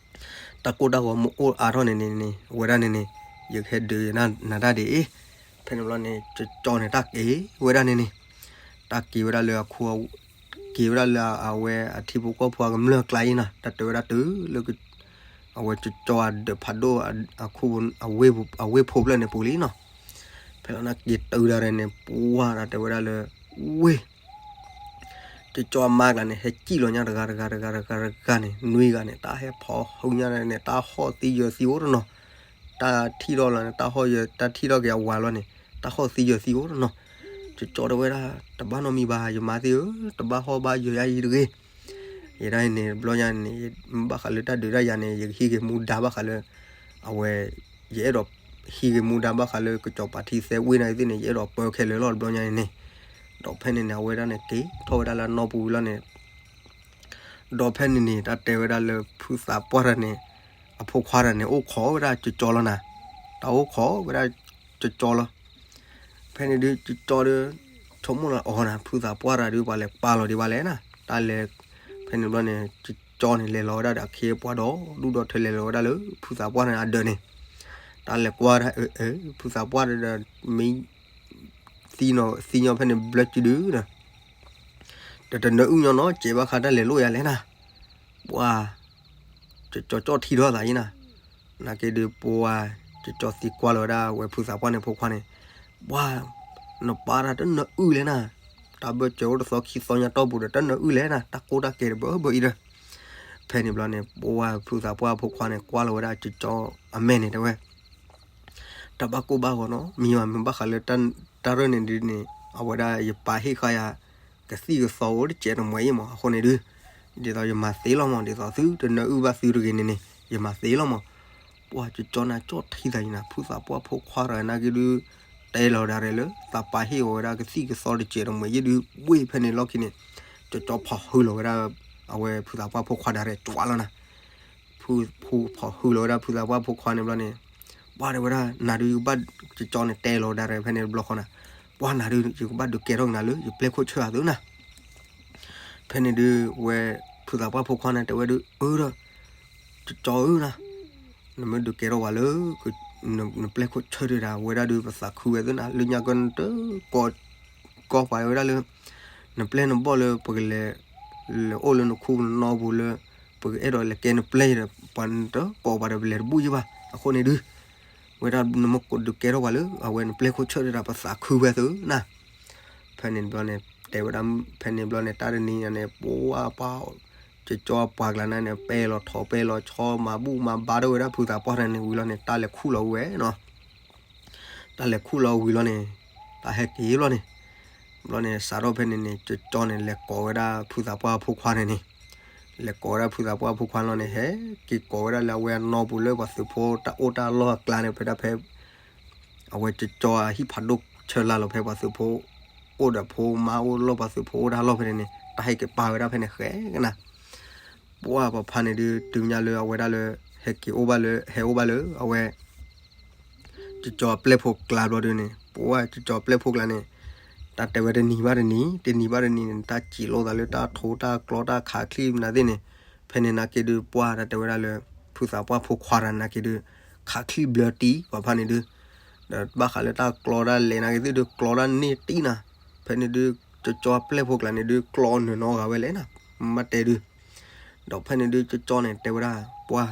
တၢ်ကိၢ်တၢ်ဂီၤမ့ၢ်အိၣ်အါထီၣ်န့ၣ်န့ၣ်န့ၣ် အဝဲဒၣ်န့ၣ်န့ၣ် ယကဟဲဒုးယနၤတၢ်ဒ်အံၤ. ဖဲန့ၣ်ဘျီန့ၣ် ကၠီကၠီန့ၣ် တၢ်က့ၤဝဲဒၣ်န့ၣ်န့ၣ် တၢ်က့ၤဝဲဒၣ်လၢအခူ က့ၤဝဲဒၣ်လၢအဝဲအထံဖိကီၢ်ဖိအကမျၢၢ်အကျါအံၤနီၤ, တၢ်တဲဝဲဒၣ်တုၤလၢ အဝဲကၠီကၠီအဒၢးဖးဒိၣ် အဝ့ၢ်ဖိဖျၢၣ်န့ၣ်ပူၤလံနီၤ. ဖဲလီၤန့ၣ်က့ၤတုၤဒၣ်န့ၣ် ပှၤတၢ်တဲဝဲဒၣ်လၢ ဝ့ၢ် ကၠီကၠီအမါကျါန့ၣ် ဟဲစံၣ်လီၤညါတဂၤတဂၤတဂၤတဂၤတဂၤန့ၣ် နွံဂၤန့ၣ် တၢ်ဟဲဖီၣ်ဟုညါန့ၣ် တၢ်ဟီၣ်သံယၢၤသံအိၣ်တနီၤ, တၢ်ထံၣ်ထီၣ်လီၤန့ၣ် တၢ်ဟီၣ်ယၢၤ တၢ်ထံၣ်ထီၣ်က့ၤအဝၤလီၤန့ၣ် တၢ်ဟီၣ်သံယၢၤသံအိၣ်တနီၤ. ကၠီကၠီတဲဝဲဒၣ် တဘၣ်နီတမံၤဘၣ် ယမါသ့ၣ်ဧၢ, တဘၣ်ဟီၣ်ဘၣ်ယၢၤယၤအံၤတဂ့ၤ. ယဒၣ်အံၤန့ၣ် တဘျီညါန့ၣ် ဘၣ်ဃးလၢတၢ်ဒုးတၢ်ယၤန့ၣ် ယကဟံးက့ၤမူဒါဘၣ်ဃးလၢ အဝဲ ယအဲၣ်ဒိးဟံးက့ၤမူဒါဘၣ်ဃးလၢကစီၤပၤထံသဲဝ့ၢ်န့ၣ်သ့ၣ်န့ၣ် ယအဲၣ်ဒိးပၢခဲလၢာ်လီၤ တဘျီညါန့ၣ်န့ၣ်. ဒီးဖဲန့ၣ်န့ၣ် အဝဲဒၣ်န့ၣ် က့ၤထီၣ်ဝဲဒၣ်လၢအနီၢ်ပူၤဝံၤလီၤန့ၣ် ဒီးဖဲန့ၣ်န့ၣ် တၢ်တဲဝဲဒၣ်လၢဖုသးပှၢ်တၢ်န့ၣ် အဖိခွါတၢ်န့ၣ် အိၣ်ခိးဝဲဒၣ်ကၠီကၠီလီၤနၤ, တၢ်အိၣ်ခိးဝဲဒၣ်ကၠီကၠီလီၤ. ဖဲန့ၣ်ဒုး ကၠီကၠီဒီး ဆိကမိၣ်လီၤအီၤနၤ ဖုသးပှၢ်တၢ်ဒုး ပှၤလဲၤပာ်လီၤဒံးဘၣ်လဲၣ်နၤ, တၢ်လဲၤ ဖဲ ဖဲန့ၣ်ဘျီန့ၣ် ကၠီန့ၣ် လဲၤလီၤဝဲဒၣ်ဒီးအခ့အပှၤဒီး ဒူၣ်ဒီထၢ လဲၤလီၤဝဲဒၣ်လၢဖုသးပှၢ်န့ၣ်အဒၢးန့ၣ်, တၢ်လဲၤကွၢ်ဒၣ် အၢ အၢ ဖုသးပှၢ်ဒီး မ့ၢ် သံညီဖဲန့ၣ်ဘျၢစုဒုဒီး တတနၢအုၣ်ညီနီတစဲးဘၣ်ဃးတၢ်လဲၤလိာ်ယၤလဲၣ်နၤ, ပှၤ ကၠီကၠီၣ်ထံထီၣ်သးယံၤနၤ, နာ်က့ဒုးပှၤ ကၠီသံကွၢ်လီၤဝဲဒၣ်ဝဲဖုသးပှၢ်န့ၣ်ဖိခွါန့ၣ်, ပှၤ နပၢ်တၢ်တနၢအုၣ်လဲၣ်နၤ, တၢ်ဘၢၣ်စၢၤအိၣ်တသီခံသီညါတီၢ်ပူၤဒီး တနၢအုၣ်လဲၣ်နၤ, တၢ်ကိၢ်တၢ်ကဲတဘၢဘၢအံၤဒီး, ဖဲန့ၣ်ဘျီန့ၣ် ပှၤဖုသးပှၢ်ဖိခွါန့ၣ် ကွၢ်လီၤဝဲဒၣ်ကၠီအမဲာ်န့ၣ်တဲဝဲ တၢ်ဘၣ်ကိၢ်ဘၣ်ဂီၤနီၤ မ့ၢ်ဘၣ်မ့ၢ်ဘၣ်ဃးလၢ တၢ်ရၢၢ်န့ၣ်ဒုးန့ၣ် အဝဲဒၣ်ယပၢ်ဟ့ၣ်ဃာ်ယၤ ကသံၣ်ကသီအိၣ်တစဲးတမှဲးအံၤမး အဃိန့ၣ်ဒုး ဒ်သိးယမၤသ့လီၤမး ဒ်သိးသုတနၢအုၣ်ဘၣ်သုတဂ့ၤန့ၣ်န့ၣ် ယမၤသ့လီၤမး, ပှၤကၠီနၤကၠီၣ်ထံသးယံၤနၤ ဖုသးပှၢ်ဖိခွါတဂၤနာ်က့ဒုး တဲလီၤဒၣ်ရဲၣ်လၢ သးပၢ်ဟ့ၣ်အီၤဝဲဒၣ်ကသံၣ်ကသီတစဲးတမှဲးယံၤဒုး ဝ့ၢ်ဖဲန့ၣ်လီၢ်ခံန့ၣ် ကၠီဖီၣ်ဟုလီၤဝဲဒၣ် အဝဲဖုသးပှၢ်ဖိခွါဒၣ်ရဲၣ် ကၠွးလီၤနၤ ဖုဖီၣ်ဟုလီၤဝဲဒၣ်ဖုသးပှၢ်ဖိခွါန့ၣ်ဘျီန့ၣ်, ပှၤတဲဝဲဒၣ် နၤဒုးယကဘၣ် ကၠီန့ၣ်တဲလီၤဒၣ်ရဲၣ်ဖဲန့ၣ်တဘျီဃီနၤ, ပှၤနၤဒုးယကဘၣ်ဒုးကဲထီၣ်က့ၤနၤလၢ ယပျဲၢ်ခိၣ်ဆၢၣ်အသိးနၤ, ဖဲန့ၣ်ဒုးဝဲ ဖုသးပှၢ်ဖိခွါန့ၣ်တဲဝဲဒုး အၢဒီး ကၠီဧၢနၤ နမ့ၢ်ဒုးကဲထီၣ်ဝဲလၢ နပျဲၢ်ခိၣ်ဆၢၣ်တဒၣ်ဝဲဒၣ်ဒုး ပသးခုဝဲသ့ၣ်နၤ လၢညါကတၢၢ် ကိးပှၤဝဲဒၣ်လၢ နပျဲၢ်နဘီၣ်လၢပကလဲၤ လဲၤအိၣ်လၢနခူနနီပူၤလၢ ပကအဲၣ်ဒိးလဲၤကဲနပျဲၢ်ဒီး ပှၤနတကိးပှၤဒီးပလဲၤတဘူၣ်ယံၤဘၣ် အဃိန့ၣ်ဒုး ဝဲဒၣ်နမ့ၢ်ဒုးကဲထီၣ်ပှၤလၢ အဝဲနပျဲၢ်ခိၣ်ဆၢၣ်တဒၣ် ပသးခုဝဲသ့ၣ်နၤ ဖဲန့ၣ်ဘျီန့ၣ် တဲဝဲဒၣ် ဖဲန့ၣ်ဘျီန့ၣ် တၢ်တနံၤညါန့ၣ် ပှၤပှၤ ကၠီပှၤကျါန့ၣ် ပဲာ်လီၤထိးပဲာ်လီၤဆီ မၤဘူၣ်မၤဘါထီၣ်ဝဲဒၣ်ဖုသးပှၢ်န့ၣ်ဝံၤလီၤန့ၣ် တၢ်လဲၤခူၣ်လီၤဝံၤဝဲနီၤ တၢ်လဲၤခူၣ်လီၤဝံၤလီၤန့ၣ် တၢ်ဟဲက့ၤဘျီန့ၣ် ဘျီန့ၣ် စးထီၣ်ဖဲန့ၣ်န့ၣ် ကၠီန့ၣ် လဲၤကိးဝဲဒၣ်ဖုသးပှၢ်ဖိခွါန့ၣ်န့ၣ် လဲၤကိးဝဲဒၣ်ဖုသးပှၢ်ဖိခွါလီၤန့ၣ် ဟဲက့ၤကိးဝဲဒၣ်လၢအဝဲအနီပူၤလၢပှၤသုးဖိတၢ်အိၣ်တၢ်လီၢ်အကျါန့ၣ် ဖဲဒၣ်ဖဲ အဝဲကၠီအဟံၣ်ဖးဒိၣ်ဆၢလၢ်လီၤဖဲပှၤသုးဖိ အိၣ်ဒီးဖိမါအိၣ်လီၢ် ပှၤသုးဖိအိၣ်တၢ်လီၢ်ဖဲန့ၣ်န့ၣ် တၢ်ဟဲက့ၤပာ်ဝဲဒၣ်ဖဲန့ၣ်ဃဲကနၤ ပှၤပှၤဖါန့ၣ်ဒုး တုၤညါလၢအဝဲဒၣ်လၢ ဟဲက့ၤအိၣ်ဘၣ်လၢ ဟဲအိၣ်ဘၣ်လၢ အဝဲ ကၠီအပျဲၢ်ဖိကျါဘျီဒုးန့ၣ် ပှၤကၠီအပျဲၢ်ဖိကျါန့ၣ် တၢ်တဲဝဲတနံၤဘၣ်တနံၤ တနံၤဘၣ်တနံၤန့ၣ် တၢ်စံးလိာ်သးလၢတၢ်ထိတၢ်ကျီတၢ်ခးချံမနုၤသ့ၣ်န့ၣ် ဖဲန့ၣ်နာ်က့ဒုး ပှၤတၢ်တဲဝဲဒၣ်လၢ ဖုသးပှၢ်ဖိခွါတဂၤနာ်က့ဒုး ခးချံဘျၢတံၢ် ပှၤဖါန့ၣ်ဒုး ဒီးဘၣ်ဃးလၢတၢ်ကျီတၢ်လဲၤနာ်က့သ့ၣ်ဒုး ကျီတၢ်န့ၢ်တံၢ်နၤ ဖဲန့ၣ်ဒုး ကၠီအပျဲၢ်ဖိကျါန့ၣ်ဒုး ကျီနုာ်နီတဂၤဝဲလဲၣ်နၤ မ့ၢ်တဲဒုး ဒီးဖဲန့ၣ်ဒုး ကၠီန့ၣ် တဲဝဲဒၣ် ပှၤ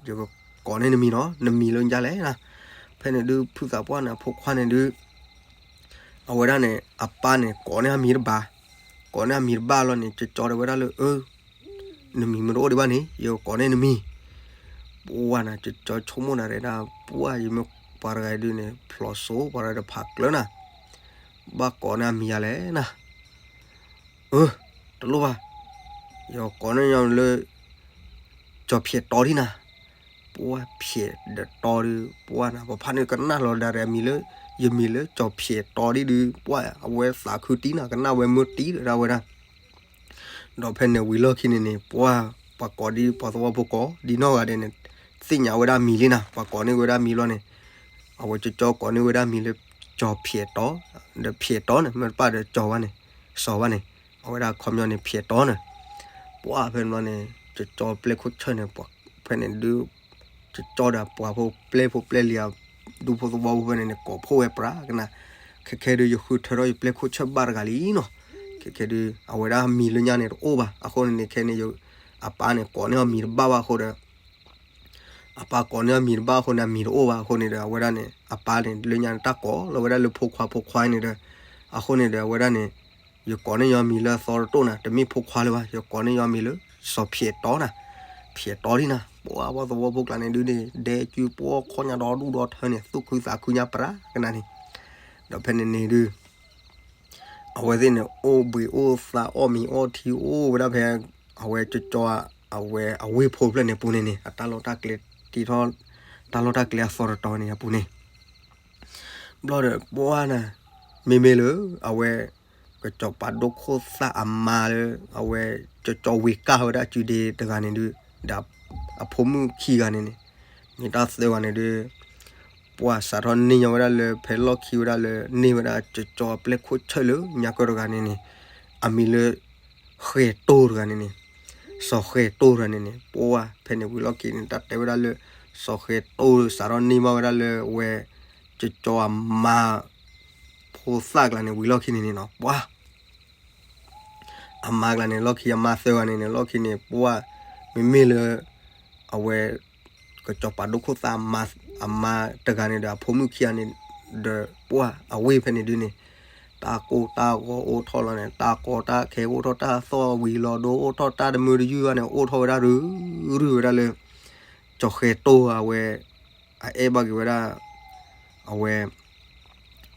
ယကကိးန့ၢ်နမံၤနီၤ နမံၤလၢညါလဲၣ်နၤ ဖဲန့ၣ်ဒုး ဖုသးပှၢ်န့ၣ် အဖိခွါန့ၣ်ဒုး အဝဲဒၣ်န့ၣ် အပၢ်န့ၣ် ကိးန့ၢ်အမံၤတဘၣ် ကိးန့ၢ်အမံၤတဘၣ်လီၤန့ၣ် ကၠီတဲဝဲဒၣ်လၢ အၢ နမံၤမ့ၢ်တအိၣ်ဒံးဘၣ်န့ၣ် ယကကိးန့ၢ်နမံၤ ပှၤနၤ ကၠီဆိကမိၣ်နၤရဲၣ်ဒၣ် ပှၤယမ့ၢ်ပှၤတဂၤဒုးန့ၣ် ဖျိးစိပှၤတဖးကျၢၤနၤ ဘၣ်ကိးန့ၢ်အမံၤယၤလဲၣ်နၤ အၢ တလိၣ်ဘၣ် ယကိးန့ၢ်ညီလၢ ကၠီဖျဲးတီဒံးနၤ ပှၤဖျဲးဒီးတီဒုး ပှၤနၤ ပဖါန့ၣ်ကနၣ်လီၤဒၣ်ရဲၣ်အမံၤလၢ ယမံၤလၢကၠီဖျဲးတီဒံးဒုး ပှၤအဝဲသးခုတံၢ်နၤ ကနၣ်ဝဲမုာ်တံၢ်ဒၣ်ဝဲဒၣ် ဒီးဖဲန့ၣ်ဝံၤလီၢ်ခံန့ၣ်န့ၣ် ပှၤ ပှၤကိးဒံးပှၤသဝီဖိကိးဒံးနီၢ်ဂၤဒဲးန့ၣ် သ့ၣ်ညါဝဲဒၣ်မံၤလံနၤ ပှၤကိးန့ၢ်ဝဲဒၣ်မံၤလီၤန့ၣ် အဝဲကၠီကိးန့ၢ်ဝဲဒၣ်မံၤလၢ ကၠီဖျဲးတီ ဒီးဖျဲးတီန့ၣ် မ့ၢ်တပၣ်ဒီးကၠီဘၣ်န့ၣ် စီၤဘၣ်န့ၣ် အဝဲဒၣ်ခီပညီန့ၣ် ဖျဲးတီန့ၣ် ပှၤဖဲန့ၣ်ဘျီန့ၣ် ကၠီပျဲၢ်ခိၣ်ဆၢၣ်န့ၣ် ဖဲန့ၣ်ဒုး ကၠီဒီးပှၤဖိပျဲၢ်ဖိပျဲၢ်လံၤ ဒူဖိသဝီဖိဖဲန့ၣ်န့ၣ် ကိးဖှိၣ်ဝဲပြးကနၤ ခဲခဲဒုး ယဃုထၢထီၣ်ယပျဲၢ်ခိၣ်ဆၢၣ်ဘၣ်တဂၤလံနီၤ ခဲခဲဒုး အဝဲဒၣ်မံၤလၢညါန့ၣ်တအိၣ်ဘၣ် အဃိန့ၣ်န့ၣ် ခဲန့ၣ် အပၢ်န့ၣ် ကိးန့ၢ်အီၤမံၤတဘၣ်ဘၣ်အဃိဒီး အပၢ်ကိးန့ၢ်အီၤမံၤတဘၣ်အဃိန့ၣ် အမံၤတအိၣ်ဘၣ်အဃိန့ၣ်ဒီး အဝဲဒၣ်န့ၣ် အပၢ်န့ၣ် လၢညါန့ၣ် တၢ်ကိးလီၤဝဲဒၣ်လၢဖိခွါဖိခွါန့ၣ်ဒီး အဃိန့ၣ်ဒီး အဝဲဒၣ်န့ၣ် ယကိးန့ၢ်ယီၤမံၤလၢအသီတတိၢ်နၤ တမ့ၢ်ဖိခွါလၢၤဘၣ် ယကိးန့ၢ်ယီၤမံၤလၢ စီၤဖျဲးတီနၤ ဖျဲးတီဒံးနၤ ပှၤပှၤသဝီဖိကျါန့ၣ်ဒုးန့ၣ် ဒဲကၠူပှၤခီညါဒီဒူၣ်ဒီထၢန့ၣ် သူၣ်ခုသးခုညါပြးကနၤန့ၣ် ဒီးဖဲန့ၣ်န့ၣ်ဒုး အဝဲသ့ၣ်န့ၣ် အိၣ်ဘှံးအိၣ်သါအီၣ်မံၤအီထံအိၣ်ဝဲဒၣ်ဖဲ အဝဲကၠီ အဝဲအဝ့ၢ်ဖိဖျၢၣ်န့ၣ်အပူၤန့ၣ်န့ၣ် အတၢ်လီၢ်တၢ်ကျဲတံထီၣ် တၢ်လီၢ်တၢ်ကျဲအသီတတီၤန့ၣ်အပူၤန့ၣ် ဘျီဒီးပှၤနၤ မ့မ့ၢ်လၢ အဝဲ ကၠီပာ်ဒိၣ်ခိၣ်သၣ်အမါလၢ အဝဲကၠီဝ့ၤကၢ်ဝဲဒၣ်အစုဒ့တဂၤန့ၣ်ဒုး ဒီးအဖိမုၣ်ခံဂၤန့ၣ်န့ၣ် မ့ၢ်တၢ်သၢဂၤန့ၣ်ဒုး ပှၤစးထီၣ်န့ၢ်ညီဝဲဒၣ်လၢ ဖဲလီၢ်ခံဝဲဒၣ်လၢ န့ၢ်ဝဲဒၣ်ကၠီအပျဲၢ်ခိၣ်ဆၢၣ်လၢညါကၢၢ်တဂၤန့ၣ်န့ၣ် အမံၤလၢ ဃဲၤတိၢ်တဂၤန့ၣ်န့ၣ် စီၤဃဲတိၢ်တဂၤန့ၣ်န့ၣ် ပှၢ်ဖဲန့ၣ်ဝံၤလီၢ်ခံန့ၣ် တၢ်တဲဝဲဒၣ်လၢ စီၤဃဲတိၢ်စးထီၣ်န့ၢ်ဘၣ်ဝဲဒၣ်လၢအဝဲ ကကီအမါ ဖိသၣ်ကျါန့ၣ်ဝံၤလီၢ်ခံန့ၣ်န့ၣ်နီၤ ပှၢ် အမါကျါန့ၣ် လီၢ်ခံအမါသၢဂၤန့ၣ်န့ၣ် လီၢ်ခံန့ၣ် ပှၢ် မ့မ့ၢ်လၢ အဝဲ ကစီၤပၤဒိခိၣ်သၣ်အမါတဂၤန့ၣ်ဒီး အဖိမုၣ်ခံဂၤန့ၣ်ဒီး ပှၢ်အဝ့ၢ်ဖဲန့ၣ်ဒုန့ၣ် တၢ်ကိၢ်တၢ်ဂီၤအိၣ်ထီၣ်လီၤန့ၣ် တၢ်ကီတၢ်ခဲအိၣ်ထီၣ် တၢ်သီၣ်ဝံၤလီၤဒိအိၣ်ထီၣ် တၢ်တမုာ်တယုၢ်ဘၣ်န့ၣ် အိၣ်ထီၣ်ဝဲဒၣ်ရုၢ်ရုၢ်ဝဲဒၣ်လၢ စီၤဃဲတိၢ်အဝဲ အအဲၣ်ဘၣ်က့ၤဝဲဒၣ် အဝဲ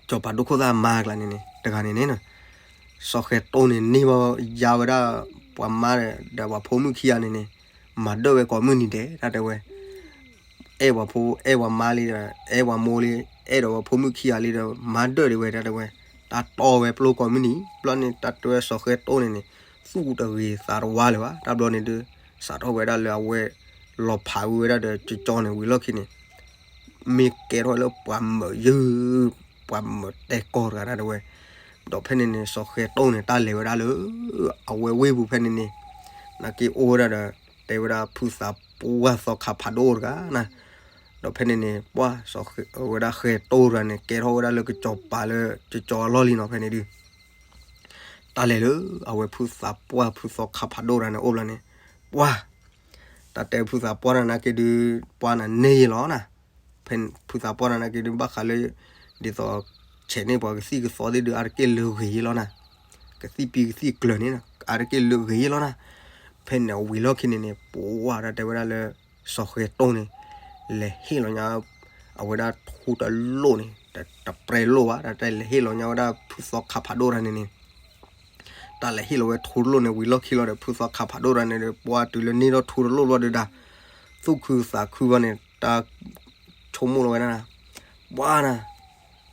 စီၤပၤဒိခိၣ်သၣ်အမါကျါန့ၣ်န့ၣ် တဂၤန့ၣ်န့ၣ် စီၤဃဲတိၢ်န့ၣ် န့ၢ်ဘၣ်ယါဝဲဒၣ် ပှၤမါဒီးပှၤဖိမုၣ်ခံဂၤန့ၣ်န့ၣ် မၤဒၢၣ်ဝဲကိးမုၢ်နံၤဒဲး တၢ်တဲဝဲ အဲၣ်ပှၤဖိ အဲၣ်ပှၤမါလံဒီး အဲၣ်ပှၤမိၢ်လံ အဲၣ်ဒီးပှၤဖိမုၣ်ခံဂၤလံဒီး မၤဒၢၣ်ဒံးဝဲ တၢ်တဲဝဲ တၢ်တီဝဲပျိကိးမုၢ်နံၤ ဘျီန့ၣ် တၢ်တဲဝဲစီၤဃဲတိၢ်န့ၣ်န့ၣ် သူၣ်တဂ့ၤသးတဝါလၢၤဘၣ် တၢ်ဘျီန့ၣ်ဒီး စးထီၣ်ဝဲဒၣ်လၢအဝဲ လီၤဖးဝံၤဝဲဒၣ်ဒီး ကကီန့ၣ်ဝံၤလီၢ်ခံန့ၣ် မ့ၢ်ကဲထီၣ်လၢပှၤမၢာ်ယုၢ် ပှၤမၢာ်တဲကီၢ်တဂၤ တၢ်တဲဝဲ ဒီးဖဲန့ၣ်န့ၣ် စီၤဃဲတိၢ်န့ၣ် တၢ်လဲၤဝဲဒၣ်လၢ အဝဲဝ့ၢ်ပူၤဖဲန့ၣ်န့ၣ် နာ်က့အိၣ်ဝဲဒၣ်ဒီး တဲဝဲဒၣ်ဖုသးပှၢ်သီခါဖးဒိၣ်တဂၤနၤ ဒီးဖဲန့ၣ်န့ၣ် ပှၢ် စီၤဃဲ ဝဲဒၣ်ဃဲတိၢ်တဂၤန့ၣ် ကဲထီၣ်ဝဲဒၣ်လၢကစီၤပၤလၢ ကကီအလီၢ်လံနီၤ ဖဲန့ၣ်ဒု တၢ်လဲၤလၢ အဝဲဖုသးပှၢ်ဖုသီခါဖးဒိၣ်တဂၤန့ၣ်အိၣ်ဘျီန့ၣ် ပှၢ် တၢ်တဲဖုသးပှၢ်တဂၤနာ်က့ဒု ပှၢ်နၤန့ၢ်ယ့လီၤနၤ ဖဲဖုသးပှၢ်တဂၤနာ်က့ဒု ဘၣ်ဃးလၢ ဒ်သိး ဆဲးန့ၢ်ပှၤကသံၣ်ကသီသ့ၣ်ဒု အါတက့ၢ်လၢဂ့ၤယ့လီၤနၤ ကသံၣ်ပံကသံၣ်ကျၢၤန့ၣ် အါတက့ၢ်လၢဂ့ၤယ့လီၤနၤ ဖဲန့ၣ်ဝံၤလီၢ်ခံန့ၣ်န့ၣ် ပှၢ် တၢ်တဲဝဲဒၣ်လၢ စီၤဃဲတိၢ်န့ၣ် လဲၤဟ့ၣ်လီၤညါ အဝဲဒၣ်ထူတလိၣ်န့ၣ် တပြဲလိၣ်ဘၣ် တၢ်တဲလဲၤဟ့ၣ်လီၤညါဝဲဒၣ်ဖုသီခါဖးဒိၣ်တဂၤန့ၣ်န့ၣ် တၢ်လဲၤဟ့ၣ်လီၤဝဲထူတလိၣ်န့ၣ် ဝံၤလီၢ်ခံလီၤဒီး ဖုသီခါဖးဒိၣ်တဂၤန့ၣ်ဒီး ပှၢ်တုၤလၢန့ၢ်ထီၣ်ထူတလိၣ်ဘျီဒုဒၣ် သူၣ်ခုသးခုဘၣ်န့ၣ် တၢ်ဆိကမိၣ်လီၤဝဲဒၣ် ပှၢ်နၤ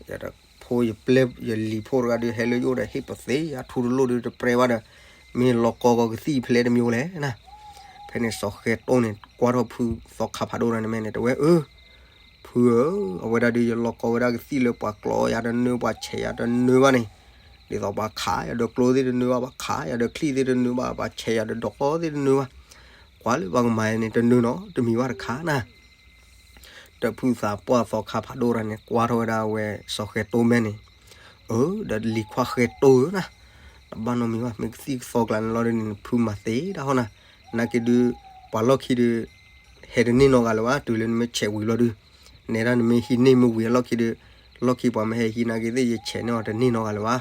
ယဖိယပျဲၢ် ယလံၤဖိတဂၤဒု ဟဲလၢယအိၣ်ဒီး ဟ့ၣ်ပသ့ယၤထူတလိၣ်ဒု တပြဲဘၣ်ဒီး မ့ၢ်လီၤကီကီကသံၣ်ဖဲလဲၣ်တမံၤလဲၣ်နၤ ဖဲန့ၣ်စီၤဃဲတိၢ်န့ၣ် ကွၢ်ထီၣ်ဖုသီခါဖးဒိၣ်တဂၤန့ၣ်မ့ၢ်န့ၣ် တဝဲအၢ ဖုဧၢ, အဝဲဒၣ်ဒုး ယလီၤကီဝဲဒၣ်ကသံၣ်လၢပှၤကျီယၤတနၢ ပှၤဆဲးယၤတနၢဘၣ်န့ၣ်, ဒ်သိးပှၤခးယၤဒီးကျိသ့ၣ်တနၢဘၣ်, ပှၤခးယၤဒီးချံသ့ၣ်တနၢဘၣ်, ပှၤဆဲးယၤဒီးဒိးဃီသ့ၣ်တနၢဘၣ်, ကွၢ်လၢပှၤကမၤယၤန့ၣ် တနၢနီတမံၤဘၣ်တခါနၤ. ဒီးဖုသးပှၢ်သီခါဖးဒိၣ်တဂၤန့ၣ် ကွၢ်ထီၣ်ဝဲဒၣ်အဝဲစီၤဃဲတိၢ်မဲာ်န့ၣ်, အၢ ဒီးလံၤခွါဃဲတိၢ်ဧၢနၤ, တဘၣ်နီတမံၤဘၣ်, မ့ၢ်ကသံၣ်ကသီကျါန့ၣ်လီၤဒုးန့ၣ် ဖုမၤသ့ဒၣ်ဟီနၤ, နာ်က့ဒုး ပှၤလီၢ်ခံဒုး ဟဲတန့ၢ်နီတဂၤလၢၤဘၣ်, တုၤလၢနမ့ၢ်ဆဲးဝံၤလီၤဒုး နဲဒၣ်နမ့ၢ်ဟံးန့ၢ်မ့ၢ်ဝံၤအလီၢ်ခံဒုး လီၢ်ခံပှၤမ့ၢ်ဟဲဟံးနာ်က့သ့ၣ် ယဆဲးန့ၢ်အီၤတန့ၢ်နီတဂၤလၢၤဘၣ်.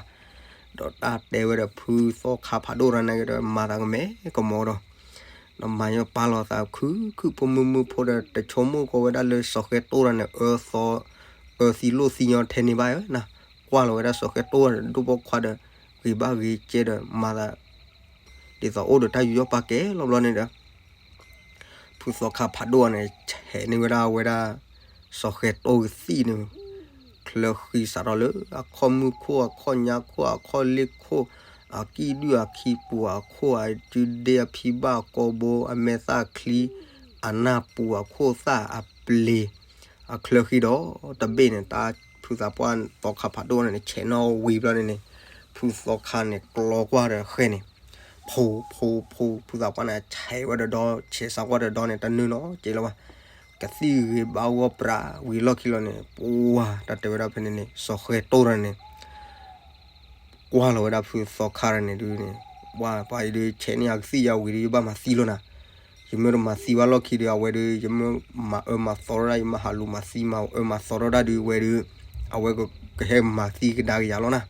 ဒီးတၢ်တဲဝဲဒီးဖုသီခါဖးဒိၣ်တဂၤနာ်က့ဒီး မၤသးကမဲာ်ကမီၤဒီး ဒီးမၤညီပာ်လီၤသးခုၣ်ခုၣ်ဖိမုၢ်မုၢ်ဖိဒီး တဆိကမိၣ်ကီးဝဲဒၣ်လၢစီၤဃဲတိၢ်တဂၤန့ၣ် အၢသီ အၢသံလိၣ်သံညီထဲန့ၣ်ဘၣ်ဧၢနၤ, ကွၢ်လီၤဝဲဒၣ်စီၤဃဲတိၢ်တဂၤန့ၣ် ဒိၣ်ပိာ်ခွါဒီး ဂ့ၤဘၣ်ဂ့ၤကဲဒီး မၤသး ဒ်သိးအိၣ်ဒီးတၢ်ယူးယီၣ်ပာ်ကဲလီၤဘျီန့ၣ်ဒီး ဖုသီခါဖးဒိၣ်တဂၤန့ၣ် ဆဲးန့ၢ်ဝဲဒၣ်ဝဲဒၣ် စီၤဃဲတိၢ်ကသံၣ်န့ၣ် ချၢဃံစးထီၣ်လၢ အခီၣ်မုၢ်ခိၣ် အခီၣ်ညါခိၣ် အခီၣ်လ့ၢ်ခိၣ် အကံၣ်ဒုၣ်အခံပူၤ အခိၣ်အဒုဒ့ အဖံဘၣ် အကိာ်ဘိ အမဲာ်သၣ်ချံ အနၢ်ပူၤ အခိၣ်သၣ်အပျ့ၤ အချၢဃံဒီးတဘ့ၣ်န့ၣ် တၢ်ဖုသးပှၢ်သီခါဖးဒိၣ်န့ၣ် ဆဲးန့ၢ်ဝံၤဘျီန့ၣ်န့ၣ် ဖုသီခါန့ၣ် ကျီကွၢ်ဒီးဃဲန့ၣ် ဖိ ဖိ ဖိ ဖုသးပှၢ်န့ၣ် ဆဲးဝဲဒီးဒီ ဆဲးစးကွၢ်ဒီးဒီန့ၣ် တနၢနီတက့ၢ်လၢၤဘၣ်. ကသံၣ်ဂ့ၤဘၣ်ဂီၢ်ပြးဝံၤလီၢ်ခံလီၤန့ၣ် ပှၢ် တၢ်တဲဝဲဒၣ်ဖဲန့ၣ်န့ၣ် စီၤဃဲတိၢ်တဂၤန့ၣ် ကွၢ်လီၤဝဲဒၣ်ဖုသီခါတဂၤန့ၣ်ဒုးန့ၣ် ပှၢ် ပှၤအံၤဒုး ဆဲးန့ၢ်ယၤကသံၣ်ယၤဝံၤဒုး ယဘၣ်မၤသံလီၤနၤ. ယမ့ၢ်တမၤသံဘၣ်လီၢ်ခံဒုး အဝဲဒုး ယမ့ၢ်မၤအၢမၤသီထီၣ်ဒၣ် ယမ့ၢ်ဟးလူၤမၤသံမၤအၢမၤသီထီၣ်ဒၣ်ဒုး အဝဲဒုး အဝဲကဟဲမၤသံကဒါက့ၤယၤလီၤနၤ.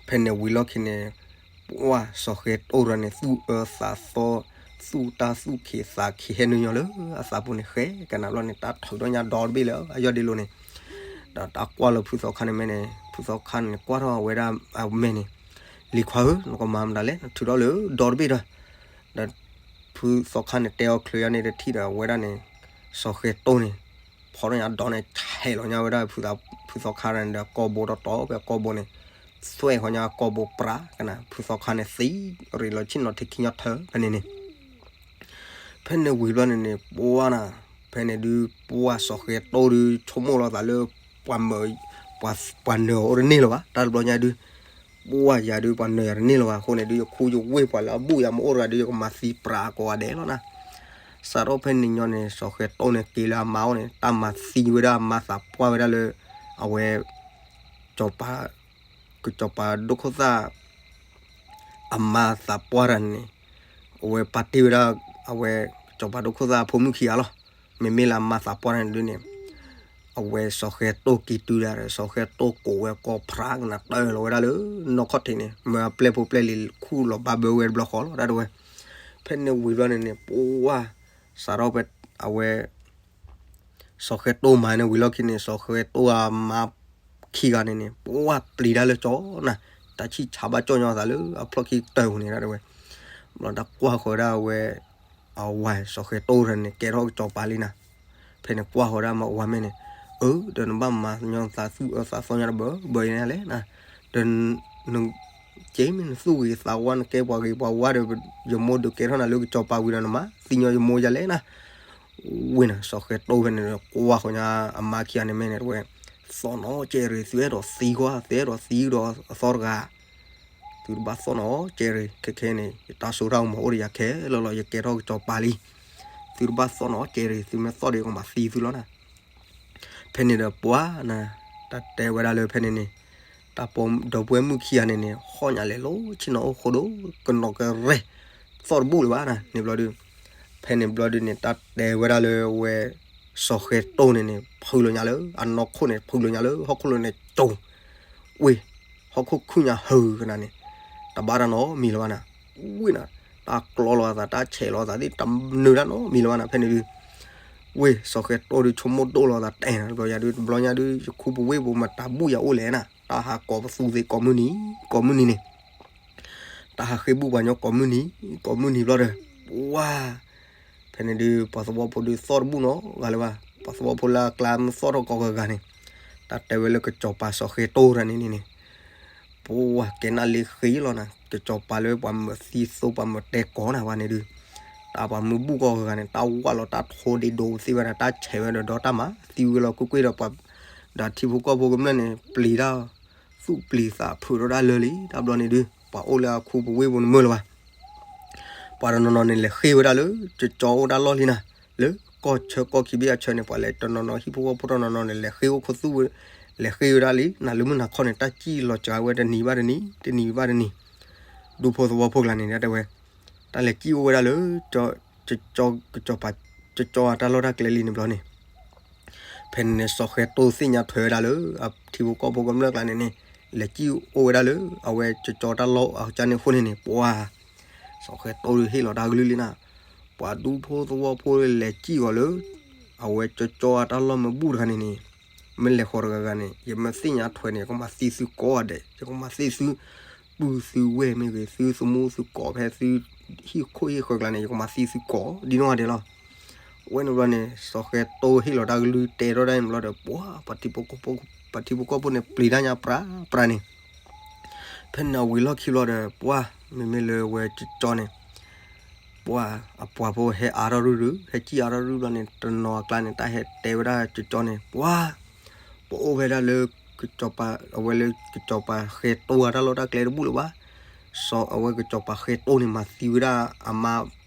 ဖဲန့ၣ်ဝံၤလီၢ်ခံန့ၣ် ပှၢ် စီၤဃဲတိၢ်တဂၤန့ၣ် သူၣ်အၢသးသီ သူၣ်တၢ်သူၣ်ခံးသးခံးဟဲနုာ်ညီလၢအသးပူၤန့ၣ် ဃဲကနၣ်ဘျီန့ၣ် တၢ်ထုးထီၣ်ညါဒီတဘ့ၣ်လၢအယီၢ်ဒ့လိၤန့ၣ် ဒီးတၢ်ကွၢ်လၢဖုသီခါန့ၣ်မဲာ်န့ၣ် ဖုသီခါန့ၣ် ကွၢ်ထီၣ်ဝဲဒၣ်အမဲာ်န့ၣ် လံၤခွါဧၢ နကမၤမတၤလဲၣ် နထုးထီၣ်လၢဒီတဘ့ၣ်ဒီး ဒီးဖုသီခါန့ၣ် တဲအီၤချုးယါန့ၣ်တထံၣ်ဒီး အဝဲဒၣ်န့ၣ် စီၤဃဲတိၢ်န့ၣ် ဖီထီၣ်ညါဒီန့ၣ် ဆဲးလီၤညါဝဲဒၣ် ဖုသီခါန့ၣ်ဒီး ကိာ်ဘိတီတီဖဲကိာ်ဘိန့ၣ် သွဲၣ်ဃီညါကိာ်ဘိပြးကနၣ် ဖုသီခါန့ၣ်သံ ရ့းလီၤဆ့ၣ်နီၤထံခံညီထၢဖဲန့ၣ်န့ၣ် ဖဲန့ၣ်ဝံၤဘျီန့ၣ်န့ၣ် ပှၢ်နၤ ဖဲန့ၣ်ဒုး ပှၢ်စီၤဃဲတိၢ်ဒုး ဆိကမိၣ်လီၤသးလၢ ပှၤမၢ ပှၤနၢၤအီၤအိၣ်တန့ၢ်လၢၤဘၣ် တၢ်တဘျီညါဒုး ပှၢ်ယၤဒုး ပှၤနၢၤယၤတန့ၢ်လၢၤဘၣ်အဃိန့ၣ်ဒုး ယခူယဝ့ၢ်ပှၤလၢအဘူၣ်ယၤမ့ၢ်အိၣ်တဂၤဒုး ယကမၤသံပြးကိးဂၤဒဲးလီၤနၤ. စးထီၣ်ဖဲန့ၣ်ညီန့ၣ် စီၤဃဲတိၢ်န့ၣ်က့ၤလၢအမါအိၣ်န့ၣ် တၢ်မၤသံဝဲဒၣ်အမါသးပှၢ်ဝဲဒၣ်လၢ အဝဲ စီၤပၤ ကစီၤပၤဒိၣ်ခိၣ်သၣ် အမါသးပှၢ်တဂၤန့ၣ်န့ၣ် အဝဲပာ်တ့ၢ်ဝဲဒၣ် အဝဲ ကစီၤပၤဒိၣ်ခိၣ်သၣ်အဖိမုၣ်ခံဂၤလီၤ. မ့မ့ၢ်လၢအမါသးပှၢ်တဂၤန့ၣ်ဒုးန့ၣ် အဝဲစီၤဃဲတိၢ်က့ၤတုၤဒၣ်ဒီး စီၤဃဲတိၢ်ကိးဝဲကီၢ်ဖြးကနၤ တၢၢ်လီၤဝဲဒၣ်လၢနီၢ်ခီၣ်ထံးန့ၣ် မၢအပျဲၢ်ဖိပျဲၢ်လံၤခူၣ်လီၤဘၣ်ဘၢဝဲတဘျီဃီလီၤ တၢ်တဲဝဲ. ဖဲန့ၣ်ဝံၤဘျီန့ၣ်န့ၣ် ပှၢ် စးထီၣ်ဖဲ အဝဲ စီၤဃဲတိၢ်မၤန့ၣ်ဝံၤလီၢ်ခံန့ၣ် စီၤဃဲတိၢ်အမါခံဂၤန့ၣ်န့ၣ် ပှၢ်ပျံၤတၢ်လၢကၠီနၤ, တၢ်ဆံၣ်ဆါဘၣ်ကၠီညီသးလၢအဖျီၣ်ခံကတၢၢ်ပူၤန့ၣ် တၢ်တဲဝဲ. ဘျီတၢ်ကွၢ်ဃီၤဒၣ်ဝဲ အဝဲစီၤဃဲတိၢ်တဂၤန့ၣ် ကဲထီၣ်ကစီၤပၤလံနၤ. ဖဲန့ၣ်ကွၢ်ဃီၤဒၣ်မၤဝၤမဲာ်န့ၣ် အၢ ဒီးနဘၣ်မၤညီသးသူၣ်အၢသးသီညါတဘၢဘၢအံၤန့ၣ်လဲၣ်နၤ, ဒီး က့မ့ၢ်နသူၣ်ဂ့ၤသးဝါ နကဲပှၤဂ့ၤပှၤဝါဒီး ယမိၢ်ဒုးကဲထီၣ်နၤလၢကစီၤပၤဝံၤဒီး နမၤသံညီယမိၢ်ယၤလဲၣ်နၤ. ဝ့ၢ်နၤ စီၤဃဲတိၢ်ဖဲန့ၣ် ကွၢ်ဃီၤညါအမါခံဂၤန့ၣ်မဲာ်န့ၣ် တဝဲ သီၣ်နီၣ်ကဲရ့ၣ် သုအဲၣ်ဒိးသံကွၢ် သုအဲၣ်ဒိးသံဒီးအသီတဂၤ သုတဘၣ်သီၣ်နီၣ်ကဲရ့ၣ် ခဲခဲန့ၣ် ယတၢ်စိတၢ်ကမီၤအိၣ်ဒီးယၤခဲလၢာ်လီၤ. ယကဲထီၣ်ကစီၤပၤလံ. သုတဘၣ်သီၣ်နီၣ်ကဲရ့ၣ် သုမ့ၢ်သီၣ်ဒီး ယကမၤသံသုလီၤနၤ. ဖဲန့ၣ်ဒီးပှၢ်နၤ တၢ်တဲဝဲဒၣ်လၢဖဲန့ၣ်န့ၣ် တၢ်ပိာ်ဒီပုၢ်ဝဲၢ်မုၣ်ခံဂၤန့ၣ်န့ၣ် ဟီၣ်ညါလဲၤလီၤဆ့ၣ်နီၤအိၣ်ဃိဒိၣ် ကနီၤကရဲၣ် သီၣ်တဘူၣ်လၢၤဘၣ်နၤ န့ၣ်ဘျီဒုး ဖဲန့ၣ်ဘျီဒုးန့ၣ် တၢ်တဲဝဲဒၣ်လၢဝဲ စီၤဃဲတိၢ်န့ၣ်န့ၣ် ဖုးလီၤညါလၢအနီၢ်ခိၣ်န့ၣ် ဖုးလီၤညါလၢဟီၣ်ခိၣ်လိၤန့ၣ် ကၠိၤ ဝ့ၢ် ဟီၣ်ခိၣ်ခုၣ်ညါဟုကနၤန့ၣ် တဘၣ်တၢ်နီတမံၤလၢၤဘၣ်နၤ. ဝ့ၢ်နၤ တၢ်ကျီလီၤအသး တၢ်ဆဲးလီၤအသးသ့ၣ် တနၢၤတၢ်နီတမံၤလၢၤဘၣ်နၤ ဖဲန့ၣ်ဒုး ဝ့ၢ်စီၤဃဲတိၢ်ဒုး ဆိကမိၣ်ဒိၣ်လီၤအသးတဲနၤ တဘျီညါဒုး တဘျီညါဒုး ယခူပဝ့ၢ်ပူၤမတၤဘူၣ်ယၤအိၣ်လဲၣ်နၤ တၢ်ဟးကိးပသူသ့ကိးမုၢ်နံၤ ကိးမုၢ်နံၤန့ၣ် တၢ်ဟးဃ့ဘူၣ်ပှၤညီကိးမုၢ်နံၤ ကိးမုၢ်နံၤဘျီဒီး ပှၢ် ဖဲန့ၣ်ဒုး ပှၤသဝီဖိဒုးသီၣ်တဘူၣ်နီတဂၤလၢၤဘၣ် ပှၤသဝီဖိလၢအကျါမ့ၢ်သီၣ်ထီၣ်ကိးဂၤဂၤန့ၣ် တၢ်တဲဝဲလၢကစီၤပၤစီၤဃဲတိၢ်တဂၤန့ၣ်န့ၣ်န့ၣ် ပှၢ်ကဲနၣ်လ့ဃ့လီၤနၤ ကစီၤပၤလၢပှၤမၤသံသိပှၤမၤတဲကိးနၤဝဲန့ၣ်ဒုး တၢ်ပှၤမၤဘူၣ်ကိးဂၤဂၤန့ၣ် တၢ်ဝၢ်လီၤတၢ်ထိဒ့ဒိသ့ၣ်ဝဲဒၣ် တၢ်ဆဲးဝဲဒီးဒီတၢ်မၤသံဝဲလီၤကွ့ၢ်ကွ့ၢ်ဒီးပှၤ ဒီးထံဖိကီၢ်ဖိကမျၢၢ်န့ၣ် ပျံၤတၢ် သူၣ်ပျံၤသးဖုးထီၣ်ဒၣ်လၢာ်လံ တၢ်ဘျီန့ၣ်ဒုး ပှၤအိၣ်လၢအခူပဝ့ၢ်ပူၤန့ၣ်မ့ၢ်လၢၤဘၣ် ပှၤတနီၤနီၤန့ၣ် လဲၤဃ့ဝဲဒၣ်လၢ ကကၠီအိၣ်တၢ်လီၢ်လံနၤ လၢကီၢ်ဆၢကီၢ်ခံဘ့ၣ်အဆၢန့ၣ် ပှၤလဲၤတနီၤနီၤဟံၣ်ဖိဃီဖိတနီၤနီၤန့ၣ် လဲၤဃ့အိၣ်ခူသူၣ်ဝဲ လဲၤဃ့ဝဲဒၣ်လံ နၤလၢမုၢ်နၤခီန့ၣ် တၢ်စံၣ်လီၤစှၤဝဲတနံၤဘၣ်တနံၤ တနံၤဘၣ်တနံၤ ဒူဖိသဝီဖိကျါန့ၣ် တဲဝဲ တၢ်လဲၤစံၣ်အိၣ်ဝဲဒၣ်လၢ က ကစီၤပၤ ကကၠီအတၢ်လီၢ်တၢ်ကျဲလံန့ၣ်ဘျီန့ၣ် ဖဲန့ၣ်န့ၣ် စီၤဃဲတိၢ်သ့ၣ်ညါထွဲဝဲဒၣ်လၢ အထံဖိကီၢ်ဖိကမျၢၢ်ကျါန့ၣ်န့ၣ် လဲၤစံၣ်အိၣ်ဝဲဒၣ်လၢ အဝဲကကၠီတၢ်လီၢ်အကၢန့ၣ်အဃိန့ၣ်န့ၣ် ပှၤ စီၤဃဲတိၢ်ဒုးဟ့ၣ်လီၤတၢ်ကလုၢ်လံနၤ ပှၤဒူဖိသဝီဖိလဲၤစံၣ်ဂီၤလၢ အဝဲကကၠီအတၢ်လီၢ်မ့ၢ်ဘူၣ်တဂၤန့ၣ်န့ၣ် မ့ၢ်လဲၤဃီၤတဂၤဂၤန့ၣ် ယမ့ၢ်သ့ၣ်ညါထွဲန့ၣ် ယကမၤသံသုကိးဂၤဒဲး ယကမၤသံသု ပုၢ်သုဝဲၢ်မ့ၢ်ဂ့ၤ သုသမူသုကိးဖဲသု ဟံၣ်ခိၣ်ဟံၣ်ဃၢၤကျါန့ၣ် ယကမၤသံသုကိး ဒ်နီၢ်ဂၤဒဲးလီၤ. ဝဲန့ၣ်ဘျီန့ၣ် စီၤဃဲတိၢ်ဟ့ၣ်လီၤတၢ်ကလုၢ်တဲထီၣ်ဒၣ်န့ၣ်ဘျီဒီး ပှၤ ပှၤထံဖိကီၢ်ဖိန့ၣ် ပျံၤတၢ်ညါပြးပြးန့ၣ် ဖဲန့ၣ်အဝံၤလီၢ်ခံဘျီဒီး ပှၤ မ့မ့ၢ်လၢဝဲကကၠီန့ၣ် ပှၤအပှၤဖိဟဲအါထီၣ်ရုရု ဟဲစံၣ်အါထီၣ်ရုဘျီန့ၣ် တနီၤအကျါန့ၣ် တၢ်ဟဲတဲဝဲဒၣ်ကကၠီန့ၣ် ပှၤ ပအိၣ်ဖဲဒၣ်လၢ ကစီၤပၤ အဝဲလၢကစီၤပၤဃဲတိၢ်အတၢ်လီၢ်တၢ်ကျဲတဘူၣ်လၢၤဘၣ်. စီၤ အဝဲကစီၤပၤဃဲတိၢ်န့ၣ် မၤသံဝဲဒၣ်အမါ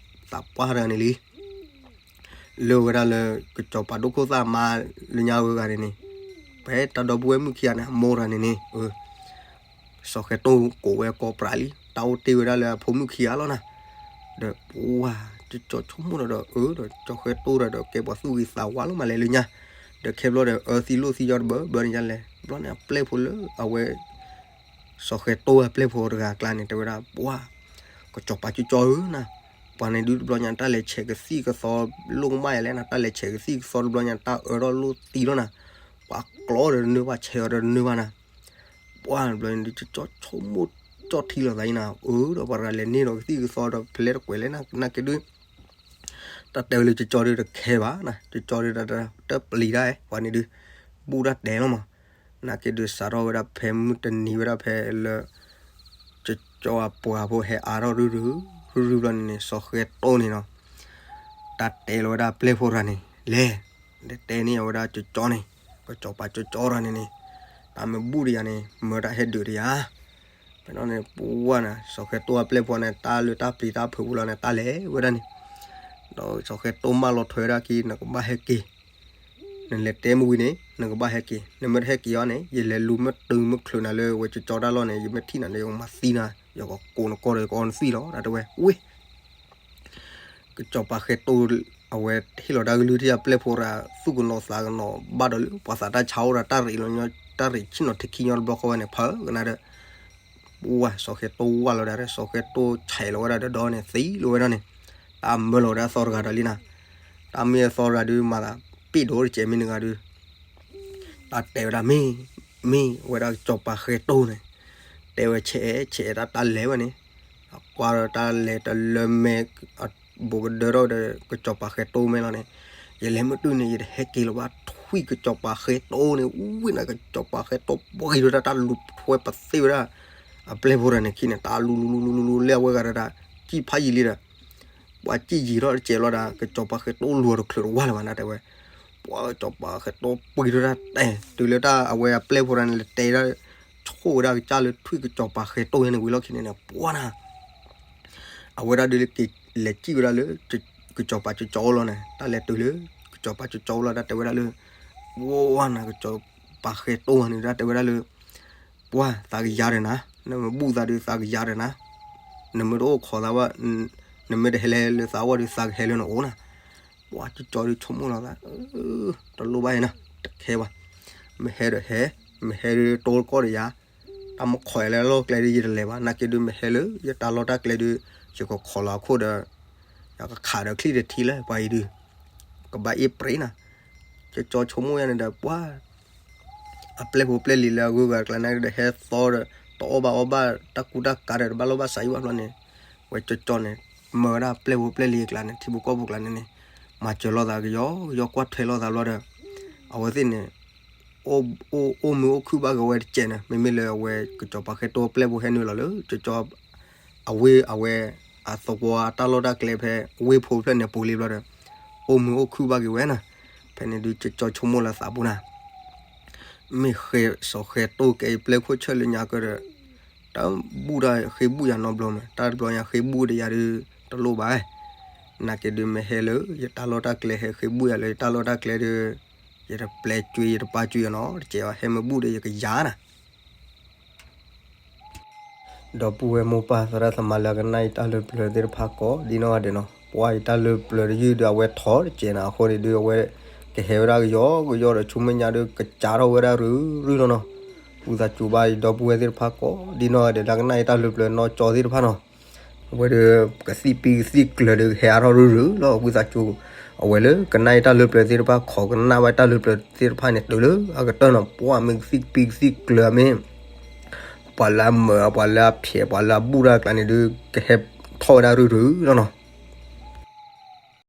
သးပှၢ်တဂၤန့ၣ်လံ လၢဝဲဒၣ်လၢ ကစီၤပၤဒိၣ်ခိၣ်သၣ်အမါလၢညါဂၤန့ၣ်န့ၣ် ဖဲတၢ်ဒီပုၢ်ဝဲၢ်မုၣ်ခံဂၤန့ၣ် အမိၢ်တဂၤန့ၣ်န့ၣ် စီၤဃဲတိၢ်ကိးဝဲကိးပြးလံ တၢ်အိၣ်တ့ၢ်ဝဲဒၣ်လၢအဖိမုၣ်ခံဂၤလီၤနၤ. ဒီးပှၤ ကကၠီဆိကမိၣ်ဒီး အၢ ဒီးကၠီဃဲတိၢ်ဒီး ကဲပှၤသူၣ်ဂ့ၤသးဝါလီၤမးလဲၤလၢညါ ဒီးခဲဘျီဒီး အၢသံလိၣ်သံယီၤတဘၢဘၢန့ၣ်ညါလဲၣ် ဘျီန့ၣ်အပျဲၢ်ဖိလၢအဝဲ စီၤဃဲတိၢ်အပျဲၢ်ဖိတဂၤအကျါန့ၣ် တဲဝဲဒၣ် ပှၤ ကစီၤပၤကကၠီဧၢနၤ ပှၤန့ၣ်ဒုးတဘျီညါ တၢ်လဲၤဆဲးကသံၣ်ကသီလိၣ်ကမၣ်ယၤလဲၣ်နၤ တၢ်လဲၤဆဲးကသံၣ်ကသီတဘျီညါ တၢ်အၢထီၣ်လိၣ်သံလီၤနၤ ပှၤကျီဒီးတနၢၤဘၣ် ဆဲးအီၤဒီးတနၢၤဘၣ်နၤ ပှၤတဘျီန့ၣ်ဒုး ကကၠီဆိကမိၣ်ကၠီထံလီၤသးအံၤနၤ အၢ ဒီးပှၤတဂၤလဲၤန့ၢ်ဒီးကသံၣ်ကသီဒီး ဖဲလဲၣ်တကွဲးလဲၣ်နၤ နာ်က့ဒုး တၢ်တဲဝဲလၢကကၠီဒုးတခဲဘၣ်နၤ ကကၠီဒုး တၢ်တပျံၤတၢ် ပှၤန့ၣ်ဒုး ဘူၣ်တၢ်တဲလီၤမး နာ်က့ဒုး စးထီၣ်ဝဲဒၣ်ဖဲမုၢ်တနံၤဝဲဒၣ်ဖဲလၢ ကကၠီအပှၤဖိဟဲအါထီၣ်ရုရု ရုရုဘျီန့ၣ်န့ၣ် စီၤဃဲတိၢ်န့ၣ်နီၤ တၢ်တဲလီၤဝဲဒၣ်ပျဲၢ်ဖိတဂၤန့ၣ် လဲၤ လဲၤတဲန့ၢ်အဝဲဒၣ်ကကၠီန့ၣ် ကစီၤပၤကကၠီတဂၤန့ၣ်န့ၣ် တၢ်မ့ၢ်ဘူၣ်တယၤန့ၣ် မၢတၢ်ဟဲဒုးတယၤ ဖဲ န့ၣ် ပှၢ်နၤ စီၤဃဲတိၢ်အပျဲၢ်ဖိန့ၣ် တၢ်လၢတၢ်ပျံၤတၢ်ဖုးပူၤလီၤန့ၣ် တၢ်လဲၤဝဲဒၣ်န့ၣ်, ဒီးစီၤဃဲတိၢ်မၢလီၤထွဲဝဲဒၣ်က့ၤ နကဘၣ်ဟဲက့ၤ, နလဲၤတဲမုၢ်ဝံၤန့ၣ် နကဘၣ်ဟဲက့ၤ, နမ့ၢ်တဟဲက့ၤအီၤန့ၣ် ယလဲၤလူၤမ့ၢ်တုၤမ့ၢ်ချုးနၤလၢဝဲကၠီကၠီတၢ်လီၢ်န့ၣ် ယမ့ၢ်ထံၣ်နၤန့ၣ် ယကမၤသံနၤ, ယကကိးနကိးဒီးယကအီနသွံၣ်လီၤ ဒၣ်တဲဝဲ, ဝ့ၢ် ကစီၤပၤဃဲတိၢ် အဝဲဟ့ၣ်လီၤတၢ်ကလုၢ်ထံၣ်အပျဲၢ်ဖိရၤ သူၣ်ကနိးသးကနိးဘၣ်ဒီးလၢ ပှၤသးတၢ်ဆါအိၣ်ဒီးတၢ်ရ့းလီၤညီ တၢ်ရ့းဆ့ၣ်နီၤထံခံညီတဘျီဃီဝဲန့ၣ် ဖၢကနၣ်ဒီး, ဝါ စီၤဃဲတိၢ်ဝါလီၤဒၣ်ဒီး စီၤဃဲတိၢ်ဆဲးလီၤဝဲဒၣ်ဒီးဒီးန့ၣ် သံလီၤဝဲဒၣ်န့ၣ်, တၢ်မၢလီၤဝဲဒၣ်သီတဂၤဒီးလံနၤ, တၢ်မ့ၢ်အသီတဂၤဒုးမၤသး ပ့ၣ်ဒိၣ်တကဲးမ့ၢ်နဂၤဒုး တၢ်တဲဝဲဒၣ်မ့ၢ်, မ့ၢ်ဝဲဒၣ်ကစီၤပၤဃဲတိၢ်န့ၣ်, တဲဝဲဆဲးအဲၣ်ဆဲးအဲၣ်တၢ်တၢ်လဲၤဝဲန့ၣ်, အကွၢ်ဒီးတၢ်လဲၤတလၢမဲာ်, ဘူးကဒၢထီၣ်ဒီးကစီၤပၤဃဲတိၢ်မဲာ်လီၤန့ၣ်, ယလဲၤမ့ၢ်တုၤန့ၣ် ယတဟဲက့ၤလီၤဘၣ်ထွံၣ်ကစီၤပၤဃဲတိၢ်န့ၣ်, ဝံၤနၤကစီၤပၤဃဲတိၢ်ပှ့ၤထီၣ်တၢ်လူၤထွဲပသ့ၣ်ဝဲဒၣ်, အပျဲၢ်ဖိတဂၤန့ၣ်ခံန့ၣ် တၢ်လူၤလူၤလူၤလူၤလူၤလူၤလၢအဝဲဂၤဒီး ကံၣ်ဖးယံာ်လံဒီး ပှၤကံၣ်ယံာ်ထီၣ်တစဲးလီၤဒီး ကစီၤပၤဃဲတိၢ်လူၤအီၤတချုးတဝါလၢၤဘၣ်နၤတဲဝဲ, ပှၤကစီၤပၤဃဲတိၢ်ပှ့ၤထီၣ်တၢ်တဲ တုၤလၢတၢ်အဝဲအပျဲၢ်ဖိတဂၤန့ၣ် လဲၤတဲဒၣ် ဆိၣ်ဝဲဒၣ်ကစၢ်လၢထွံၣ်ကစီၤပၤဃဲတိၢ်ညါန့ၣ်ဝံၤလီၢ်ခံန့ၣ်န့ၣ် ပှၤနၤ အဝဲဒၣ်ဒုးလၢက့ၤ လဲၤစံၣ်ဝဲဒၣ်လၢ ကစီၤပၤကၠီကၠီအိၣ်လီၤန့ၣ် တၢ်လဲၤတုၤလၢ ကစီၤပၤကၠီကၠီအိၣ်လီၤ တၢ်တဲဝဲဒၣ်လၢ ဝါနၤ ကစီၤပၤဃဲတိၢ်န့ၣ် တၢ်တဲဝဲဒၣ်လၢ ပှၤသးကယၤဒီးနၤ နမ့ၢ်ဘူၣ်သးဒုးသးကယၤဒီးနၤ နမ့ၢ်တအိၣ်ခိးသးဘၣ် နမ့ၢ်တဟဲလဲၤလၢသးဝဲဒုးသးကဟဲလၢနအိၣ်နၤ ပှၤကၠီကၠီဒုးဆိကမိၣ်လီၤသး တလိၣ်ဘၣ်အံၤနၤ တခဲဘၣ် မ့ၢ်ဟဲဒီးဟဲ မ့ၢ်ဟဲဒုးတိကီၢ်ဒီးယၤ တၢ်မ့ၢ်ခိးယၤလၢအလီၢ်ကျဲဒုးယတလဲၤဘၣ် နာ်က့ဒုးမ့ၢ်ဟဲလၢယတၢ်လီၢ်တၢ်ကျဲဒုး ယကခိးလီၤအခိၣ်ဒီး ယကခးဒီးချံၣ်တထံလၢပှၤအံၤဒုး ကဘၣ်အ့ၣ်ပြ့နၤ ကၠီကၠီဆိကမိၣ်ယၤန့ၣ်ဒီးပှၤ အပျဲၢ်ဖိပျဲၢ်လံၤလၢအဂုၤအဂၤကျါန့ၣ်ဒီးဟဲသီဒီး တအီၣ်ဘၣ်အီဘၣ်တၢ်ကူတၢ်ကၤဒီးတဘၣ်လိာ်ဘၣ်စးယံၣ်ဘၣ်ဘျီန့ၣ် ဝဲကၠီကၠီန့ၣ် မၢဝဲဒၣ်ပျဲၢ်ဖိပျဲၢ်လံၤအကျါန့ၣ် ထံဖိကီၢ်ဖိကျါန့ၣ်န့ၣ် မၤစၢၤလိာ်သးကယီကယီကွၢ်ထွဲလိာ်သးဘျီဒီး အဝဲသ့ၣ်န့ၣ် အိၣ်မုာ်အိၣ်ခုၣ်ဘၣ်က့ၤဝဲတစဲးန့ၣ် မ့မ့ၢ်လၢအဝဲကစီၤပၤဃဲတိၢ်ပျဲၢ်ဖိဟဲနုာ်လီၤလၢကၠီကၠီ အဝ့ၢ်အဝဲ အသဝီတၢ်လီၢ်တၢ်ကျဲဖဲဝ့ၢ်ဖိဖျၢၣ်န့ၣ်ပူၤလံဘျီဒီး အိၣ်မုာ်အိၣ်ခုၣ်ဘၣ်က့ၤဝဲနၤ ဖဲန့ၣ်ဒုးကၠီကၠီဆိကမိၣ်လၢသးပူၤနၤ မ့ၢ်ဃဲစီၤဃဲတိၢ်ကဲအံၤပျဲၢ်ခိၣ်ဆၢၣ်လၢညါကဒီး တၢ်ဘူၣ်တၢ်ဃ့ဘူၣ်ယၤနီတဘျီမး တၢ်တဘျီညါဃ့ဘူၣ်ဒီးယၤဒုး တလိၣ်ဘၣ် နာ်က့ဒုးမ့ၢ်ဟဲလၢယတၢ်လီၢ်တၢ်ကျဲ ဟဲဃ့ဘူၣ်ယၤလၢယတၢ်လီၢ်တၢ်ကျဲဒီး ယတပျဲၢ်ကွံာ် ယတပာ်ကွံာ်အီၤနီတစဲးဘၣ် ဟဲမ့ၢ်ဘူၣ်ဒီးယကယၤနၤ ဒီပုၢ်ဝဲၢ်မိၢ်ပၢ်သရၣ်သမါလၢအကနၣ်ယတၢ်လၢပျၢၤသ့ၣ်တဖၣ်ကိးဒ်နီၢ်ဂၤဒဲးနီၤ ပှၤယတၢ်လၢပျၢၤတယုၢ်ဒီးအဝဲထီၣ်တစဲးနၤ အဃိန့ၣ်ဒုးအဝဲ ကဟဲဝဲဒၣ်ကယီကယီဒီးဆူမဲာ်ညါဒုးကစးထီၣ်ဝဲဒၣ်ရုၢ်ရုၢ်နီၤနီၤ ဝံသးစူၤဘၣ်ဒီပုၢ်ဝဲၢ်သ့ၣ်တဖၣ်ကိးဒ်နီၢ်ဂၤဒဲးလၢကနၣ်ယတၢ်လၢပျၢၤနီၢ်ကၠီသ့ၣ်တဖၣ်နီၤ အဝဲဒီး ကသံၣ်ပံကသံၣ်ကျၢၤဒီးကဟဲအါထီၣ်ရုၢ်ရုၢ်လီၤ ဝံသးစူၤ အဝဲလၢကနၣ်ယတၢ်လၢပျၢၤသ့ၣ်တဖၣ် ခိးကနၣ်ဝဲတၢ်လၢပျၢၤသ့ၣ်တဖၣ်န့ၣ် တုၤလၢအကတၢၢ်နီၤ ပှၤမ့ၢ်ကသံၣ်ပံကသံၣ်ကျၢၤမ့ၢ် ပှၤလၢအမၢ ပှၤလၢအဖျဲး ပှၤလၢအဘူၣ်တၢ်ကျါန့ၣ်ဒုး ကဟဲထီၣ်ဝဲဒၣ်ရုၢ်ရုၢ်လီၤနီၤ